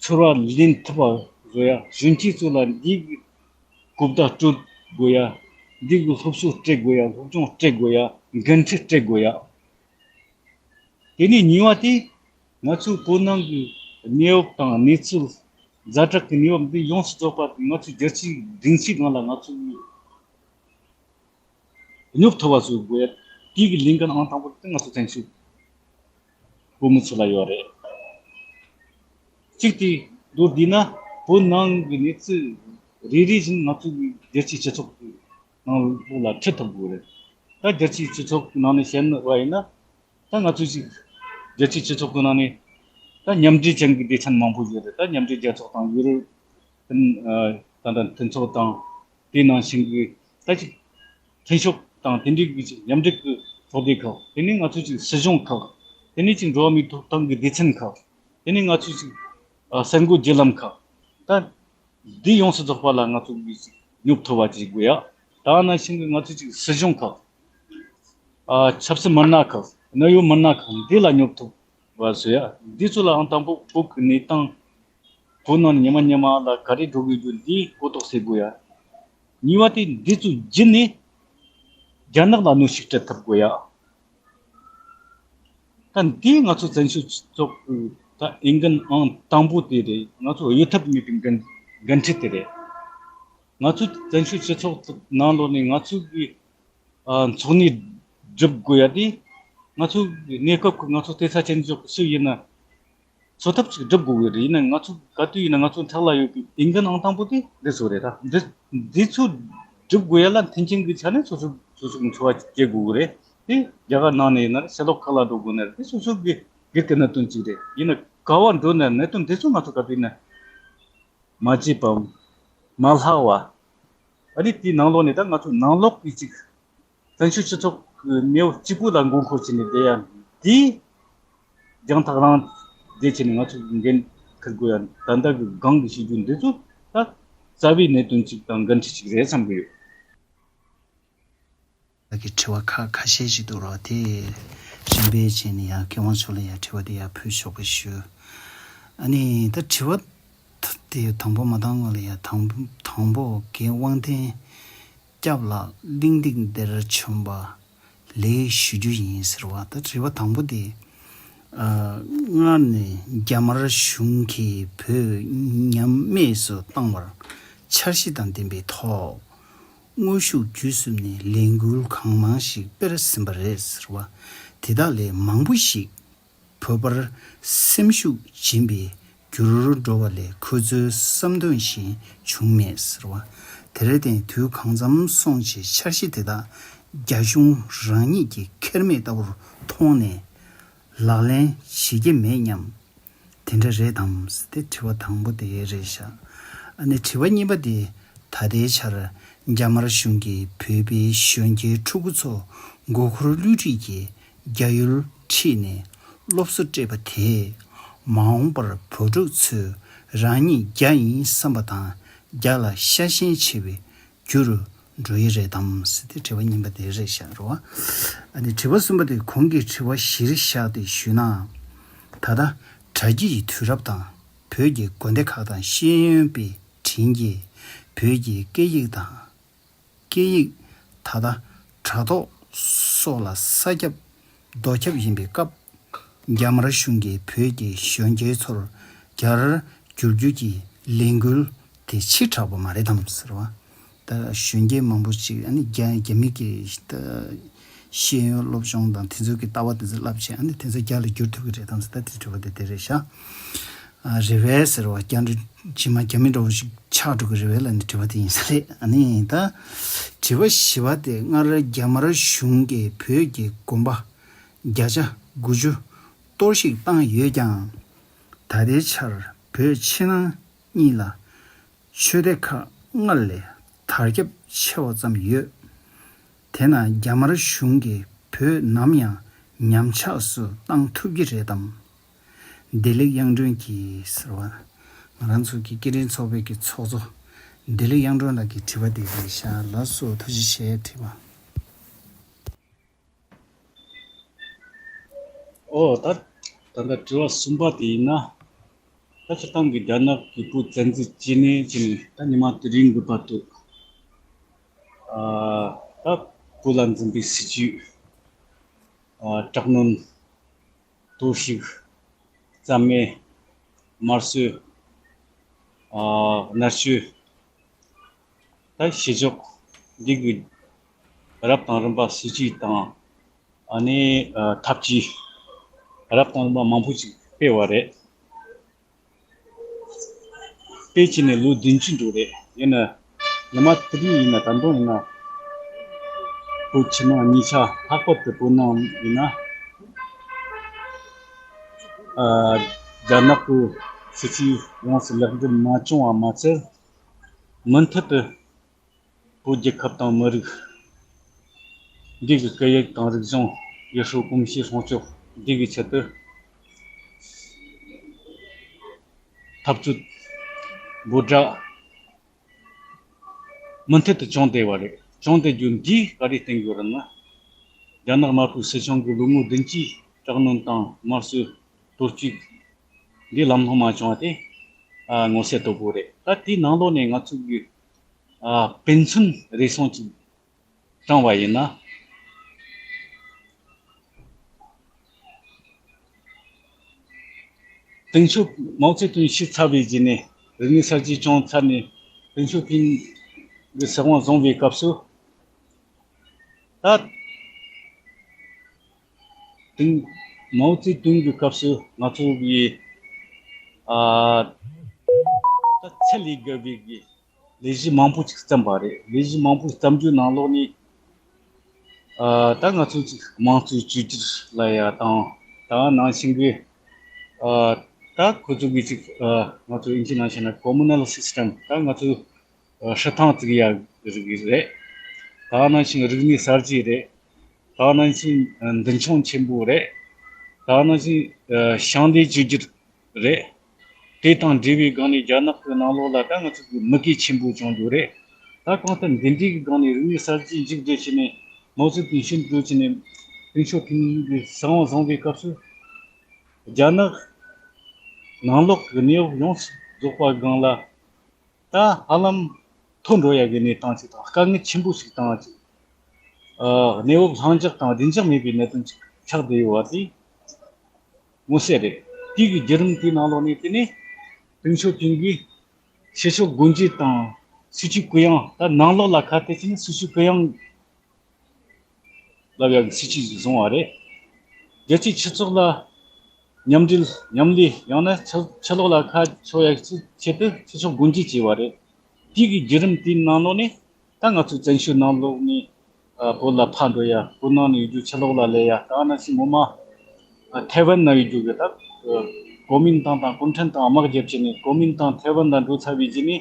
ཚོར་བ་ལེན་ཐུབ་པ་བཟོ་ཡ། གཞོན་སྐྱེས་ཚོ་ལ་འདི་གི་གོ་བརྡ་སྤྲོད་དགོས་ཡ། འདི་གི་སློབ་གསོ་སྤྲད་དགོས་ཡ། སློབ་སྦྱོང་སྤྲད་དགོས་ཡ། འགན་འཁྲི་སྤྲད་དགོས་ཡ། དེ་ནས་གཉིས་པ་དེ། ང་ཚོའི་བོད་ནང་གི་གནས་བབ་དང་གནས་ཚུལ། ཛ་དྲག་གི་གནས་བབ་འདི་ཡོངས་སུ་རྫོགས་པ་ང་ཚོའི་རྒྱལ་སྤྱིའི་སྡིངས་ཆའི་སྒང་ལ་ང་ཚོ་གིས་སྙོབ་ཐུབ་པ་བཟོ་དགོས་ཡ། དེ་གི་ལས་འགན་ཨང་དང་པོ་དེ་ང་ཚོ་བཙན་བྱོལ་བོད་མི་ཚོ་ལ་ཡོད་རེད། གཅིག་དེ་མདོར་བསྡུས་ན་བོད་ནང་གི་གནས་ཚུལ་རེ་རེ་བཞིན་ང་ཚོ་གི་རྒྱལ་སྤྱིའི་སྤྱི་ཚོགས་ཀྱི་ནང་ལོགས་ལ་ཁྲིད་ཐུབ་དགོས་རེད། ད་རྒྱལ་སྤྱིའི་སྤྱི་ཚོགས་ཀྱི་ནང་ནས་བཤད་པ་ཡིན་ན། ད་ང་ཚོ་ཞིག་རྒྱལ་སྤྱིའི་སྤྱི་ཚོགས་ཀྱི་ནང་ནས་ ད་མཉམ་འབྲེལ་ཅན་གྱི་སྡེ་ཚན་མང་པོ་ཡོད་རེད། ད་མཉམ་འབྲེལ་རྒྱལ་ཚོགས་དང་ཡུ་རོབ་མཐུན་ཨ་ད་ལྟ་མཐུན་ཚོགས་དང་དེ་ནང་བཞིན་གྱི་ད་ཅིག་མཐུན་ཕྱོགས་དང་དེ་འདྲའི་གི་ཅིག་མཉམ་འབྲེལ་གྱི་ཚོགས་སྡེ་ཁག། དེ་ནས་ང་ཚོ་ཅིག་སྲིད་གཞུང་ཁག། དེ་ནས་ཅིག་འགྲོ་བ་མིའི་ཐོབ་ཐང་གི་སྡེ་ཚན་ཁག། དེ་ནས་ང་ཚོ་ཅིག་ཨ་གསར་འགོད་བརྒྱུད་ལམ་ཁག། ད་འདི་ཡོངས་སུ་རྫོགས་པ་ལ་ང་ཚོ་གིས་ཅིག་སྙོབ་ཐུབ་པ་ཅིག་དགོས་ཡ། ད་ནང་བཞིན་གྱི་ང་ཚོ་ཅིག་སྲིད་གཞུང་ཁག། ཨ་ཆབ་སྲིད་མི་སྣ་ཁག། གནད་ཡོད་མི་སྣ་ཁག་འདི་ལ་སྙོབ་ཐུབ་པ་བཟོ་ཡ། འདི་ཚོ་ལའང་དང་པོ་བོད་ཀྱི་གནས་སྟངས། བོད་ནང་ཉི་མ་ཉི་མ་ལ་ག་རེ་འགྲོ་གི་འདུག་འདི་གོ་རྟོགས་སེལ་དགོས་ཡ། གཉིས་པ་དེ་འདི་ཚོ་བརྒྱུད་ནས་རྒྱ་ནག་ལ་གནོན་ཤུགས་སྤྲད་ཐུབ་དགོས་ཡ། ད་འདི་ང་ཚོ་བཙན་བྱོལ་སྤྱི་ཚོགས་ཀྱི་ད་འོས་འགན་ཨང་དང་པོ་དེ་རེད། ང་ཚོ་གཡོལ་ཐབས་མེད་པའི་འགན་འགན་འཁྲི་དེ་རེད། ང་ཚོ་བཙན་བྱོལ་སྤྱི་ཚོགས་ནང་ལོགས་ནས་ང་ཚོ་གི་ཨ་འཚོ་གནས་སྒྲུབ་དགོས་ཡ་དེ། ང་ཚོ་གི་གནས་སྐབས་ཀྱི་ང་ཚོ་སྟོན་ས་ཅན་ཚོ་སུ་ཡིན་ན། འཚོ་ཐབས་ཅིག་སྒྲུབ་དགོས་ཀྱི་རེད། ཡིན་ན་ང་ཚོ་ག་དུས་ཡིན་ན་ང་ཚོ་ཕྲག་ལ་ཡོད་པའི་འོས་འགན་ཨང་དང་པོ་དེ་འདི་ཚོ་རེད། ད་འདི་འདི་ཚོ་སྒྲུབ་དགོས་ཡ་ལ་མཐུན་རྐྱེན་གྱི་ཆ་ནས་སོ་སོ་སོ་སོ་གི་འཚོ་བ་སྐྱེལ་དགོས་ཀྱི་རེད། དེ་རྒྱ་གར་ནང་ནས་ཡིན་ན་རེད། ཕྱི་ལོགས་ཁག་ལ་འགྲོ་དགོས་ན་རེད། དེ་སོ་སོ་གི་སྒེར་གྱི་གནད་དོན་ཅིག་རེད། ཡིན་ན་ག་བ་འགྲོ་ན་གནད་དོན་འདི་ཚོ་ང་ཚོ་ག་དུས་ཡིན་ན་མ་བརྗེད་པའམ་མ་ལྷག་པ། ཨ་ནི་དེའི་ནང་ལོགས་ནས་ད་ང་ཚོ་ནང་ལོགས་ཀྱི་ཅིག་བཙན་བྱོལ་སྤྱི་ཚོགས་ཀྱི་གནས་བབ་གཅིག་པུ་ལ་མགོ་འཁོར་བྱས་ནས་བསྡད་ཡ་འདི་རྒྱང་ཐག་རིང་བསྡད་བྱས་ནས་ང་ཚོ་གི་འགན་འཁུར་དགོས་ཡ། ད་ལྟ་གི་སྒང་གི་བྱེད་རྒྱུ་འདི་ཚོ་ད་རྩ་བའི་གནད་དོན་གཅིག་དང་འགན་འཁྲི་གཅིག་རེད་བསམ་གྱི་ཡོད། ལགས་ཀྱི་དྲི་བ་ཁ་ཁ་ཤས་ཤིག་འདུག་རོགས། དེ་རིམ་པས་བྱས་ནས་ཡ་མཁས་དབང་མཆོག་ལ་ཡ་དྲི་བ་དེ་ཡ་ཕུལ་ཆོག་པ་ཞུ། ཨ་ནི་ད་དྲི་བ་དེ་དང་པོ་མ་བཏང་སྔོན་ལ་ཡ་དང་དང་པོ་རྒན་དབང་ལྡན་སྐྱབས་ལགས་གླིང་སྟེང་འདིར་བྱོན་པ་ལེགས་ཞུ་རྒྱུ་ཡིན་ཟེར་བ། ད་དྲི་བ་དང་པོ་དེ། ཨ་སྔར་ནས་རྒྱ་དམར་གཞུང་གིས་བོད་ཉམས་དམས་སུ་བཏང་བར་འཆར་གཞི་དང་ལྡན་པའི་ཐོག་དངོས་ཤུགས་བརྒྱུད་གསུམ་ནས་ལས་འགུལ་གང་མང་ཞིག་སྤེལ་ཟིན་པ་རེད་ཟེར་བ། དེ་དག་ལས་མང་པོ་ཞིག་བོད་པར་སེམས་ཤུགས་སྦྱིན་པའི་རྒྱུར་འགྲོ་བ་ལས་ཁོ་ཚོའི་བསམ་དོན་བཞིན་བྱུང་མེད་ཟེར་བ། དེར་བརྟེན་དུས་གང་འཚམ་སོང་རྗེས་འཆར་གཞི་དེ་དག་རྒྱ་གཞུང་རང་ཉིད་ཀྱིས་ཁེར་མེད་ལྟ་བུར་མཐོང་ནས་ལག་ལེན་བྱེད་ཀྱི་མེད་སྙམ། དེ་འདྲ་རེད་དམ་ཟེར་ཏེ་དྲི་བ་དང་པོ་དེ་རེད་ཤག་ཨ་ནི་དྲི་བ་གཉིས་པ་དེ། ད་ལྟའི་ཆར་རྒྱ་དམར་གཞུང་གིས་བོད་པའི་གཞོན་སྐྱེས་ཕྲུ་གུ་ཚོ་མགོ་འཁོར་བསླུ་བྲིད་ཀྱིས་རྒྱ་ཡུལ་ཁྲིད་ནས་སློབ་གསོ་སྤྲད་པ་དེས་མ་འོངས་པར་བོད་ཕྲུག་ཚོས་རང་ཉིད་རྒྱ་ཡིན་བསམ་པ་དང་རྒྱ་ལ་ཤ་ཞེན་ཆེ་བའི་རྒྱུ་རུ་འགྲོ་ཡི་རེད་དམ་ཟེར་ཏེ་དྲི་བ་གཉིས་པ་དེ་རེད་ཤག་རོ། ཨ་ནི་དྲི་བ་གསུམ་པ་དེ་གོང་གི་དྲི་བ་གཞིར་བཞག་སྟེ་ཞུས་ན། ད་ལྟ་དྲ་རྒྱའི་དུས་རབས་དང་བོད་ཀྱི་དགོན་སྡེ་ཁག་དང་ཤེས་ཡོན་པའི་དྲིན་གྱིས་བོད་ཀྱི་སྐད་ཡིག་དང་། སྐད་ཡིག་ད་ལྟ་དྲ་ཐོག་སོགས་ལ་ས་ཁྱབ་རྡོ་ཁྱབ་ཡིན་པའི་སྐབས། རྒྱ་དམར་གཞུང་གིས་བོད་ཀྱི་གཞོན་སྐྱེས་ཚོར་རྒྱར་བསྒྱུར་རྒྱུ་གྱི་ལས་འགུལ་དེ་ཕྱི་དྲགས་པ་མ་རེད་དམ་ཟེར་བ། ད་གཞོན་སྐྱེས་མང་པོ་ཅིག་ཨ་ནི་རྒྱ་རྒྱ་མི་གི་ད་ཤེས་ཡོན་སློབ་སྦྱོང་དང་དེ་ཚོ་གི་ལྟ་བ་དེ་ཚོ་བསླབ་བྱས་ཨ་ནི་དེ་ཚོ་རྒྱ་ལ་བསྒྱུར་ཐུབ་ཀྱི་རེད་དམ་ཟེར། ད་དེ་དྲི་བ་དེ་དེ་རེད་ཤག་ཨ་རེད་པས་ཟེར་བ། རྒྱ་འདྲ་ཇི་མ་རྒྱ་མི་འདྲ་བོ་ཞིག་ཆགས་འགྲོ་གི་རེད་པས་ལབ་ནས་དྲི་བ་དེ་ཡིན་ས་རེད། ཨ་ནི་ད་དྲི་བ་བཞི་པ་དེ། སྔར་རྒྱ་དམར་གཞུང་གིས་བོད་ཀྱི་དགོན་པ་བརྒྱ་ཆ་དགུ་བཅུ་གཏོར་བཤིག་བཏང་ཡོད་ཀྱང་། ད་ལྟའི་ཆར་བོད་ཕྱི་ནང་གཉིས་ལ་ཆོས་སྡེ་ཁག་སྔར་ལས་དར་ཁྱབ་ཆེ་བ་ཙམ་ཡོད། དེས་ན་རྒྱ་དམར་གཞུང་གིས་བོད་ནམ་ཡང་ཉམས་ཆག་སུ་བཏང་ཐུབ་ཀྱི་རེད་དམ། བདེ་ལེགས་དབྱངས་སྒྲོན་གྱིས་ཟེར་བ། ང་རང་ཚོ་གི་སྐད་འཕྲིན་ཚོགས་པའི་གི་ཚོགས་གཙོ་བདེ་ལེགས་དབྱངས་སྒྲོན་ལགས་ཀྱི་དྲི་བ་དེ་རེད་ཤག་ལགས་སོ། ཐུགས་རྗེ་ཆེ། དྲི་བ། ཨོ་ད་ད་ལྟ་དྲི་བ་གསུམ་པ་དེ་ཡིན་ན། ད་སྤྱིར་བཏང་གི་རྒྱ་ནག་གིས་བོད་བཙན་འཛུལ་བྱས་ནས་བྱས་ནས་ད་ཉི་མ་དེ་རིང་གི་བར་དུ། ཨ་ད་བོད་ལ་འཛིན་པའི་སྲིད་ཇུས། ཨ་དྲག་གནོན། གཏོར་བཤིག་རྩ་མེད། དམར་གསོད། ཨ་མནར་གཅོད། ད་བྱེད་ཕྱོགས་འདི་གི་རབ་དང་རིམ་པ་སྲིད་ཇུས་དང་ཨ་ནི་ཨ་ཐབས་ཇུས་རབ་དང་རིམ་པ་མང་པོ་ཞིག་སྤེལ་བ་རེད། སྤེལ་བྱས་ནས་ལོ་བདུན་ཅུ་འགྲོ་རེད། ཡིན་ན་ཉི་མ་དེ་རིང་ཡིན་ན་ད་དུང་ཡིན་ན་བོད་ཕྱི་ནང་གཉིས་ཆ་ལྷག་པར་དུ་བོད་ནང་ཡིན་ན། ཨ་ རྒྱ་ནག་གི་སྲིད་ཇུས་ཡོངས་སུ་ལེགས་འགྲུབ་མ་བྱུང་བ་མ་ཚད། མུ་མཐུད་དུ་བོད་རྒྱལ་ཁབ་དང་མི་རིགས་འདི་གི་སྐད་ཡིག་དང་རིག་གཞུང་ཡུལ་སྲོལ་གོམས་གཤིས་སྲུང་སྐྱོབ་འདི་གི་ཆེད་དུ་འཐབ་རྩོད་འབོད་སྒྲ་མུ་མཐུད་དུ་བྱུང་བསྡད་པ་རེད། བྱུང་བསྡད་རྒྱུ་འདིས་ག་རེ་བསྟན་ཡོད་རེད་ན། རྒྱ་ནག་དམར་པོའི་སྲིད་གཞུང་གིས་ལོ་ངོ་བདུན་ཅུའི་དྲག་གནོན་དང་དམར་གསོད་གཏོར་བཅོམ་འདི་ལམ་ལྷོང་མ་བྱུང་བ་དེ་ཨ་མངོན་གསལ་དོད་པོ་རེད། ད་དེའི་ནང་ལོགས་ནས་ང་ཚོ་གིས་ཨ་དཔེ་མཚོན་རེ་ཟུང་ཅིག་དྲངས་པ་ཡིན་ན། ཏེང་ཞའོ་མའོ་ཙེ་ཏུང་ཤི་ཚར་བའི་རྗེས་ནས། རིག་གནས་གསར་བརྗེ་བྱུང་ཚར་ནས་ཏེང་ཞའོ་ཕིང་གི་སྲིད་དབང་བཟུང་བའི་སྐབས་སུ། ད་ཏེང་མའོ་ཙེ་ཏུང་གི་སྐབས་སུ་ང་ཚོ་གི་ཨ་ད་ཚད་ལས་བརྒལ་བའི་གི་ལས་གཞི་མང་པོ་ཅིག་བརྩམས་པ་རེད། ལས་གཞི་མང་པོ་བརྩམས་རྒྱུའི་ནང་ལོགས་ནས། ཨ་ད་ང་ཚོ་ཅིག་དམངས་གཙོའི་བཅོས་བསྒྱུར་ལབ་ཡ་དང་། ད་ནང་བཞིན་གྱི་ཨ་ད་ཁོ་ཚོ་གི་ཅིག་ཨ་ང་ཚོ་དབྱིན་ཇིའི་ནང་བཤད་ན་communal system། ད་ང་ཚོ་ཨ་སྲིད་ཐང་བཙུགས་ཡ་རིགས་རེད། ད་ནང་བཞིན་རིག་གནས་གསར་བརྗེ་རེད། ད་ནང་བཞིན་ཨ་མདུན་མཆོང་ཆེན་པོ་རེད། ད་ནང་བཞིན་ཨ་ཞིང་ལས་བཅོས་བསྒྱུར་རེད། དེ་དང་འབྲེལ་བའི་སྒང་ནས་རྒྱ་ནག་གི་ནང་ལོགས་ལ་ད་ང་ཚོ་གི་མུ་གེ་ཆེན་པོ་བྱུང་རྒྱུ་རེད། ད་གང་ལྟར་འདི་འདྲའི་གི་སྒང་ནས་རིག་གནས་གསར་བརྗེ་མཇུག་སྒྲིལ་བྱས་ནས། མའོ་ཙེ་ཏུང་ཤི་འགྲོ་བྱས་ནས་ཏེང་ཞའོ་ཕིང་གི་སྲིད་དབང་བཟུང་བའི་སྐབས་སུ། རྒྱ་ནག་ནང་ལོགས་ཀྱི་གནས་བབ་ཡོངས་སུ་རྫོགས་པ་སྒང་ལ་ད་ཧ་ལམ་ཐོར་འགྲོ་ཡ་གི་གནས་སྟངས་ཤིག་དང་། དཀའ་ངལ་ཆེན་པོ་ཞིག་དང་ཅིག་ཨ་གནས་བབ་ལྷིང་འཇགས་དང་བདེ་འཇགས་མེད་པའི་གནད་དོན་ཅིག་ཆགས་བསྡད་ཡོད་པ་དེ་མངོན་གསལ་རེད། དེ་གི་བརྒྱུད་རིམ་དེའི་ནང་ལོགས་ནས་དེ་ནས་ཏེང་ཞའོ་ཕིང་གིས་ཕྱི་ཕྱོགས་སྒོ་འབྱེད་དང་སྲིད་ཇུས་གུ་ཡངས། ད་ནང་ལོགས་ལ་ཁ་གཏད་བྱས་ནས་སྲིད་ཇུས་གུ་ཡངས་ལབ་ཡག་གི་སྲིད་ཇུས་ཤིག་བཟུང་བ་རེད། རྒྱལ་སྤྱིའི་སྤྱི་ཚོགས་ལ་མཉམ་འབྲེལ་མཉམ་ལས། ཡང་ན་ཕྱི་ཕྱི་ལོགས་ལ་ཁ་ཕྱོགས་ཡག་ཆེད་དུ་ཕྱི་ཕྱོགས་སྒོ་འབྱེད་བྱས་པ་རེད། དེ་གི་བརྒྱུད་རིམ་དེའི་ནང་ལོགས་ནས་ད་ང་ཚོ་བཙན་བྱོལ་ནང་ལོགས་ནས་ཨ་བོད་ལ་ཕར་འགྲོ་ཡ། བོད་ནང་ནས་ཡོད་རྒྱུ་ཕྱི་ལོགས་ལ་སླེབས་ཡ། ད་ནང་བཞིན་ངོ་མ་ཨ་ཐའེ་ཝན་ན་ཡོད་རྒྱུ་གི་ད་གོ་མིན་ཏང་དང་གུང་ཁྲན་ཏང་དམག་བརྒྱབ་བྱས་ནས་གོ་མིན་ཏང་ཐའེ་ཝན་ལ་འགྲོ་ཚར་བའི་རྗེས་ནས།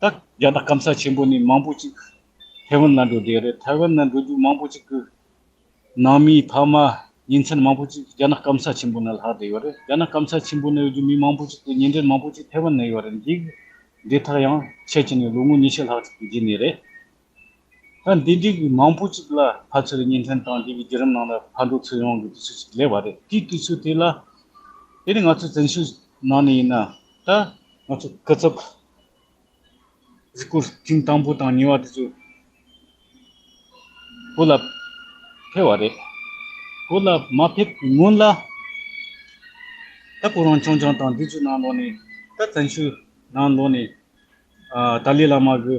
ད་རྒྱ་ནག་སྐམ་ས་ཆེན་པོ་ནས་མང་པོ་ཅིག་ཐའེ་ཝན་ལ་འགྲོ་བསྡད་རེད། ཐའེ་ཝན་ལ་འགྲོ་རྒྱུ་མང་པོ་ཅིག་གི་ནང་མི་ཕ་མ་གཉེན་ཚན་མང་པོ་ཅིག་རྒྱ་ནག་སྐམ་ས་ཆེན་པོ་ནས་ལྷག་བསྡད་ཡོད་རེད། རྒྱ་ནག་སྐམ་ས་ཆེན་པོ་ནས་ཡོད་རྒྱུ་མི་མང་པོ་ཅིག་གི་གཉེན་འབྲེལ་མང་པོ་ཅིག་ཐའེ་ཝན་ནས་ཡོད་རེད། འདི་འདི་ཐག་ཡང་ཆད་ཀྱི་ནས་ལོ་ངོ་ཉི་ཤུ་ལྷག་ཅིག་གི་རྗེས་ནས་རེད། ད་འདི་འདྲའི་གི་མང་པོ་ཅིག་ལ་ཕར་ཚུར་གཉེན་འཕྲད་དང་། འདི་གི་བརྒྱུད་རིམ་ནང་ལ་ཕར་འགྲོ་ཚུར་ཡོང་གི་དུས་ཚོད་ཅིག་སླེབས་པ་རེད། དེའི་དུས་ཚོད་དེ་ལ་དེ་ནི་ང་ཚོ་བཙན་བྱོལ་ནང་ནས་ཡིན་ན། ད་ང་ཚོ་སྐུ་ཚབ་གཟིགས་སྐོར་ཐེངས་དང་པོ་དང་གཉིས་པ་དེ་ཚོ་བོད་ལ་ཕེབས་པ་རེད། བོད་ལ་མ་ཕེབས་པའི་སྔོན་ལ་ད་ཁོ་རང་ཆུང་ཆུང་དང་འདི་ཚོའི་ནང་ལོགས་ནས། ད་བཙན་བྱོལ་ནང་ལོགས་ནས་ཨ་ཏཱ་ལའི་བླ་མ་གི་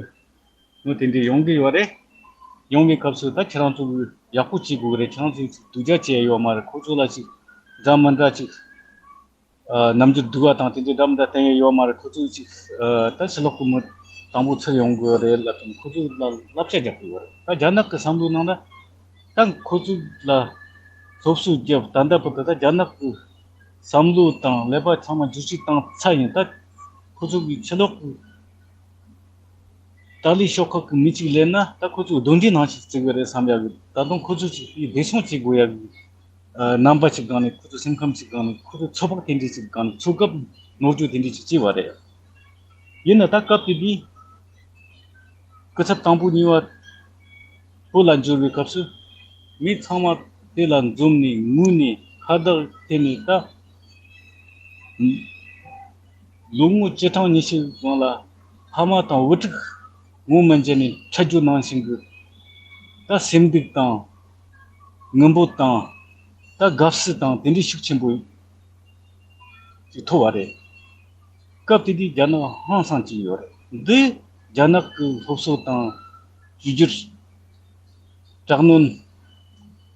ནོ་དེ་འདྲའི་ཡོང་གི་ཡོད་རེད། ཡོང་བའི་སྐབས་སུ་ད་ཁྱེད་རང་ཚོ་གིས་ཡག་པོ་བྱེད་དགོས་རེད། ཁྱེད་རང་ཚོས་ཅིག་སྡུག་ཅག་བྱས་ཡོད་མ་རེད། ཁོ་ཚོ་ལ་ཅིག་འདྲ་མི་འདྲ་ཅིག་ཨ་རྣམ་འགྱུར་སྡུག་པ་དང་དེ་འདྲའི་འདྲ་མི་འདྲ་བསྟན་ཡོད་མ་རེད། ཁོ་ཚོས་ཅིག་ཨ་ད་ཕྱི་ལོགས་ཀྱི་མི་དང་པོ་ཚུར་ཡོང་དགོས་རེད་ལབ་དུས་ཁོ་ཚོ་ལ་བསླབ་བྱ་རྒྱག་གི་ཡོད་རེད། ད་རྒྱ་ནག་གི་བསམ་བློའི་ནང་ལ་ད་ཁོ་ཚོ་ལ་སློབ་གསོ་བརྒྱབ། ད་ལྟ་བར་དུ་ད་རྒྱ་ནག་གི་བསམ་བློ་དང་ཀླད་པ་ཚང་མ་བསྒྱུར་བཅོས་བཏང་ཚར་ཡིན། ད་ཁོ་ཚོ་གི་ཕྱི་ལོགས་ཀྱི་ཏཱ་ལའི་ཤོག་ཁག་གི་མི་གཅིག་སླེབས་ན་ད་ཁོ་ཚོ་གདོན་འདྲེ་ནང་ཞིག་བརྩི་གི་རེད་བསམ་ཡག་གི། ད་དུང་ཁོ་ཚོ་ཅིག་གིས་བདེ་སྲུང་བྱེད་དགོས་ཡག་གི་ཨ་རྣམ་པ་ཅིག་སྒང་ནས། ཁོ་ཚོ་སེམས་ཁམས་ཅིག་སྒང་ནས། ཁོ་ཚོ་ཚོད་དཔག་དེ་འདྲས་ཅིག་སྒང་ནས། ཚོད་བགམ་ནོར་འཁྲུལ་དེ་འདྲས་ཅིག་བྱས་པ་རེད། ཡིན་ན་ད་སྐབས་དེ་དུས་སྐུ་ཚབ་དང་པོ་གཉིས་པ་བོད་ལ་འབྱོར་བའི་སྐབས་སུ་མི་ཚང་མ་དེ་ལ་འཛོམས་ནས་ངུས་ནས་ཁ་བརྡ་བྱས་ནས། ད་ལོ་ངོ་བཅུ་གྲངས་ཉི་ཤུ་གོང་ལ་ཕ་མ་དང་བུ་ཕྲུག་ངོ་མི་འཛོམས་ནས་འཕྲད་རྒྱུ་ནང་བཞིན་གྱི་ད་སེམས་སྡུག་དང་ངུ་འབོད་དང་ད་དགའ་བསུ་དང་དེ་འདྲའི་ཤུགས་ཆེན་པོ་ཅིག་ཐོབ་པ་རེད། སྐབས་དེ་དུས་རྒྱ་ནག་ཧང་སངས་ཀྱི་ཡོད་རེད། འདི་རྒྱ་ནག་གི་སློབ་གསོ་དང་བཅོས་བསྒྱུར། དྲག་གནོན།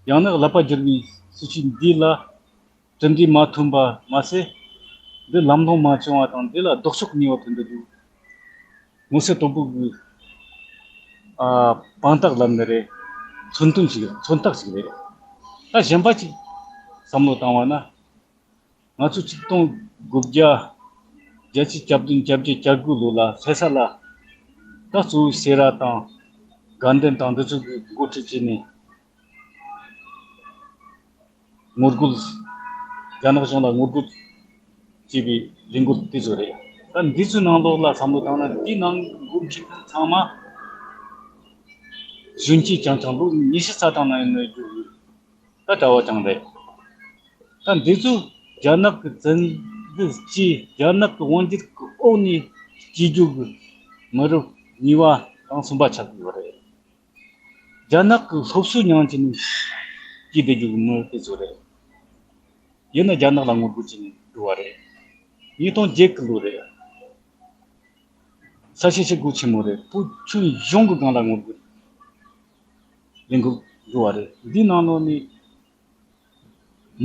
ཡང་ན་ཀླད་པ་བསྒྱུར་བའི་སྲིད་བྱུས་འདི་ལ་གྲུབ་འབྲས་མ་ཐོན་པ་མ་ཟད། འདི་ལམ་ལྷོང་མ་བྱུང་བ་དང་། འདི་ལ་ལྡོག་ཕྱོགས་གཉིས་པ་ཐོན་འདུག་མངོན་གསལ་དོད་པོ་གི་ཨ་དཔང་རྟགས་ལབ་ནི་རེད། མཚོན་དོན་ཞིག་མཚོན་རྟགས་ཤིག་རེད། ད་གཞན་པ་ཅིག་བསམ་བློ་བཏང་བ་ན། ང་ཚོ་ཆིག་སྟོང་ དགུ་བརྒྱ་བརྒྱད་ཅུ་གྱ་བདུན་གྱ་བརྒྱད་གྱ་དགུ་ལོ་ལ་ལྷ་ས་ལ་ད་གཙོ་བོ་སེ་ར་དང་དགའ་ལྡན་དང་འདི་ཚོ་གི་འགོ་ཁྲིད་བྱས་ནས། ངོ་རྒོལ། རྒྱ་ནག་གཞུང་ལ་ངོ་རྒོལ་བྱས་པའི་ལས་འགུལ་དེ་ཚོ་རེད། ད་འདི་ཚོའི་ནང་ལོགས་ལ་བསམ་བློ་བཏང་ན་འདི་ནང་འགོ་ཁྲིད་མཁན་ཚང་མ་གཞོན་སྐྱེས་རྐྱང་རྐྱང་ལོ་ཉི་ཤུ་རྩ་གྲངས་ནང་ཡིན་ནོ་རྒྱུ་ད་གྲྭ་བ་རྐྱང་རེད། ད་འདི་ཚོ་རྒྱ་ནག་གི་བཙན་འཛུལ་གྱིས་རྒྱ་ནག་གི་དབང་སྒྱུར་གྱི་འོག་ནས་སྐྱེས་རྒྱུ་གི་མི་རབས་གཉིས་པ་དང་གསུམ་པ་ཆགས་ཀྱི་ཡོད་རེད། རྒྱ་ནག་གི་སློབ་གསོ་མྱངས་བྱས་ནས་སྐྱེས་བསྡད་རྒྱུ་གི་མི་དེ་ཚོ་རེད། ཡིན་ན་རྒྱ་ནག་ལ་ངོ་རྒོལ་བྱས་ནས་འགྲོ་བ་རེད། ཉིས་སྟོང་བརྒྱད་གི་ལོ་རེད། ས་ཆེན་ཞི་རྒོལ་ཆེན་མོ་རེད། བོད་ཁྱོན་ཡོངས་ཀྱི་སྒང་ལ་ངོ་རྒོལ་ལས་འགུལ་འགྲོ་བ་རེད། འདིའི་ནང་ལོགས་ནས་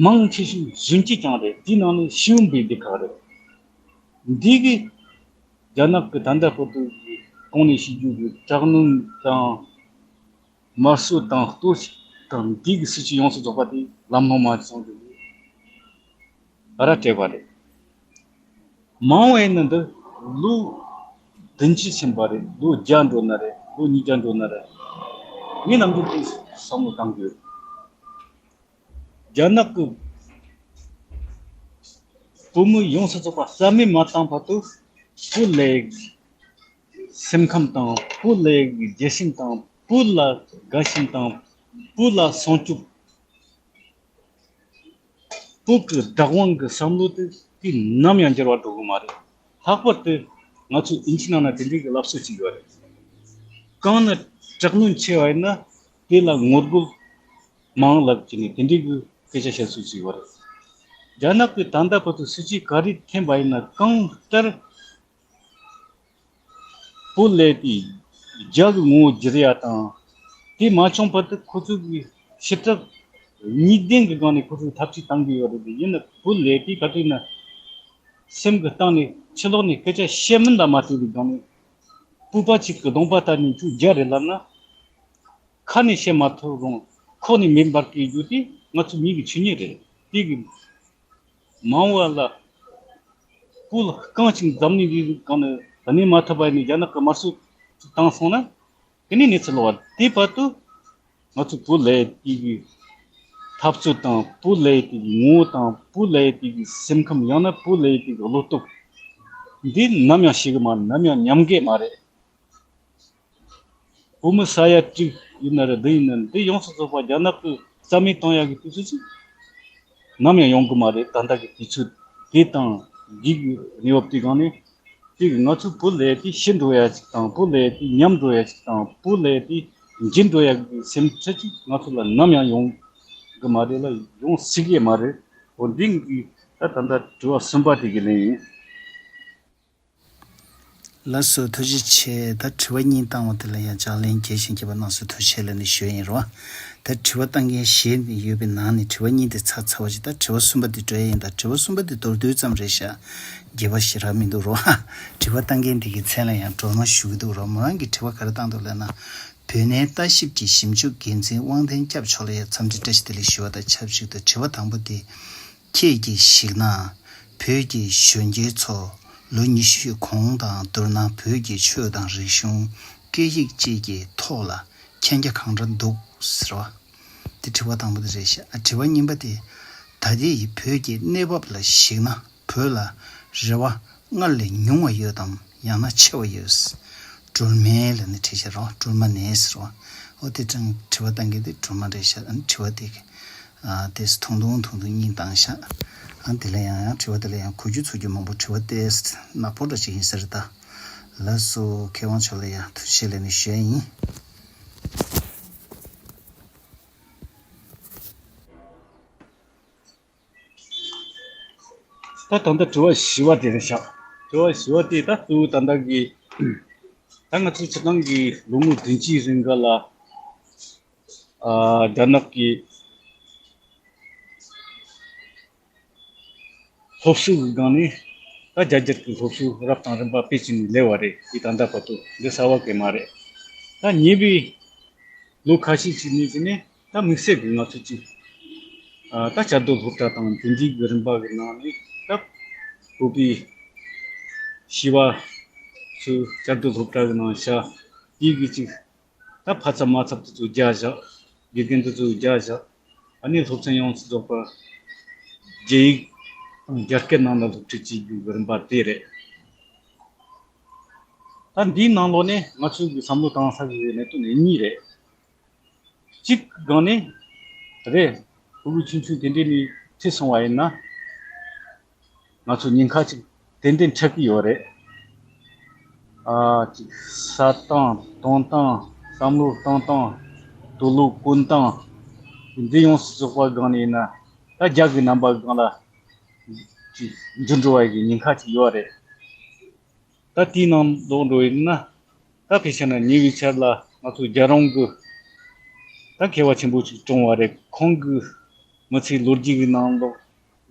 མང་ཆེ་ཤོས་གཞོན་སྐྱེས་ཀྱང་རེད། འདིའི་ནང་ནས་ཤེས་ཡོན་པའི་སྡེ་ཁག་རེད། འདི་གི་རྒྱ་ནག་གི་ད་ལྟ་བར་དུ་གི་གོང་ནས་ཞུ་རྒྱུ་གི་དྲག་གནོན་དང་། དམར་གསོད་དང་གཏོར་བཤིག་དང་འདི་གི་སྲིད་བྱུས་ཡོངས་སུ་རྫོགས་པ་དེ་ལམ་ལྷོང་མ་སོང་གི་ར་སྤྲད་པ་རེད། མང་བས་ནི་འདི་ལོ་བདུན་ཅུ་ཕྱིན་པ་རེད། ལོ་བརྒྱ་འགྲོ་ན་རེད། ལོ་ཉིས་བརྒྱ་འགྲོ་ན་རེད། ངས་ནམ་རྒྱུན་དེ་བསམ་བློ་བཏང་གི་ཡོད། རྒྱ་ནག་གི་བོད་མི་ཡོངས་སུ་རྫོགས་པ་རྩ་མེད་མ་བཏང་བར་དུ་བོད་ལས་སེམས་ཁམས་དང་བོད་ལས་རྒྱལ་ཞེན་དང་བོད་ལ་དགའ་ཞེན་དང་བོད་ལ་སྲུང་སྐྱོབ། བོད་ཀྱི་བདག་དབང་གི་བསམ་བློ་དེ་དུས་ནམ་ཡང་འགྱུར་བ་འགྲོ་གི་མ་རེད། ལྷག་པར་དུ་ང་ཚོ་དབྱིན་ཇིའི་ནང་ན་དེ་འདྲའི་གི་ལབ་སྲོལ་ཅིག་ཡོད་རེད། གང་ན་དྲག་གནོན་ཆེ་བ་ཡིན་ན་དེ་ལ་ངོ་རྒོལ་མང་ལབ་ཀྱི་ནས་དེ་འདྲའི་གི་སྐད་ཆ་བཤད་སྲོལ་ཅིག་ཡོད་རེད། རྒྱ་ནག་གི་ད་ལྟ་བར་དུ་སྲིད་ཇུས་ག་རེ་འཐེན་པ་ཡིན་ན་གང་ལྟར། བོད་ལས་དེ་རྒྱ་གི་ངོ་བོ་བསྒྱུར་ཡ་དང་། དེ་མ་བྱུང་བར་དུ་ཁོ་ཚོ་གི་ཕྱི་ཐབས་གཉིས་ལྡན་གི་སྒང་ནས་ཁོ་ཚོས་ཐབས་ཤེས་བཏང་གི་ཡོད་རེད། ཡིན་ན་བོད་ལས་དེ་ག་དུས་ན་སེམས་ཀྱི་གཏིང་ནས་ཕྱི་ལོགས་ནས་སྐད་ཆ་བཤད་མིན་ལ་མ་ལྟོས་པའི་སྒང་ནས་སྤོབས་པ་གཅིག་གི་གདོང་པ་ལྟ་ནས་ཁྱོད་རྒྱ་རེད་ལབ་ན། ཁ་ནས་བཤད་མ་ཐུབ་རུང་ཁོག་ནས་མེ་འབར་གི་རྒྱུ་དེ་ང་ཚོ་མི་གི་ཆོས་ཉིད་རེད། དེ་གི་མ་འོངས་པ་ལ་བོད་རྐང་གཅིག་འཛམ་གླིང་འདིའི་སྒང་ནས་ད་ནས་མ་ཐུབ་པ་ནས་རྒྱ་ནག་གི་དམར་གསོད་བཏང་སོང་ན་དེ་ནས་གནས་ཚུལ་ལོག་པ་དེ་བར་དུ་ང་ཚོ་བོད་ལས་དེ་གི་འཐབ་རྩོད་དང་བོད་ལས་དེ་གི་ངོ་བོ་དང་བོད་ལས་དེ་གི་སེམས་ཁམས། ཡང་ན་བོད་ལས་དེ་གི་བློ་སྟོབས་འདི་ནམ་ཡང་ཤེས་གི་མ་རེད། ནམ་ཡང་ཉམས་གི་མ་རེད། བོད་མི་ས་ཡ་དྲུག་ཡིན་ན་རེད། འདི་ཡིན་ན་འདི་ཡོངས་སུ་རྫོགས་པ་རྒྱ་ནག་གི་རྩ་མེད་གཏོང་ཡག་གི་དུས་ཚོད་ཅིག་ནམ་ཡང་ཡོང་གི་མ་རེད། ད་ལྟ་གི་དུས་ཚོད་དེ་དང་འདི་གི་གནས་བབ་དེ་སྒང་ནས་དེ་གི་ང་ཚོ་བོད་ལས་དེ་ཤི་འགྲོ་ཡ་ཅིག་དང་བོད་ལས་དེ་ཉམས་འགྲོ་ཡ་ཅིག་དང་བོད་ལས་དེ་འཇིག་འགྲོ་ཡ་གི་སེམས་ཁྲལ་ཅིག་ང་ཚོ་ལ་ནམ་ཡང་ཡོང་གི་མ་རེད་ལ་ཡོང་སྲིད་གི་མ་རེད། འོ་འདི་གི་ད་ད་ལྟ་དྲི་བ་གསུམ་པ་དེ་གི་ལན་ཡིན། ལགས་སོ། ཐུགས་རྗེ་ཆེ། ད་དྲི་བ་གཉིས་བཏང་བ་དེ་ལ་ཡང་ལྗགས་ལན་རྒྱས་ཤིང་རྒྱས་པ་གནང་སོང་། ཐུགས་རྗེ་ཆེ་ལབ་ནས་ཞུ་ཡ་ཡིན་རོ། ད་དྲི་བ་བཏང་མཁན་བཞི་ཡོད་པའི་ནང་ནས་དྲི་བ་གཉིས་དེ་ཚར་ཚར་བ་ཞིག་ད་དྲི་བ་གསུམ་པ་དེ་འགྲོ་ཡ་ཡིན། ད་དྲི་བ་གསུམ་པ་དེ་མདོར་བསྡུས་ཙམ་རེད་ཤག་རྒྱས་པ་ཞེ་དྲག་མི་འདུག་རོ། དྲི་བ་བཏང་མཁན་དེ་གི་མཚན་ལ་ཡང་སྒྲོལ་མ་ཞུ་གི་འདུག་རོ། མོ་རང་གིས་དྲི་བ་ག་རེ་བཏང་འདུག་ལབ་ན། བོད་གནས་ལྟ་ཞིབ་ཀྱི་ཞིབ་འཇུག་འགན་འཛིན་དབང་ལྡན་སྐྱབས་མཆོག་ལ་ཡང་འཚམས་འདྲི་བཀྲ་ཤིས་བདེ་ལེགས་ཞུ་བ་དང་ཆབས་ཅིག་ཏུ་དྲི་བ་དང་པོ་དེ། ཁྱེད་ཀྱིས་གཞིགས་ན། བོད་ཀྱི་གཞོན་སྐྱེས་ཚོ་ལོ་ཉི་ཤུའི་གོང་དང་བསྡུར་ན་བོད་ཀྱི་ཆོས་དང་རིག་གཞུང་། སྐད་ཡིག་བཅས་ཀྱི་ཐོག་ལ་མཁྱེན་རྒྱ་གང་འདྲ་འདུག་ཟེར་བ། དེ་དྲི་བ་དང་པོ་དེ་རེད་ཤག་ཨ། དྲི་བ་གཉིས་པ་དེ། ད་ལྟའི་བོད་ཀྱི་གནས་བབ་ལ་གཞིགས་ན་བོད་ལ་རེ་བ་སྔར་ལས་ཉུང་བ་ཡོད་དམ། ཡང་ན་ཆེ་བ་ཡོད། སྒྲོལ་མའི་ལ་ནི་བྲིས་ཤག་རོ། སྒྲོལ་མ་ནས་ཟེར་བ། ཨོ་དེ་དྲང་དྲི་བ་བཏང་མཁན་དེ་སྒྲོལ་མ་རེད་ཤག་ཨ་ནི་དྲི་བ་དེ་གི་ཨ་དེས་ཐུང་ཐུང་ཐུང་ཐུང་གཉིས་བཏང་ཤག་ཨ་དེ་ལ་ཡང་ཡང་དྲི་བ་དེ་ལ་ཡང་གོ་རྒྱུ་ཚོར་རྒྱུ་མང་པོ་དྲི་བ་དེས་ནག་པོ་འདྲ་ཞིག་ཡིན་ས་རེད་ད། ལགས་སོ། མཁས་དབང་མཆོག་ལ་ཡང་ཐུགས་རྗེ་ཆེ་ལབ་ནས་ཞུ་ཡ་ཡིན། ད་ད་ལྟ་དྲི་བ་བཞི་བ་དེ་རེད་ཤག་དྲི་བ་བཞི་བ་དེ་ད་གཙོ་བོ་ད་ལྟ་གི་ད་ང་ཚོའི་སྤྱིར་བཏང་གི་ལོ་ངོ་བདུན་ཅུའི་རིང་ག་ལ་ཨ་རྒྱ་ནག་གི་སློབ་གསོ་གི་སྒང་ནས་ད་རྒྱ་སྒྱུར་གྱི་སློབ་གསོ་རབ་དང་རིམ་པ་སྤེལ་བྱས་ནས་སླེབས་པ་རེད། དེ་ད་ལྟ་བར་དུ་འདི་གསར་བ་གི་མ་རེད། ད་ཉེ་བའི་ལོ་ཁ་ཤས་ཤིག་ནས་བྱས་ནས་ད་དམིགས་བསལ་གྱི་ང་ཚོ་གཅིག་ཨ་ད་བཅའ་སྡོད་སློབ་གྲྭ་དང་དེ་འདྲའི་གི་རིམ་པ་གི་ནང་ནས་ད་ བོད་པའི་བྱིས་པ་ཚོའི་བཅར་དུ་སློབ་གྲྭ་གི་ནང་བཞག་དེའི་གི་ཅིག་ད་ཕ་ཚབ་མ་ཚབ་དེ་ཚོ་རྒྱ་བཞག་དགེ་རྒན་དེ་ཚོ་རྒྱ་བཞག་ཨ་ནི་སློབ་ཚན་ཡོངས་སུ་རྫོགས་པ་རྒྱ་ཡིག་དང་རྒྱ་སྐད་ནང་ལ་སློབ་ཁྲིད་བྱེད་རྒྱུ་གི་རིམ་པ་དེ་རེད། ད་འདིའི་ནང་ལོགས་ནས་ང་ཚོས་གི་བསམ་བློ་བཏང་ས་གི་གནད་དོན་ནི་གཉིས་རེད། གཅིག་སྒང་ནས་རེད། ཕྲུ་གུ་ཆུང་ཆུང་དེ་འདྲས་ནས་ཁྲིད་སོང་བ་ཡིན་ན། ང་ཚོ་ཉེན་ཁ་ཅིག་ཏན་ཏན་འཕྲད་ཀྱི་ཡོད་རེད། ཨ་ཅིག་ཟ་སྟངས་གཏོང་སྟངས་བསམ་བློ་གཏོང་སྟངས་དུག་ལོག་གོན་སྟངས་འདི་ཡོངས་སུ་རྫོགས་པ་སྒང་ནས་ཡིན་ན་ད་རྒྱ་གི་རྣམ་པ་སྒང་ལ་ཅིག་འགྱུར་འགྲོ་བ་ཡི་ཉེན་ཁ་ཅིག་ཡོད་རེད། ད་དེའི་ནང་ལོགས་འགྲོ་ཡིན་ན། ད་ཕལ་ཆེར་ན་ཉེ་བའི་ཆར་ལ་ང་ཚོ་རྒྱལ་རོང་གི་ད་མཁས་པ་ཆེན་པོ་ཅིག་བཀྲོངས་བ་རེད། ཁོང་གི་མི་ཚེའི་ལོ་རྒྱུས་ཀྱི་ནང་ལོགས་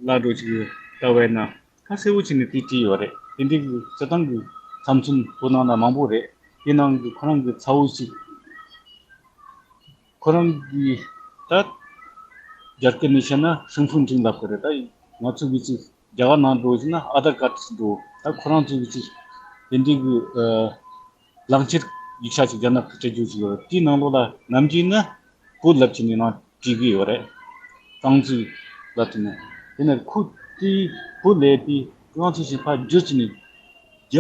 ལ་འགྲོ་ཅིག་ལྟ་བས་ན་ད་གསལ་བོ་བྱས་ནས་དེ་བྲིས་ཡོད་རེད། དེ་འདྲའི་གི་སྤྱི་བཏང་གི་ཚབ་མཚོན་བོད་ནང་ན་མང་པོ་རེད། དེ་ནང་གི་ཁོ་རང་གི་ཚ་བོ་ཞིག་ཁོ་རང་གིས་ད་རྒྱ་སྐད་ནས་བཤད་ན་身份证ལབ་ཀྱི་རེད། ད་ང་ཚོ་གི་ཅིག་རྒྱ་གར་ནང་འགྲོ་ཟིན་ན་ཨ་དྷར་ཀར་ཌི་འགྲོ། ད་ཁོ་རང་ཚོ་གི་ཅིག་དེ་འདྲའི་གི་ཨ་ལག་འཁྱེར་ཡིག་ཆ་ཅིག་རྒྱ་ནག་གི་སྤྲད་རྒྱུ་ཅིག་ཡོད་རེད། དེའི་ནང་ལོགས་ལ་ནམ་རྒྱུན་ན་བོད་ལབ་ཀྱི་ནི་ནང་བྲིས་གི་ཡོད་རེད། ཀྲང་ཙི་ལབ་ཀྱི་ནི། དེ་ནས་ཁོ་དེའི་བོད་ལས་དེ་ང་ཚོ་ཞིག་ཕར་བསྒྱུར་གྱི་ནི་རྒྱ་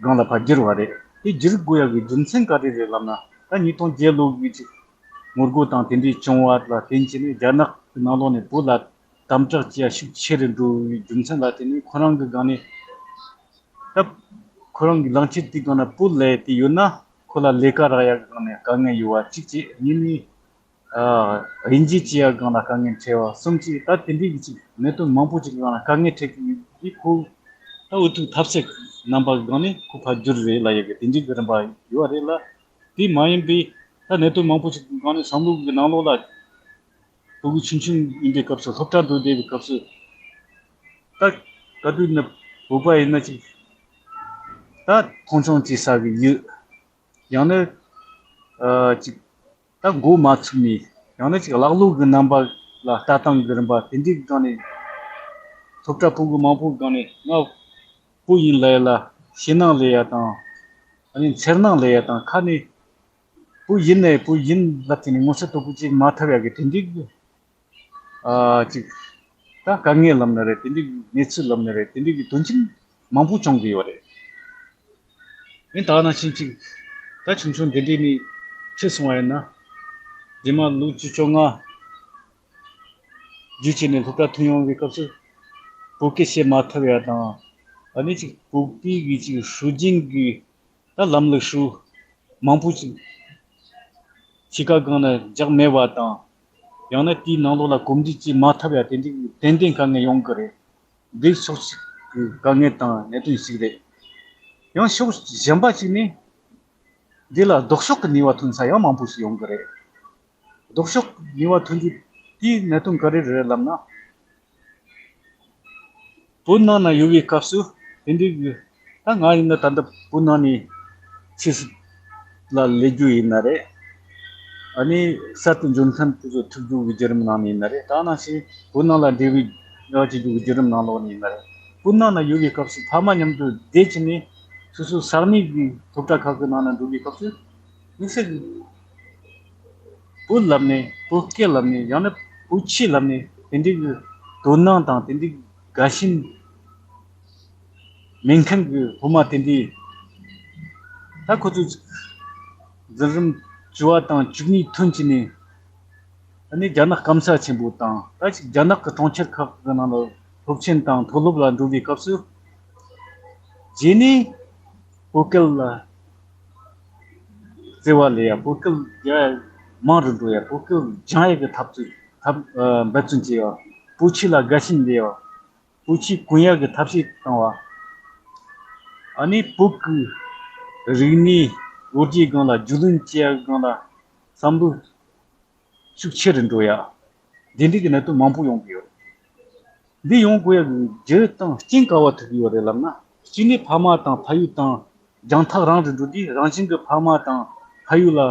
སྒང་ལ་ཕར་བསྒྱུར་བ་རེད། དེ་བསྒྱུར་དགོས་ཡག་གི་རྒྱུ་མཚན་ག་རེ་རེད་ལབ་ན། ད་ཉིས་སྟོང་བརྒྱད་ལོ་གི་ཅིག་ངོ་རྒོལ་དང་དེ་འདྲའི་བྱུང་བ་ལ་བརྟེན་བྱས་ནས་རྒྱ་ནག་གི་ནང་ལོགས་ནས་བོད་ལ་དམ་དྲག་བྱེད་ཡ་ཤུགས་ཆེ་རུ་འགྲོ་བའི་རྒྱུ་མཚན་ལ་བརྟེན་ནས་ཁོ་རང་གི་སྒང་ནས་ད་ཁོ་རང་གི་ལག་འཁྱེར་དེའི་སྒང་ན་བོད་ལས་དེ་ཡོད་ན་ཁོ་ལ་ལས་ཀ་རག་ཡ་གི་སྒང་ནས་དཀའ་ངལ་ཡོད་བ་གཅིག་བྱས། གཉིས་ནས། ཨ། དབྱིན་ཇི་བྱེད་ཡ་སྒང་ལ་དཀའ་ངལ་འཕྲད་པ། གསུམ་གྱིས་ད་དེ་འདྲའི་གི་ཅིག་གནད་དོན་མང་པོ་ཅིག་སྒང་ལ་དཀའ་ངལ་འཕྲད་ཀྱི་ཡོད་དུས་ཁོ་ད་འུ་ཐུག་ཐབས་ཟད་རྣམ་པ་སྒང་ནས་ཁོ་ཕར་བསྒྱུར་རེད་ལབ་ཡ་གི་དེ་འདྲའི་གི་རིམ་པ་ཡོད་རེད་ལ། དེ་མ་ཡིན་པའི་ད་གནད་དོན་མང་པོ་ཅིག་སྒང་ནས་བསམ་བློ་གི་ནང་ལོགས་ལ་ཕྲུ་གུ་ཆུང་ཆུང་ཡིན་པའི་སྐབས་སུ་སློབ་གྲྭ་འགྲོ་བསྡད་པའི་སྐབས་སུ་ད་ག་དུས་ན་བོད་པ་ཡིན་ན་ཅིག་ད་མཐོང་ཆུང་བྱེད་ས་གི་ཡོད། ཡང་ན་ཨ་ཅིག་ད་མགོ་མ་ཚོས་ནས། ཡང་ན་ཅིག་ཀླ་ཀློ་གི་རྣམ་པ་ལ་ལྟ་སྟངས་ཀྱི་རིམ་པ་དེ་འདྲའི་སྒང་ནས་སློབ་གྲྭ་ཕྲུ་གུ་མང་པོའི་སྒང་ནས་ང་བོད་ཡིན་ལབ་ཡ་ལ་ཞེད་སྣང་སླེབས་ཡ་དང་། ཨ་ནི་འཚེར་སྣང་སླེབས་ཡ་དང་། ཁ་ནས་བོད་ཡིན་ནས་བོད་ཡིན་ལབ་དེ་ནས་མངོན་གསལ་དོད་པོ་ཅིག་མ་ཐོབ་ཡ་གི་དེ་འདྲའི་གི་ཨ་ཅིག་ད་དཀའ་ངལ་ལབ་ན་རེད། དེ་འདྲའི་གི་གནས་ཚུལ་ལབ་ན་རེད། དེ་འདྲའི་གི་དོན་རྐྱེན་མང་པོ་བྱུང་གི་ཡོད་རེད། ཡིན་ད་ནང་བཞིན་ཅིག་ད་ཆུང་ཆུང་འདི་འདྲས་ནས་ཁྲིད་སོང་བ་ཡིན་ན། རྗེས་མ་ལོ་བཅུ་བཅོ་ལྔ་རྒྱུད་བྱས་ནས་སློབ་གྲྭ་ཐོན་ཡོང་བའི་སྐབས་སུ་བོད་སྐད་བཤད་མ་ཐུབ་ཡ་དང་། ཨ་ནི་ཅིག་བོད་པའི་གི་ཅིག་སྲོལ་རྒྱུན་གྱི་ད་ལམ་ལུགས་ཧྲུལ་མང་པོ་ཅིག་ཕྱི་ཁ་སྒང་ན་འཇགས་མེད་པ་དང་། ཡང་ན་དེའི་ནང་ལོགས་ལ་གོམས་འདྲིས་བྱེད་མ་ཐུབ་ཡ་དེ་འདྲའི་གི་ཏན་ཏན་དཀའ་ངལ་ཡོང་གི་རེད། འདི་ཕྱོགས་གཅིག་གི་དཀའ་ངལ་དང་གནད་དོན་ཞིག་རེད། ཡང་ཕྱོགས་གཞན་པ་ཞིག་ནི། འདི་ལ་ལྡོག་ཕྱོགས་ཀྱི་ནུས་པ་ཐོན་ས་ཡང་མང་པོ་ཞིག་ཡོང་གི་རེད། ལྡོག་ཕྱོགས་ཀྱི་ནུས་པ་ཐོན་རྒྱུ་དེའི་གནད་དོན་ག་རེ་རེད་ལབ་ན། བོད་ནང་ན་ཡོད་པའི་སྐབས་སུ་དེ་འདྲའི་གི་ད་ང་ཡིན་ན་ད་ལྟ་བོད་ནང་ནས་ཕྱིས་སུ་ལ་སླེབས་རྒྱུ་ཡིན་ན་རེད། ཨ་ནི་གསར་དུ་འབྱོར་མཁན་དེ་ཚོ་ཐུག་རྒྱུ་གི་བརྒྱུད་རིམ་ནང་ནས་ཡིན་ན་རེད། ད་ནང་བཞིན་བོད་ནང་ལ་འབྲེལ་བའི་འབྲེལ་བ་བྱེད་རྒྱུ་གི་བརྒྱུད་རིམ་ནང་ལོགས་ནས་ཡིན་ན་རེད། བོད་ནང་ན་ཡོད་པའི་སྐབས་སུ་ཕ་མ་མཉམ་དུ་བསྡད་བྱས་ནས་སོ་སོའི་ས་གནས་ཀྱི་སློབ་གྲྭ་ཁག་གི་ནང་ན་འགྲོ་བའི་སྐབས་སུ་དམིགས་བསལ་གྱི་བོད་ལབ་ནས་བོད་སྐད་ལབ་ནས་ཡང་ན་བོད་ཆས་ལབ་ནས་དེ་འདྲའི་གི་དོ་སྣང་དང་དེ་འདྲའི་དགའ་ཞེན་མེད་མཁན་གྱི་སློབ་མ་དེ་འདྲའི་ད་ཁོ་ཚོས་འཛིན་རིམ་བཅུ་པ་དང་བཅུ་གཉིས་ཐོན་བྱས་ནས། ཨ་ནི་རྒྱ་ནག་སྐམ་ས་ཆེན་པོ་དང་ད་ཅིག་རྒྱ་ནག་གི་གྲོང་ཁྱེར་ཁག་གི་ནང་ལ་སློབ་ཆེན་དང་མཐོ་སློབ་ལ་འགྲོ་བའི་སྐབས་སུ། རྗེས་ནས་བོད་སྐད་ལ་བརྩེ་བ་སླེབས་ཡ། བོད་སྐད་རྒྱག་ཡ་མང་རུ་འགྲོ་ཡ། བོད་སྐད་སྦྱང་ཡ་གི་འཐབ་རྩོད་འཐབ་ཨ་འབད་བརྩོན་བྱེད་ཡ། བོད་ཆས་ལ་དགའ་ཞེན་སླེབས་ཡ། བོད་ཆས་གོན་ཡ་གི་ཐབས་ཤེས་བཏང་བ། ཨ་ནི་བོད་ཀྱི་རིག་གནས་ལོ་རྒྱུས་སྒང་ལ་རྒྱུས་ལོན་བྱེད་ཡ་སྒང་ལ་བསམ་བློ་ཤུགས་ཆེ་རུ་འགྲོ་ཡ། འདི་འདྲའི་གི་གནད་དོན་མང་པོ་ཡོང་གི་ཡོད། འདི་ཡོང་དགོས་ཡ་གི་རྒྱུ་དང་རྐྱེན་ག་བ་ཐུག་གི་ཡོད་རེད་ལབ་ན། གཅིག་ནི་ཕ་མ་དང་ཕ་ཡུལ་དང་རྒྱང་ཐག་རིང་རུ་འགྲོ་དུས་རང་བཞིན་གྱི་ཕ་མ་དང་ཕ་ཡུལ་ལ་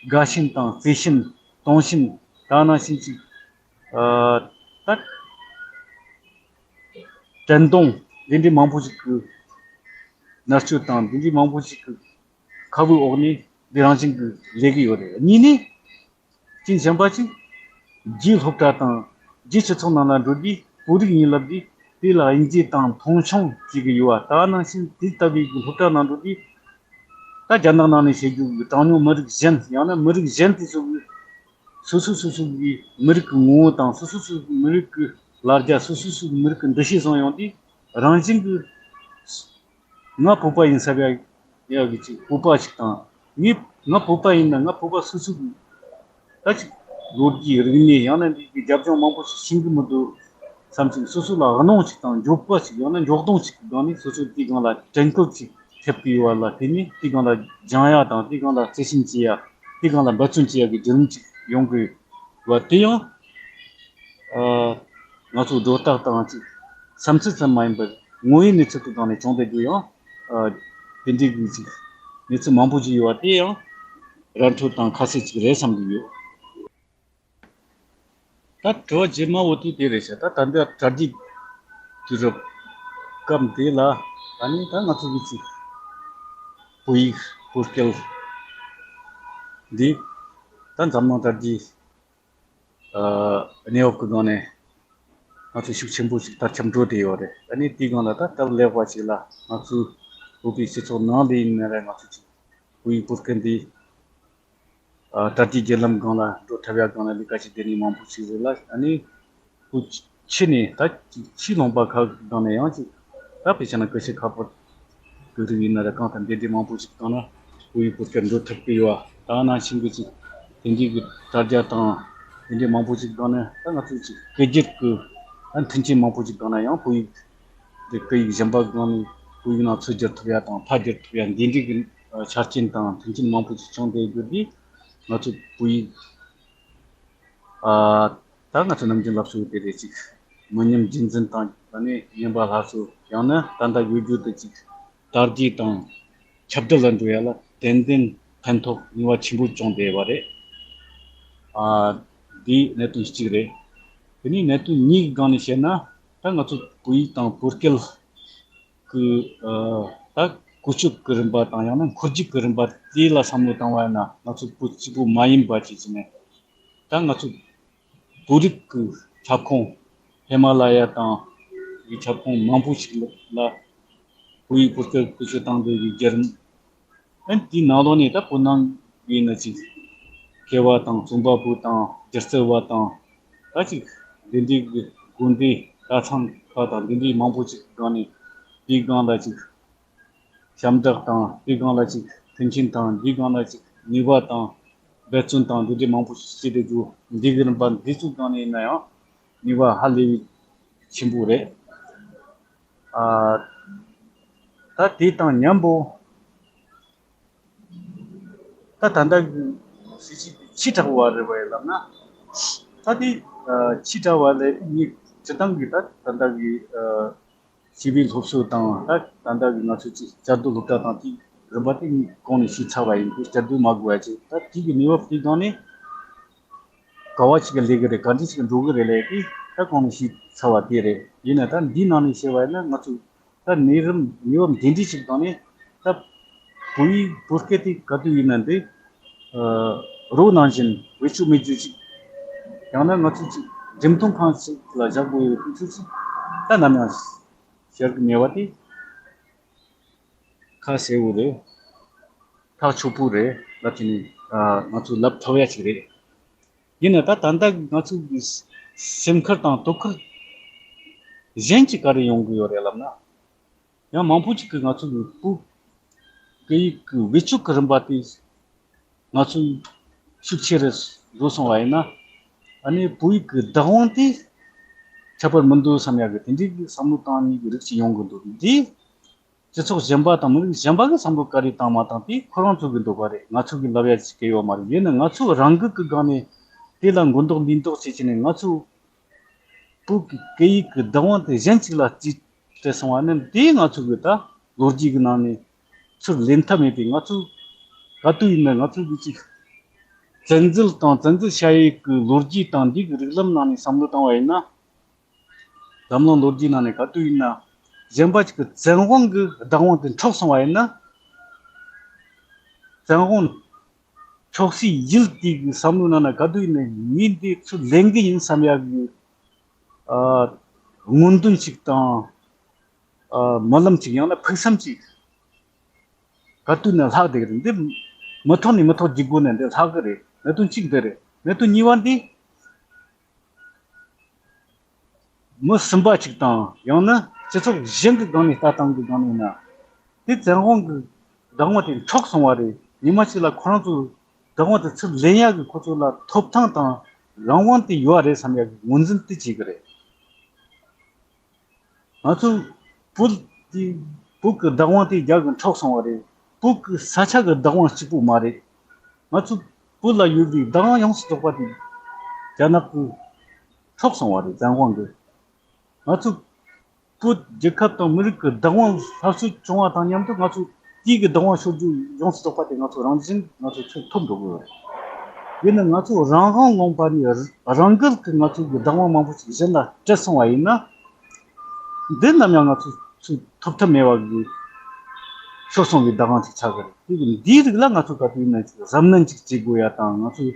དགའ་ཞེན་དང་བརྩེ་ཞེན་གཏོང་ཞེན། ད་ནང་བཞིན་ཅིག་ཨ་ ད་དྲན་གདུང་འདི་འདྲའི་མང་པོ་ཞིག་གི་མནར་གཅོད་དང་འདི་འདྲའི་མང་པོ་ཞིག་གི་ཁ་བའི་འོག་ནས་འདི་རང་བཞིན་གྱིས་ལས་ཀྱི་ཡོད་རེད། གཉིས་ནས། རྐྱེན་གཞན་པ་ཅིག་རྒྱའི་སློབ་གྲྭ་དང་རྒྱའི་སྤྱི་ཚོགས་ནང་ལ་འགྲོ་དུས་བོད་རིགས་ཡིན་ལབ་དུས་དེ་ལ་དབྱེ་འབྱེད་དང་མཐོང་ཆུང་བྱེད་ཀྱི་ཡོད་པ། ད་ནང་བཞིན་དེ་ལྟ་བུའི་སློབ་གྲྭ་ནང་འགྲོ་དུས་ད་རྒྱ་ནག་ནང་ནས་བཤད་རྒྱུ་གི་གྲངས་ཉུང་མི་རིགས་གཞན། ཡང་ན་མི་རིགས་གཞན་དེ་ཚོ་གི་སོ་སོ་སོ་སོ་གི་མི་རིགས་ཀྱི་ངོ་བོ་དང་སོ་སོ་སོ་སོ་གི་མི་རིགས་ཀྱི་ལ་རྒྱ། སོ་སོ་སོ་སོ་གི་མི་རིགས་ཀྱི་འདུ་ཤེས་བཟུང་ཡོང་དུས་རང་བཞིན་གྱི་ང་བོད་པ་ཡིན་ས་བ་ཡག་གི་ཅིག་བོད་པ་ཞིག་དང་། ངས་ང་བོད་པ་ཡིན་ན་ང་བོད་པ་སོ་སོ་གི་ད་ཅིག་ལོ་རྒྱུས་རིག་གནས། ཡང་ན་འདི་གི་རྒྱབ་ལྗོངས་མང་པོ་ཞིག་ཤེས་ཀྱི་མི་འདུག་བསམ་ཅིག་སོ་སོ་ལ་གནོང་ཅིག་དང་འགྱོད་པ་ཅིག་ཡང་ན་འགྱོད་གདུང་ཅིག་གི་སྒང་ནས་སོ་སོ་དེའི་སྒང་ལ་དྲན་སྐུལ་ཅིག་ཐེབས་ཀྱི་ཡོད་པ་ལ་བརྟེན་ནས་དེའི་སྒང་ལ་སྦྱང་ཡ་དང་དེའི་སྒང་ལ་རྩི་ཤིང་བྱེད་ཡ། དེའི་སྒང་ལ་འབད་བརྩོན་བྱེད་ཡ་གི་བརྒྱུད་རིམ་ཅིག་ཡོང་གི་ཡོད་པ་དེ་ཡང་ཨ། ང་ཚོ་སྒྲོ་བཏགས་དང་ཅིག་བསམ་ཚུལ་ཙམ་མ་ཡིན་པར་དངོས་ཡོད་གནས་ཚུལ་གྱི་སྒང་ནས་བྱུང་བསྡད་རྒྱུ་ཡང་ཨ། དེ་འདྲའི་གི་ཅིག་གནས་ཚུལ་མང་པོ་ཞིག་ཡོད་པ་དེ་ཡང་ར་འཕྲོད་དང་ཁ་གསལ་ཅིག་རེད་བསམ་གྱི་ཡོད། ད་དྲི་བ་རྗེས་མ་འོ་དེ་དེ་རེད་ཤག་ད་ད་ལྟ་དྲ་རྒྱའི་དུས་རབས་སྐབས་འདི་ལ་ད་ནི་ད་ང་ཚོ་གི་ཅིག་བོད་ཡིག་བོད་སྐད་འདི་ད་འཛམ་གླིང་དྲ་རྒྱའི་ཨ། གནས་བབ་ཀྱི་སྒང་ནས་ང་ཚོ་ཤུགས་ཆེན་པོ་ཞིག་དར་ཁྱབ་འགྲོ་བསྡད་ཡོད་རེད། ཨ་ནི་དེའི་སྒང་ལ་ད་སྟབས་ལེགས་པ་ཞིག་ལ་ང་ཚོའི་བོད་པའི་སྤྱི་ཚོགས་ནང་ལ་ཡིན་ན་རེད། ང་ཚོ་ཅིག་བོད་ཡིག་བོད་སྐད་འདི་ཨ། དྲ་རྒྱའི་བརྒྱུད་ལམ་སྒང་ལ་འགྲོ་ཐུབ་ཡ་སྒང་ལ་ལས་ཀ་བྱེད་བསྡད་མཁན་མང་པོ་ཞིག་རེད་ལ། ཨ་ནི་བོད་ཕྱི་ནས་ད་ཅིག་ཕྱིའི་ལུང་པ་ཁག་གི་སྒང་ནས་ཡང་ཅིག་ད་དཔེ་བྱས་ན་ཀུ་ཤུ་ཁ་པར་གི་རིགས་ཡིན་ན་རེད། གང་ལྟར་འདི་འདྲའི་མང་པོ་ཞིག་སྒང་ན་བོད་ཡིག་བོད་སྐད་འགྲོ་ཐུབ་ཀྱི་ཡོད་པ། ད་ནང་བཞིན་གྱི་ཅིག་དེང་དུས་ཀྱི་དྲ་རྒྱ་དང་དེ་འདྲའི་མང་པོ་ཞིག་སྒང་ནས་ད་ང་ཚོས་ཅིག་སྐད་སྒྱུར་གྱི་ད་མཐུན་རྐྱེན་མང་པོ་ཞིག་སྒང་ན་ཡང་བོད་ཡིག་འདི་སྐད་ཡིག་གཞན་པ་སྒང་ནས་བོད་ཡིག་ནང་ཚུར་བསྒྱུར་ཐུབ་ཡ་དང་ཕར་བསྒྱུར་ཐུབ་ཡ་འདི་འདྲའི་གི་ཆ་རྐྱེན་དང་མཐུན་རྐྱེན་མང་པོ་ཞིག་བྱུང་བསྡད་རྒྱུ་འདི་ང་ཚོ་བོད་ཡིག་ཨ། ད་ང་ཚོ་ནམ་རྒྱུན་ལབ་སྲོལ་དེ་རེད། ཅིག་མི་ཉམས་རྒྱུན་འཛིན་དང་ད་ནི་ཉམས་པ་སླར་གསོ། ཡང་ན་ད་ལྟ་ཡོད་རྒྱུ་དེ་ཅིག་དར་རྒྱས་དང་ཁྱབ་གདལ་ལ་འགྲོ་ཡ་ལ་ཏན་ཏན་ཕན་ཐོགས་ནུས་པ་ཆེན་པོ་བྱུང་བསྡད་པ་རེད། ཨ། འདི་གནད་དོན་གཅིག་རེད། དེ་ནས་གནད་དོན་གཉིས་ཀྱི་སྒང་ནས་བཤད་ན་ད་ང་ཚོ་བོད་ཡིག་དང་བོད་སྐད་ཀྱི་ཨ། ད་བཀོལ་སྤྱོད་ཀྱི་རིམ་པ་དང་ཡང་ན་འཁོར་རྒྱུག་གི་རིམ་པ་དེ་ལ་བསམ་བློ་བཏང་བ་ཡིན་ན་ང་ཚོ་བོད་གཅིག་པུ་མ་ཡིན་པ་བྱས་ཙང་ནས་ད་ང་ཚོ་བོད་རིགས་ཀྱི་ཁྱབ་ཁོངས་ཧི་མ་ལ་ཡ་དང་གི་ཁྱབ་ཁོངས་མང་པོ་ཞིག་ལ་བོད་ཡིག་བོད་སྐད་བཀོལ་སྤྱོད་བཏང་བསྡད་ཀྱི་བརྒྱུད་རིམ། ཨན་དེའི་ནང་ལོགས་ནས་ད་བོད་ནང་གི་ན་ཅིག་མཁས་པ་དང་རྩོམ་པ་པོ་དང་སྒྱུ་རྩལ་བ་དང་ད་ཅིག་འདི་འདྲའི་གི་དགོན་སྡེ་གྲྭ་ཚང་ཁག་དང་འདི་འདྲའི་མང་པོ་ཅིག་གི་སྒང་ནས་དེའི་སྒང་ལ་ཅིག་ཞབས་འདེགས་དང་དེའི་སྒང་ལ་ཅིག་མཐུན་རྐྱེན་དང་འདིའི་སྒང་ལ་ཅིག་ནུས་པ་དང་འབད་བརྩོན་དང་འདི་འདྲའི་མང་པོ་ཞིག་བྱས་ཏེ་འདུག་འདི་གི་རིམ་པ་འདི་ཚོའི་སྒང་ནས་ཡིན་ན་ཡང་ནུས་པ་ཧ་ལས་པའི་ཆེན་པོ་རེད། ཨ། ད་དེ་དང་མཉམ་པོ་ད་ད་ལྟ་གི་སྲིད་བྱུས་དེ་ཕྱི་དྲགས་པ་རེད་པས་ལབ་ན། ད་དེ་ཨ། ཕྱི་དྲགས་པ་ལས་ངས་སྤྱིར་བཏང་གི་ད་ད་ལྟ་གི་ཨ། བྱིས་པའི་སློབ་གསོ་དང་ད་ད་ལྟ་གི་ང་ཚོ་ཅིག་བཅའ་སྡོད་སློབ་གྲྭ་དང་དེ་རིམ་པ་དེ་ངས་གོང་ནས་ཞུས་ཚར་བ་ཡིན་དུས་བཅའ་སྡོད་མ་དགོས་པ་ཅིག་ད་དེ་གི་གནས་བབ་དེ་སྒང་ནས་ག་བ་ཞིག་གི་ལས་ཀྱི་རེད། ག་འདྲ་ཞིག་གི་འགྲོ་གི་རེད་ལབ་དེ་ད་གོང་ནས་ཞུས་ཚར་བ་དེ་རེད། ཡིན་ན་ད་འདིའི་ནང་ནས་བཤད་པ་ཡིན་ན་ང་ཚོ་ད་གནས་རིམ་གནས་བབ་འདི་འདྲ་ཞིག་སྒང་ནས་ད་བོད་ཡིག་བོད་སྐད་དེ་ག་དུས་ཡིན་ན་འདི་ཨ། རོགས་ནང་བཞིན་བེད་སྤྱོད་མེད་རྒྱུ་ཞིག་ཡང་ན་ང་ཚོ་ཅིག་འགྲེམས་སྟོན་ཁང་ཞིག་ལ་བཞག་དགོས་ཡོད་དུས་ཚོད་ཅིག་ད་ནམ་ཡང་། ཤར་གྱི་ཉེ་བ་དེ་ཁ་གསལ་བོ་རེད། ཐག་ཆོད་པོ་རེད་ལབ་བྱས་ནས་ང་ཚོས་ལབ་ཐུབ་ཡ་ཞིག་རེད། ཡིན་ན་ད་ད་ལྟ་ང་ཚོ་གི་སེམས་ཁུར་དང་དོ་ཁུར་གཞན་གྱིས་ག་རེ་ཡོང་གི་ཡོད་རེད་ལབ་ན། ཡང་མང་པོ་ཅིག་གིས་ང་ཚོ་གི་བོད་སྐད་ཡིག་གི་བེད་སྤྱོད་ཀྱི་རིམ་པ་དེ་ང་ཚོས་ཤུགས་ཆེ་རུ་འགྲོ་སོང་བ་ཡིན་ན། ཨ་ནི་བོད་ཡིག་གི་བདག་དབང་དེ་ཁྱད་པར་མི་འདུག་བསམ་ཡག་གི་དེ་འདྲའི་གི་བསམ་བློ་བཏང་མཁན་གྱི་རིགས་ཅིག་ཡོང་གི་འདུག་འདི་སྤྱི་ཚོགས་གཞན་པ་དང་མི་རིགས་གཞན་པ་གི་བསམ་བློ་ག་རེ་བཏང་མ་བཏང་དེ་ཁོ་རང་ཚོ་གི་འདོད་པ་རེད། ང་ཚོ་གི་ལབ་ཡ་ཅིག་གི་ཡོད་མ་རེད། ཡིན་ན་ང་ཚོ་རང་འགུལ་གི་སྒང་ནས་དེ་ལ་མགོ་འདོགས་ལུས་འདོགས་བྱེད་ཀྱི་ནས་ང་ཚོ་བོད་ཀྱི་སྐད་ཡིག་གི་བདག་དབང་དེ་གཞན་གཅིག་ལ་རྩིས་སྤྲད་སོང་བ་ནི་དེ་ང་ཚོ་གི་ད་ལོ་རྒྱུས་ཀྱི་ནང་ནས་ཚུར་ལེན་ཐབས་མེད་པས། ང་ཚོ་ག་དུས་ཡིན་ན་ང་ཚོ་གི་ཅིག་བཙན་འཛུལ་དང་བཙན་འཛུལ་བྱ་ཡུལ་གྱི་ལོ་རྒྱུས་དང་འདི་གི་རིགས་ལམ་ནང་ནས་བསམ་བློ་བཏང་བ་ཡིན་ན། འཛམ་གླིང་ལོ་རྒྱུས་ནང་ནས་ག་དུས་ཡིན་ན་གཞན་པ་ཅིག་གི་བཙན་དབང་གི་བདག་དབང་དེ་འཕྲོག་སོང་བ་ཡིན་ན། བཙན་དབང་འཕྲོག་སའི་ཡུལ་དེ་གི་བསམ་བློའི་ནང་ན་ག་དུས་ཡིན་ན་ངས་འདི་ཚུར་ལེན་གི་ཡིན་བསམ་ཡག་གི་ཨ་སྨོན་འདུན་ཅིག་དང་། ཨ་སྨོན་ལམ་ཅིག་ཡང་ན་ཕུགས་བསམ་ཅིག་ག་དུས་ནས་ལྷག་བསྡད་ཀྱི་རེད། འདི་མུ་མཐུད་ནས་མུ་མཐུད་ཀྱི་སྒོ་ནས་འདི་ལྷག་གི་རེད། གནད་དོན་གཅིག་འདི་རེད། གནད་དོན་གཉིས་པ་འདི། མི་གསུམ་པ་ཅིག་དང་ཡང་ན་སྤྱི་ཚོགས་གཞན་གྱི་སྒང་ནས་ལྟ་སྟངས་ཀྱི་སྒང་ནས་ཡིན་ན། དེ་བཙན་དབང་གི་བདག་དབང་དེ་འཕྲོག་སོང་བ་རེད། ཉི་མ་གཅིག་ལ་ཁོ་རང་ཚོའི་བདག་དབང་དེ་ཚུར་ལེན་ཡག་གི་ཁོ་ཚོ་ལ་ཐོབ་ཐང་དང་རང་དབང་དེ་ཡོད་རེད་བསམ་ཡག་གི་ངོས་འཛིན་དེ་བྱེད་ཀྱི་རེད། ང་ཚོའི་བོད་དེ་བོད་ཀྱི་བདག་དབང་དེ་རྒྱ་གིས་འཕྲོག་སོང་བ་རེད། བོད་ཀྱི་ས་ཆ་གི་བདག་དབང་གཅིག་པུ་མ་རེད། ང་ཚོ་བོད་ལ་ཡོད་པའི་བདག་དབང་ཡོངས་སུ་རྫོགས་པ་དེ་རྒྱ་ནག་གིས་འཕྲོག་སོང་བ་རེད། བཙན་དབང་གིས། ང་ཚོ་བོད་རྒྱལ་ཁབ་དང་མི་རིགས་ཀྱི་བདག་དབང་སླར་གསོ་བྱུང་བ་དང་མཉམ་དུ་ང་ཚོ་དེའི་གི་བདག་དབང་ཤོར་རྒྱུ་ཡོངས་སུ་རྫོགས་པ་དེ་ང་ཚོ་རང་བཞིན་ང་ཚོ་ཚུར་ཐོབ་འགྲོ་དགོས་རེད། ཡིན་ན་ང་ཚོ་རང་དབང་ལུང་པ་ནས་རང་འགུལ་གྱིས་ང་ཚོ་གི་བདག་དབང་མང་པོ་ཞིག་གཞན་ལ་སྤྲད་སོང་བ་ཡིན་ན། འདི་ནམ་ཡང་ང་ཚོ་ཚུར་ཐོབ་ཐབས་མེད་པ་གི་ཤོར་སོང་བའི་བདག་དབང་ཅིག་ཆགས་ཀྱི་རེད། དེ་གི་འདིའི་རིགས་ལ་ང་ཚོ་ག་དུས་ཡིན་ན་ཅིག་གཟབ་ནན་ཅིག་བྱེད་དགོས་ཡ་དང་། ང་ཚོས་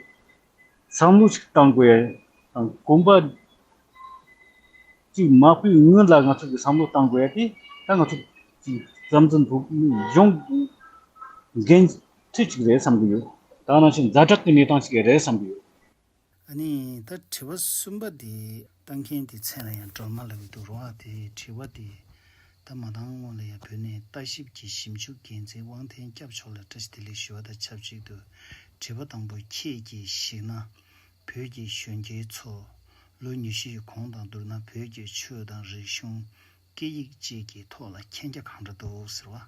བསམ་བློ་ཅིག་བཏང་དགོས་ཡ་དང་། གོམ་པ་ཅིག་མ་སྤོས་སྔོན་ལ་ང་ཚོ་གི་བསམ་བློ་བཏང་དགོས་ཡ་དེ་ད་ང་ཚོ་ཅིག་བསམ་ཚུལ་འདུག་གཞུང་གི་འགན་འཁྲི་ཅིག་རེད་བསམ་གི་ཡོད། ད་ནང་བཞིན་ཛ་དྲག་གི་གནས་སྟངས་ཅིག་རེད་བསམ་གི་ཡོད། ཨ་ནི་ད་དྲི་བ་གསུམ་པ་དེ་བཏང་མཁན་དེ་མཚན་ལ་ཡང་སྒྲོལ་མ་ལབ་ཀྱི་འདུག་རོ། ཨ་དེ་དྲི་བ་དེ་ད་མ་བཏང་སྔོན་ལ་ཡང་བོད་ནས་ལྟ་ཞིབ་ཀྱི་ཞིབ་འཇུག་འགན་འཛིན་དབང་ལྡན་སྐྱབས་མཆོག་ལ་བཀྲ་ཤིས་བདེ་ལེགས་ཞུ་བ་དང་ཆབས་ཅིག་ཏུ། དྲི་བ་དང་པོ། ཁྱེད་ཀྱིས་གཞིགས་ན་བོད་ཀྱི་གཞོན་སྐྱེས་ཚོ་ལོ་ཉི་ཤུའི་གོང་དང་བསྡུར་ན་བོད་ཀྱི་ཆོས་དང་རིག་གཞུང་། སྐད་ཡིག་བཅས་ཀྱི་ཐོག་ལ་མཁྱེན་རྒྱ་གང་འདྲ་འདུག་ཟེར་བ།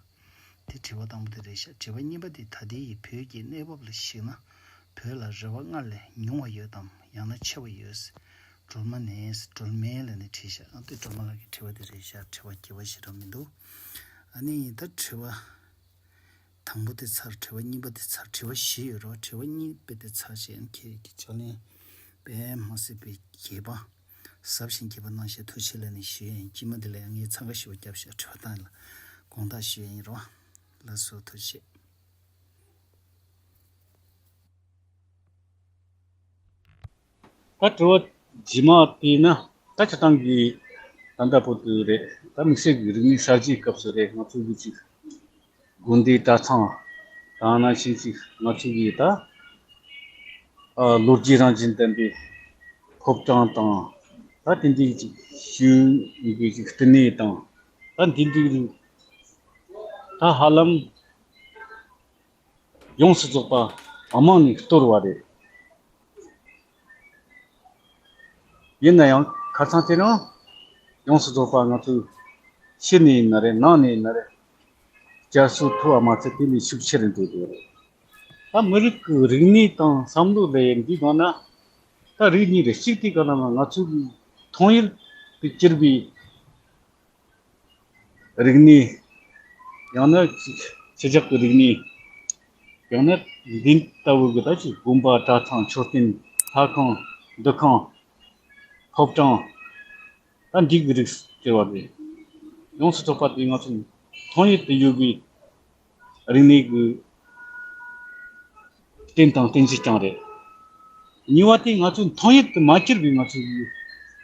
དེ་དྲི་བ་དང་པོ་དེ་རེད་ཤག་དྲི་བ་གཉིས་པ་དེ་ད་ལྟའི་བོད་ཀྱི་གནས་བབ་ལ་གཞིགས་ན་བོད་ལ་རེ་བ་སྔར་ལས་ཉུང་བ་ཡོད་དམ་ཡང་ན་ཆེ་བ་ཡོད། སྒྲོལ་མ་ནས་སྒྲོལ་མའི་ལ་ནས་བྲིས་ཤག་ཨ་དེ་སྒྲོལ་མ་ལགས་ཀྱི་དྲི་བ་དེ་རེད་ཤག་དྲི་བ་སྐྱེ་བ་ཞེ་དྲག་མི་འདུག་ཨ་ནི་ད་དྲི་བ་དང་པོ་དེ་ཚར། དྲི་བ་གཉིས་པ་དེ་ཚར། དྲི་བ་བཞི་ཡོད་རོགས། དྲི་བ་གཉིས་པ་དེ་ཚར་བྱས་ཁྱེད་ཀྱི་ཕྱག་ལེན་པས་མ་སྲིད་པའི་རྒྱས་པ། ཟབ་ཞིང་རྒྱས་པ་གནང་ཞེས་ཐུགས་རྗེ་ལ་ནི་ཞུ་ཡ་ཡིན། དཀྱིལ་མ་འདི་ལ་ཡང་ངས་འཚང་ཁ་ཞེ་པོ་བརྒྱབ་ཤག་དྲི་བ་བཏང་ཡ་ལ་དགོངས་དག་ཞུ་ཡ་ཡིན་རོ། ལགས་སོ། ཐུགས་རྗེ་ཆེ། ད་དྲི་བ་རྗེས་མ་དེ་ཡིན་ན་ད་སྤྱིར་བཏང་གི་ད་ལྟ་བོད་དུ་རེད། ད་དམིགས་བསལ་གྱི་རིག་གནས་གསར་བརྗེའི་སྐབས་སུ་རེད། ང་ཚོ་གི་ཅིག་དགོན་སྡེ་གྲྭ་ཚང་དང་ནང་བཞིན་ཅིག་ང་ཚོ་གི་ད་ཨ་ལོ་རྒྱུས་རང་བཞིན་ལྡན་པའི་ཕོ་བྲང་དང་། ད་དེ་འདྲའི་ཅིག་ཤིང་གི་ཅིག་བསྟི་གནས་དང་། ད་འདི་འདྲའི་ད་ཧ་ལམ་ཡོངས་སུ་རྫོགས་པ་ཨ་མང་ནས་གཏོར་བ་རེད། ཡིན་ན་ཡང་ཁ་སང་དེ་རིང་ཡོངས་སུ་རྫོགས་པ་ང་ཚོས་ཕྱི་ནས་ཡིན་ན་རེད། ནང་ནས་ཡིན་ན་རེད། བསྐྱར་གསོ་ཐུབ་པ་མ་ཚད་དེ་ལས་ཤུགས་ཆེ་རུ་འགྲོ་གི་ཡོད་རེད། ད་མི་རིགས་ཀྱི་རིག་གནས་དང་བསམ་བློ་ལ་ཡང་འདི་སྒང་ན་ད་རིགས་གཉིས་རེད། གཅིག་དེ་ག་ལ་ང་ཚོ་གི་མཐོང་ཡུལ་དུ་གྱུར་པའི་རིག་གནས། ཡང་ན་ཕྱི་ཕྱི་རྒྱལ་གྱི་རིག་གནས། ཡང་ན་འདི་ལྟ་བུ་གི་ད་ཅིག་དགོན་པ་གྲྭ་ཚང་མཆོད་རྟེན་ལྷ་ཁང་འདུ་ཁང་ཕོ་བྲང་། ད་འདི་གི་རིགས་ཟེར་བ་རེད། ཡོངས་སུ་རྫོགས་པ་དེ་ང་ཚོ་མཐོང་ཡུལ་དུ་ཡོད་པའི་རིག་གནས་ཀྱི་རྟེན་དང་རྟེན་གཞི་རྐྱང་རེད། གཉིས་པ་དེ་ང་ཚོའི་མཐོང་ཡུལ་དུ་མ་གྱུར་པའི་ང་ཚོའི་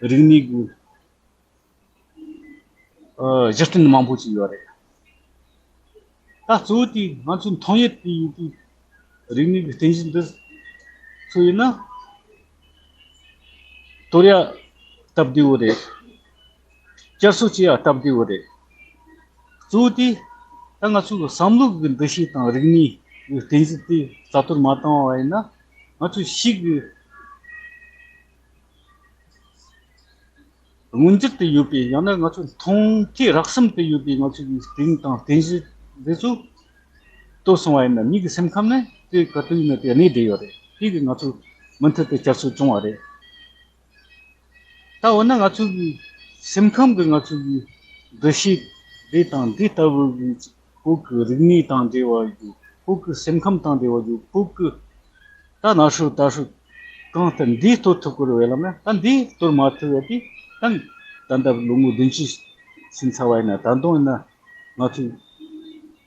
རིག་གནས་ཀྱི་ཨ་གཞི་རྟེན་མང་པོ་ཞིག་ཡོད་རེད། ད་གཙོ་བོ་དེ་ང་ཚོའི་མཐོང་ཡུལ་དུ་ཡོད་པའི་རིག་གནས་ཀྱི་རྟེན་གཞི་འདི་ཚོ་ཡིན་ན། གཏོར་ཡ་སྟབས་བདེ་བོ་རེད། བསྐྱར་གསོ་བྱེད་ཡ་སྟབས་བདེ་བོ་རེད། གཙོ་བོ་དེ་ད་ང་ཚོའི་བསམ་བློ་གི་འདུ་ཤེས་དང་རིག་གནས་ཀྱི་རྟེན་གཞི་དེ་རྩ་གཏོར་མ་བཏང་བ་ཡིན་ན། ང་ཚོའི་ཤེས་ཀྱི་མངོན་གྱུར་དུ་ཡོད་པའི། ཡང་ན་ང་ཚོའི་མཐོང་ཐོས་རེག་གསུམ་དུ་ཡོད་པའི་ང་ཚོའི་རྟེན་དང་རྟེན་གཞི་འདི་ཚོ་གཏོར་སོང་བ་ཡིན་ན། མི་གི་སེམས་ཁམས་ནི་དེ་ག་དུས་ཡིན་ན་དེ་གནས་བསྡད་ཡོད་རེད། དེ་གི་ང་ཚོ་མུ་མཐུད་དུ་བསྐྱར་གསོ་བྱུང་བ་རེད། ད་འོ་ན་ང་ཚོ་གི་སེམས་ཁམས་ཀྱི་ང་ཚོ་གི་འདུ་ཤེས་འདི་དང་འདི་ལྟ་བུ་གི་བོད་ཀྱི་རིག་གནས་དང་འབྲེལ་བ་ཡོད། བོད་ཀྱི་སེམས་ཁམས་དང་འབྲེལ་བ་ཡོད། བོད་ཀྱི་ད་ན་ཧྲུ་ད་ཧྲུ་གང་ལྟར་འདི་གཏོར་ཐུབ་དགོས་རེད་བས་ལབ་ན། ད་འདི་གཏོར་མ་ཐུབ་ཡ་དེ་ད་ ད་ལྟ་ལོ་ངོ་བདུན་ཅུ་ཕྱིན་ཚར་བ་ཡིན་ན། ད་དུང་ཡིན་ན་ང་ཚོའི་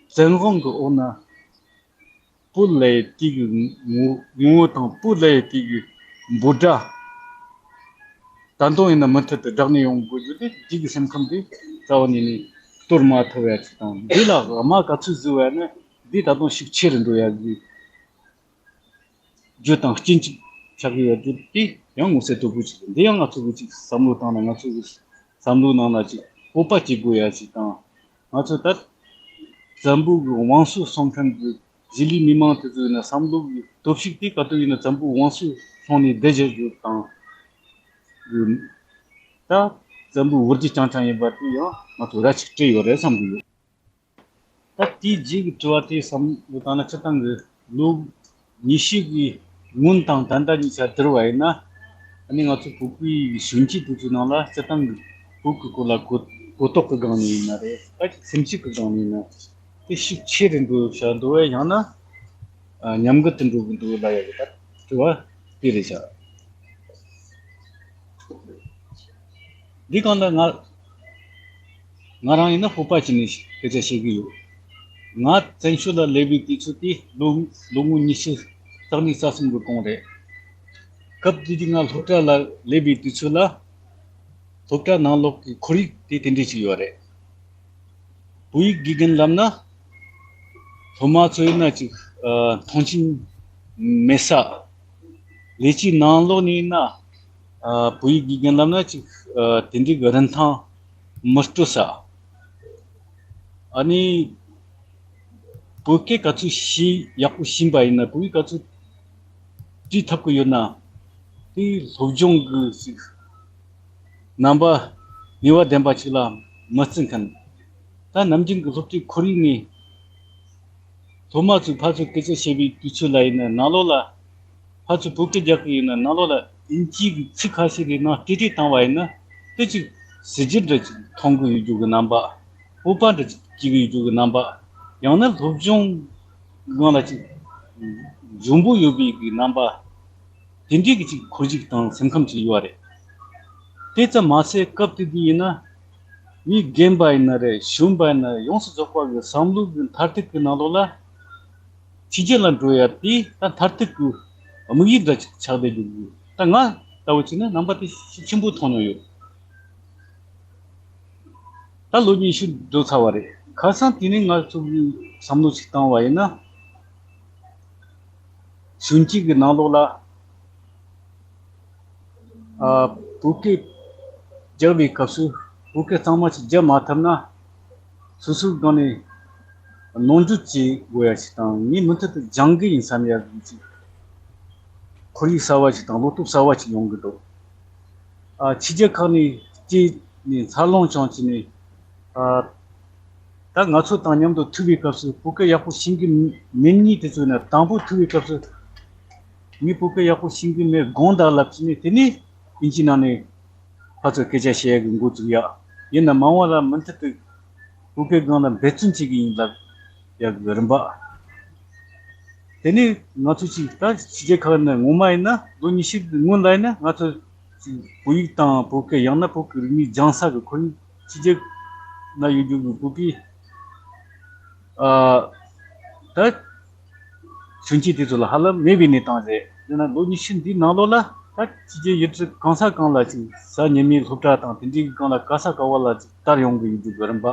བཙན་དབང་གི་འོག་ན་བོད་ལས་དེ་གི་ངོ་ངོ་བོ་དང་བོད་ལས་དེ་གི་འབོད་སྒྲ་ད་དུང་ཡིན་ན་མུ་མཐུད་དུ་བསྒྲགས་ནས་ཡོང་དགོས་རྒྱུ་དེ། འདི་གི་སེམས་ཁམས་དེ་རྩ་བ་ཉིད་ནས་གཏོར་མ་ཐུབ་ཡ་ཅིག་དང་། འདི་ལ་དམག་ག་ཚོད་བཟོས་པ་ཡིན་ན་འདི་ད་དུང་ཤུགས་ཆེ་རུ་འགྲོ་ཡ་གི་རྒྱུ་དང་རྐྱེན་གཅིག་ཆགས་ཀྱི་ཡོད་རྒྱུ་དེ་ཡང་མངོན་གསལ་དོད་པོ་ཅིག་རེད། འདི་ཡང་ང་ཚོ་གི་ཅིག་བསམ་བློ་བཏང་ན། ང་ཚོ་གི་བསམ་བློའི་ནང་ན་ཅིག་སྤོབས་པ་སྐྱེ་དགོས་ཡ་ཅིག་དང་། ང་ཚོ་ད་བཙན་པོ་གི་དབང་ཤུགས་སྲུང་མཁན་གི་གཞིས་ལུས་མི་མང་དེ་ཚོ་ཡིན་ན་བསམ་བློ་གི་སྟོབས་ཤུགས་དེ་ག་དུས་ཡིན་ན་བཙན་པོའི་དབང་ཤུགས་སྲུང་ནས་བསྡད་བཞག་རྒྱུ་དང་། ད་བཙན་པོའི་བུ་རྒྱུད་རྐྱང་རྐྱང་ཡིན་པ་དེ་ཡང་ང་ཚོ་ར་ཅིག་སྤྲད་ཡོད་རེད་བསམ་གི་ཡོད། ད་དེའི་རྗེས་ཀྱི་དྲི་བ་དེ་བསམ་བློ་བཏང་ན། སྤྱིར་བཏང་གི་ལོ་ཉི་ཤུ་གི་སྔོན་དང་ད་ལྟ་གཉིས་ཆ་བསྡུར་བ་ཡིན་ན། ཨ་ནི་ང་ཚོ་བོད་པའི་གཞོན་སྐྱེས་དེ་ཚོའི་ནང་ལ་སྤྱིར་བཏང་གི་བོད་ཀྱི་སྐོར་ལ་གོ་གོ་རྟོགས་ཀྱི་སྒང་ནས་ཡིན་ན་རེད། ད་སེམས་ཤུགས་ཀྱི་སྒང་ནས་ཡིན་ན་དེ་ཤུགས་ཆེ་རུ་འགྲོ་བཞག་འདུག་བས། ཡང་ན་ཨ་ཉམས་རྒུད་དུ་འགྲོ་གི་འདུག་ལབ་ཡ་གི་ད་དྲི་བ་དེ་རེད་བཞག། འདི་གང་ལ་ང་ང་རང་ཡིན་ན་སྤོབས་པ་བྱས་ནས་སྐད་ཆ་བཤད་ཀྱི་ཡོད། ང་བཙན་བྱོལ་ལ་སླེབས་པའི་དུས་ཚོད་དེ་ལོ་ལོ་ངོ་ཉི་ཤུ་རྩ་གཉིས་རྩ་གསུམ་གྱི་གོང་རེད། སྐབས་དེ་དུས་ང་སློབ་གྲྭ་ལ་སླེབས་པའི་དུས་ཚོད་ལ། སློབ་གྲྭ་ནང་ལོགས་ཀྱི་ཁོར་ཡུག་དེ་དེ་འདྲས་ཅིག་ཡོད་རེད། བོད་ཡིག་དགེ་རྒན་ལབ་ན་སློབ་མ་ཚོ་ཡིན་ན་ཅིག་ཨ་མཐོང་ཆེན་མེད་ས། ལས་ཀའི་ནང་ལོགས་ནས་ཡིན་ན་ཨ་བོད་ཡིག་དགེ་རྒན་ལབ་ན་ཅིག་ཨ་དེ་འདྲའི་གི་རིན་ཐང་མི་སྤྲོད་ས། ཨ་ནི་བོད་སྐད་ག་ཚོད་ཤེས་ཡག་པོ་ཤེས་པ་ཡིན་ན། བོད་ཡིག་ག་ཚོད་བྲིས་ཐུབ་ཀྱི་ཡོད་ན། དེ་སློབ་སྦྱོང་གི་ཅིག་རྣམ་པ་ནུས་པ་ལྡན་པ་ཅིག་ལ་མི་བརྩི་མཁན། ད་ནམ་རྒྱུན་གྱི་སློབ་གྲྭའི་ཁོར་ཡུག་ནས་སློབ་མ་ཚོས་ཕར་ཚུར་སྐད་ཆ་བཤད་པའི་དུས་ཚོད་ལ་ཡིན་ན། ནང་ལོགས་ལ་ཕར་ཚུར་བོད་སྐད་རྒྱག་གི་ཡིན་ན། ནང་ལོགས་ལ་དབྱིན་ཇིའི་གི་ཚིག་ཁ་ཤས་ཀྱི་ནང་བྲིས་བྲིས་བཏང་བ་ཡིན་ན། དེ་ཅིག་གཟི་བརྗིད་འདྲ་ཅིག་མཐོང་གི་ཡོད་རྒྱུ་གི་རྣམ་པ། སྤོབས་པ་འདྲ་ཅིག་སྐྱེ་གི་ཡོད་རྒྱུ་གི་རྣམ་པ། ཡང་ན་སློབ་སྦྱོང་གི་སྒང་ལ་ཅིག་འཇོན་པོ་ཡོད་པའི་གི་རྣམ་པ། དེ་འདྲའི་གི་ཅིག་ཁོར་ཡུག་དང་སེམས་ཁམས་ཅིག་ཡོད་རེད། དེ་ཙམ་མ་ཟད་སྐབས་དེ་དུས་ཡིན་ན་མི་རྒན་པ་ཡིན་ན་རེད། གཞོན་པ་ཡིན་ན་རེད། ཡོངས་སུ་རྫོགས་པ་གི་བསམ་བློ་གི་མཐར་ཐུག་གི་ནང་ལོགས་ལ་ཕྱི་རྒྱལ་ལ་འགྲོ་ཡ་དེ་ད་མཐར་ཐུག་གི་དམིགས་ཡུལ་འདྲ་ཅིག་ཆགས་བསྡད་རྒྱུ་གི། ད་ང་ལྟ་བུ་བྱས་ན་རྣམ་པ་དེ་ཤུགས་ཆེན་པོ་མཐོང་མྱོང་ཡོད། ད་ལོ་ཉི་ཤུ་འགྲོ་ཚར་བ་རེད། ཁ་སང་དེ་ནས་ང་ཚོ་གི་བསམ་བློ་ཞིག་བཏང་བ་ཡིན་ན། གཞོན་སྐྱེས་ཀྱི་ནང་ལོགས་ལ་ཨ་བོད་སྐད་རྒྱག་པའི་སྐབས་སུ་བོད་སྐད་གཙང་མ་ཞིག་རྒྱག་མ་ཐུབ་ན། སོ་སོའི་སྒང་ནས་ནོར་འཁྲུལ་བྱེད་དགོས་ཡ་ཞིག་དང་། ངས་མུ་མཐུད་དུ་སྦྱང་གི་ཡིན་བསམ་ཡ་གི་ཅིག་ཁོར་ཡུག་གསར་བ་ཞིག་དང་བློ་སྟོབས་གསར་བ་ཞིག་ཡོང་གི་འདུག་ཨ་ཕྱི་རྒྱལ་ཁག་ནས་སྐྱེས་ནས་འཚར་ལོངས་བྱུང་བྱས་ནས། ཨ་ད་ང་ཚོ་དང་མཉམ་དུ་ཐུག་པའི་སྐབས་སུ་བོད་སྐད་ཡག་པོ་ཤེས་ཀྱི་མེད་མཁན་དེ་ཚོ་ཡིན་ན། དང་པོ་ཐུག་པའི་སྐབས་སུ་ངས་བོད་སྐད་ཡག་པོ་ཤེས་ཀྱི་མེད་དགོངས་དག་ལབ་བྱས་ནས། དེ་ནས་དབྱིན་ཇིའི་ནང་ནས་ཕར་ཚུར་སྐད་ཆ་བཤད་ཡ་གི་འགོ་བཙུགས་ཡ། ཡིན་ན་མ་འོངས་ལ་མུ་མཐུད་དུ་བོད་སྐད་སྒང་ལ་འབད་བརྩོན་བྱེད་ཀྱི་ཡིན་ལབ་ཡ་གི་རིམ་པ། དེ་ནས་ང་ཚོ་ཅིག་ད་ཕྱི་རྒྱལ་ཁག་ནས་ངོ་མ་ཡིན་ན་ལོ་ཉི་ཤུ་གི་སྔོན་ལ་ཡིན་ན། ང་ཚོ་ཅིག་བོད་ཡིག་དང་བོད་སྐད། ཡང་ན་བོད་ཀྱི་རིག་གནས་སྦྱང་ས་གི་ཁོར་ཡུག་ཕྱི་རྒྱལ་ན་ཡོད་རྒྱུ་གི་བོད་པའི་ཨ་ད་གཞོན་སྐྱེས་དེ་ཚོ་ལ་ཧ་ལམ་མེད་པའི་གནས་སྟངས་རེད། དེ་ན་ལོ་ཉི་ཤུ་འདིའི་ནང་ལོགས་ལ་ད་ཕྱི་རྒྱལ་ཡུལ་གྲུ་གང་ས་གང་ལ་ཅིག་གཟའ་ཉི་མའི་སློབ་གྲྭ་དང་དེ་འདྲའི་སྒང་ལ་ག་ས་ག་བ་ལ་ཅིག་དར་ཡོང་གི་ཡོད་རྒྱུ་གི་རིམ་པ།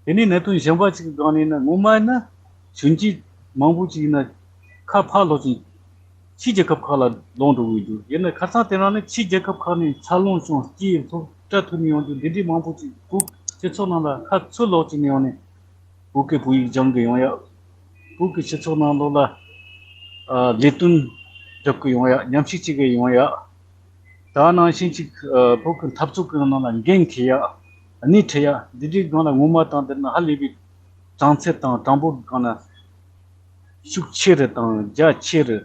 དེ་ནས་གནད་དོན་གཞན་པ་ཅིག་གི་སྒང་ནས་ཡིན་ན། ངོ་མ་ཡིན་ན་གཞོན་སྐྱེས་མང་པོ་ཅིག་ཡིན་ན་ཁ་ཕར་ལོག་ཅིང་ཕྱིའི་རྒྱལ་ཁབ་ཁག་ལ་ལོག་འགྲོ་གི་ཡོད་རྒྱུ། ཡིན་ན་ཁ་སང་དེ་རིང་ནས་ཕྱིའི་རྒྱལ་ཁབ་ཁག་ནས་འཚར་ལོངས་བྱུང་། སྐྱེས་སློབ་གྲྭ་ཐོན་ནས་ཡོང་རྒྱུ་འདི་འདྲའི་མང་པོ་ཅིག་བོད་སྤྱི་ཚོགས་ནང་ལ་ཁ་ཚུར་ལོག་ཅིག་ནས་ཡོང་ནས་བོད་སྐད་བོད་ཡིག་སྦྱང་གི་ཡོང་ཡ། བོད་ཀྱི་སྤྱི་ཚོགས་ནང་ལོགས་ལ་ཨ་ལས་དོན་སྒྲུབ་ཀྱི་ཡོང་ཡ། མཉམ་ཞུགས་བྱེད་ཀྱི་ཡོང་ཡ། ད་ནང་བཞིན་ཅིག་ཨ་བོད་ཀྱི་འཐབ་རྩོད་ཀྱི་ནང་ལ་འགན་འཁྱེར་ཡ། སྣེ་ཁྲིད་ཡ། འདི་འདྲའི་སྒང་ལ་ངོ་མ་དང་ལྡན་ན་ཧ་ལས་པའི་གྲངས་ཚད་དང་གྲངས་འབོར་གྱི་སྒང་ལ་ཤུགས་ཆེ་རུ་དང་རྒྱ་ཆེ་རུ།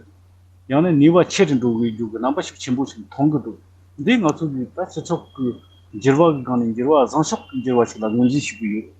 ཡང་ན་ནུས་པ་ཆེ་རུ་འགྲོ་དགོས་རྒྱུ་གི་རྣམ་པ་ཤུགས་ཆེན་པོ་ཞིག་མཐོང་གི་འདུག་འདི་ང་ཚོ་གི་ད་སྤྱི་ཚོགས་ཀྱི་འགྱུར་བ་གི་སྒང་ནས་འགྱུར་བ། བཟང་ཕྱོགས་ཀྱི་འགྱུར་བ་ཞིག་ལ་ངོས་འཛིན་ཞུ་གི་ཡོད།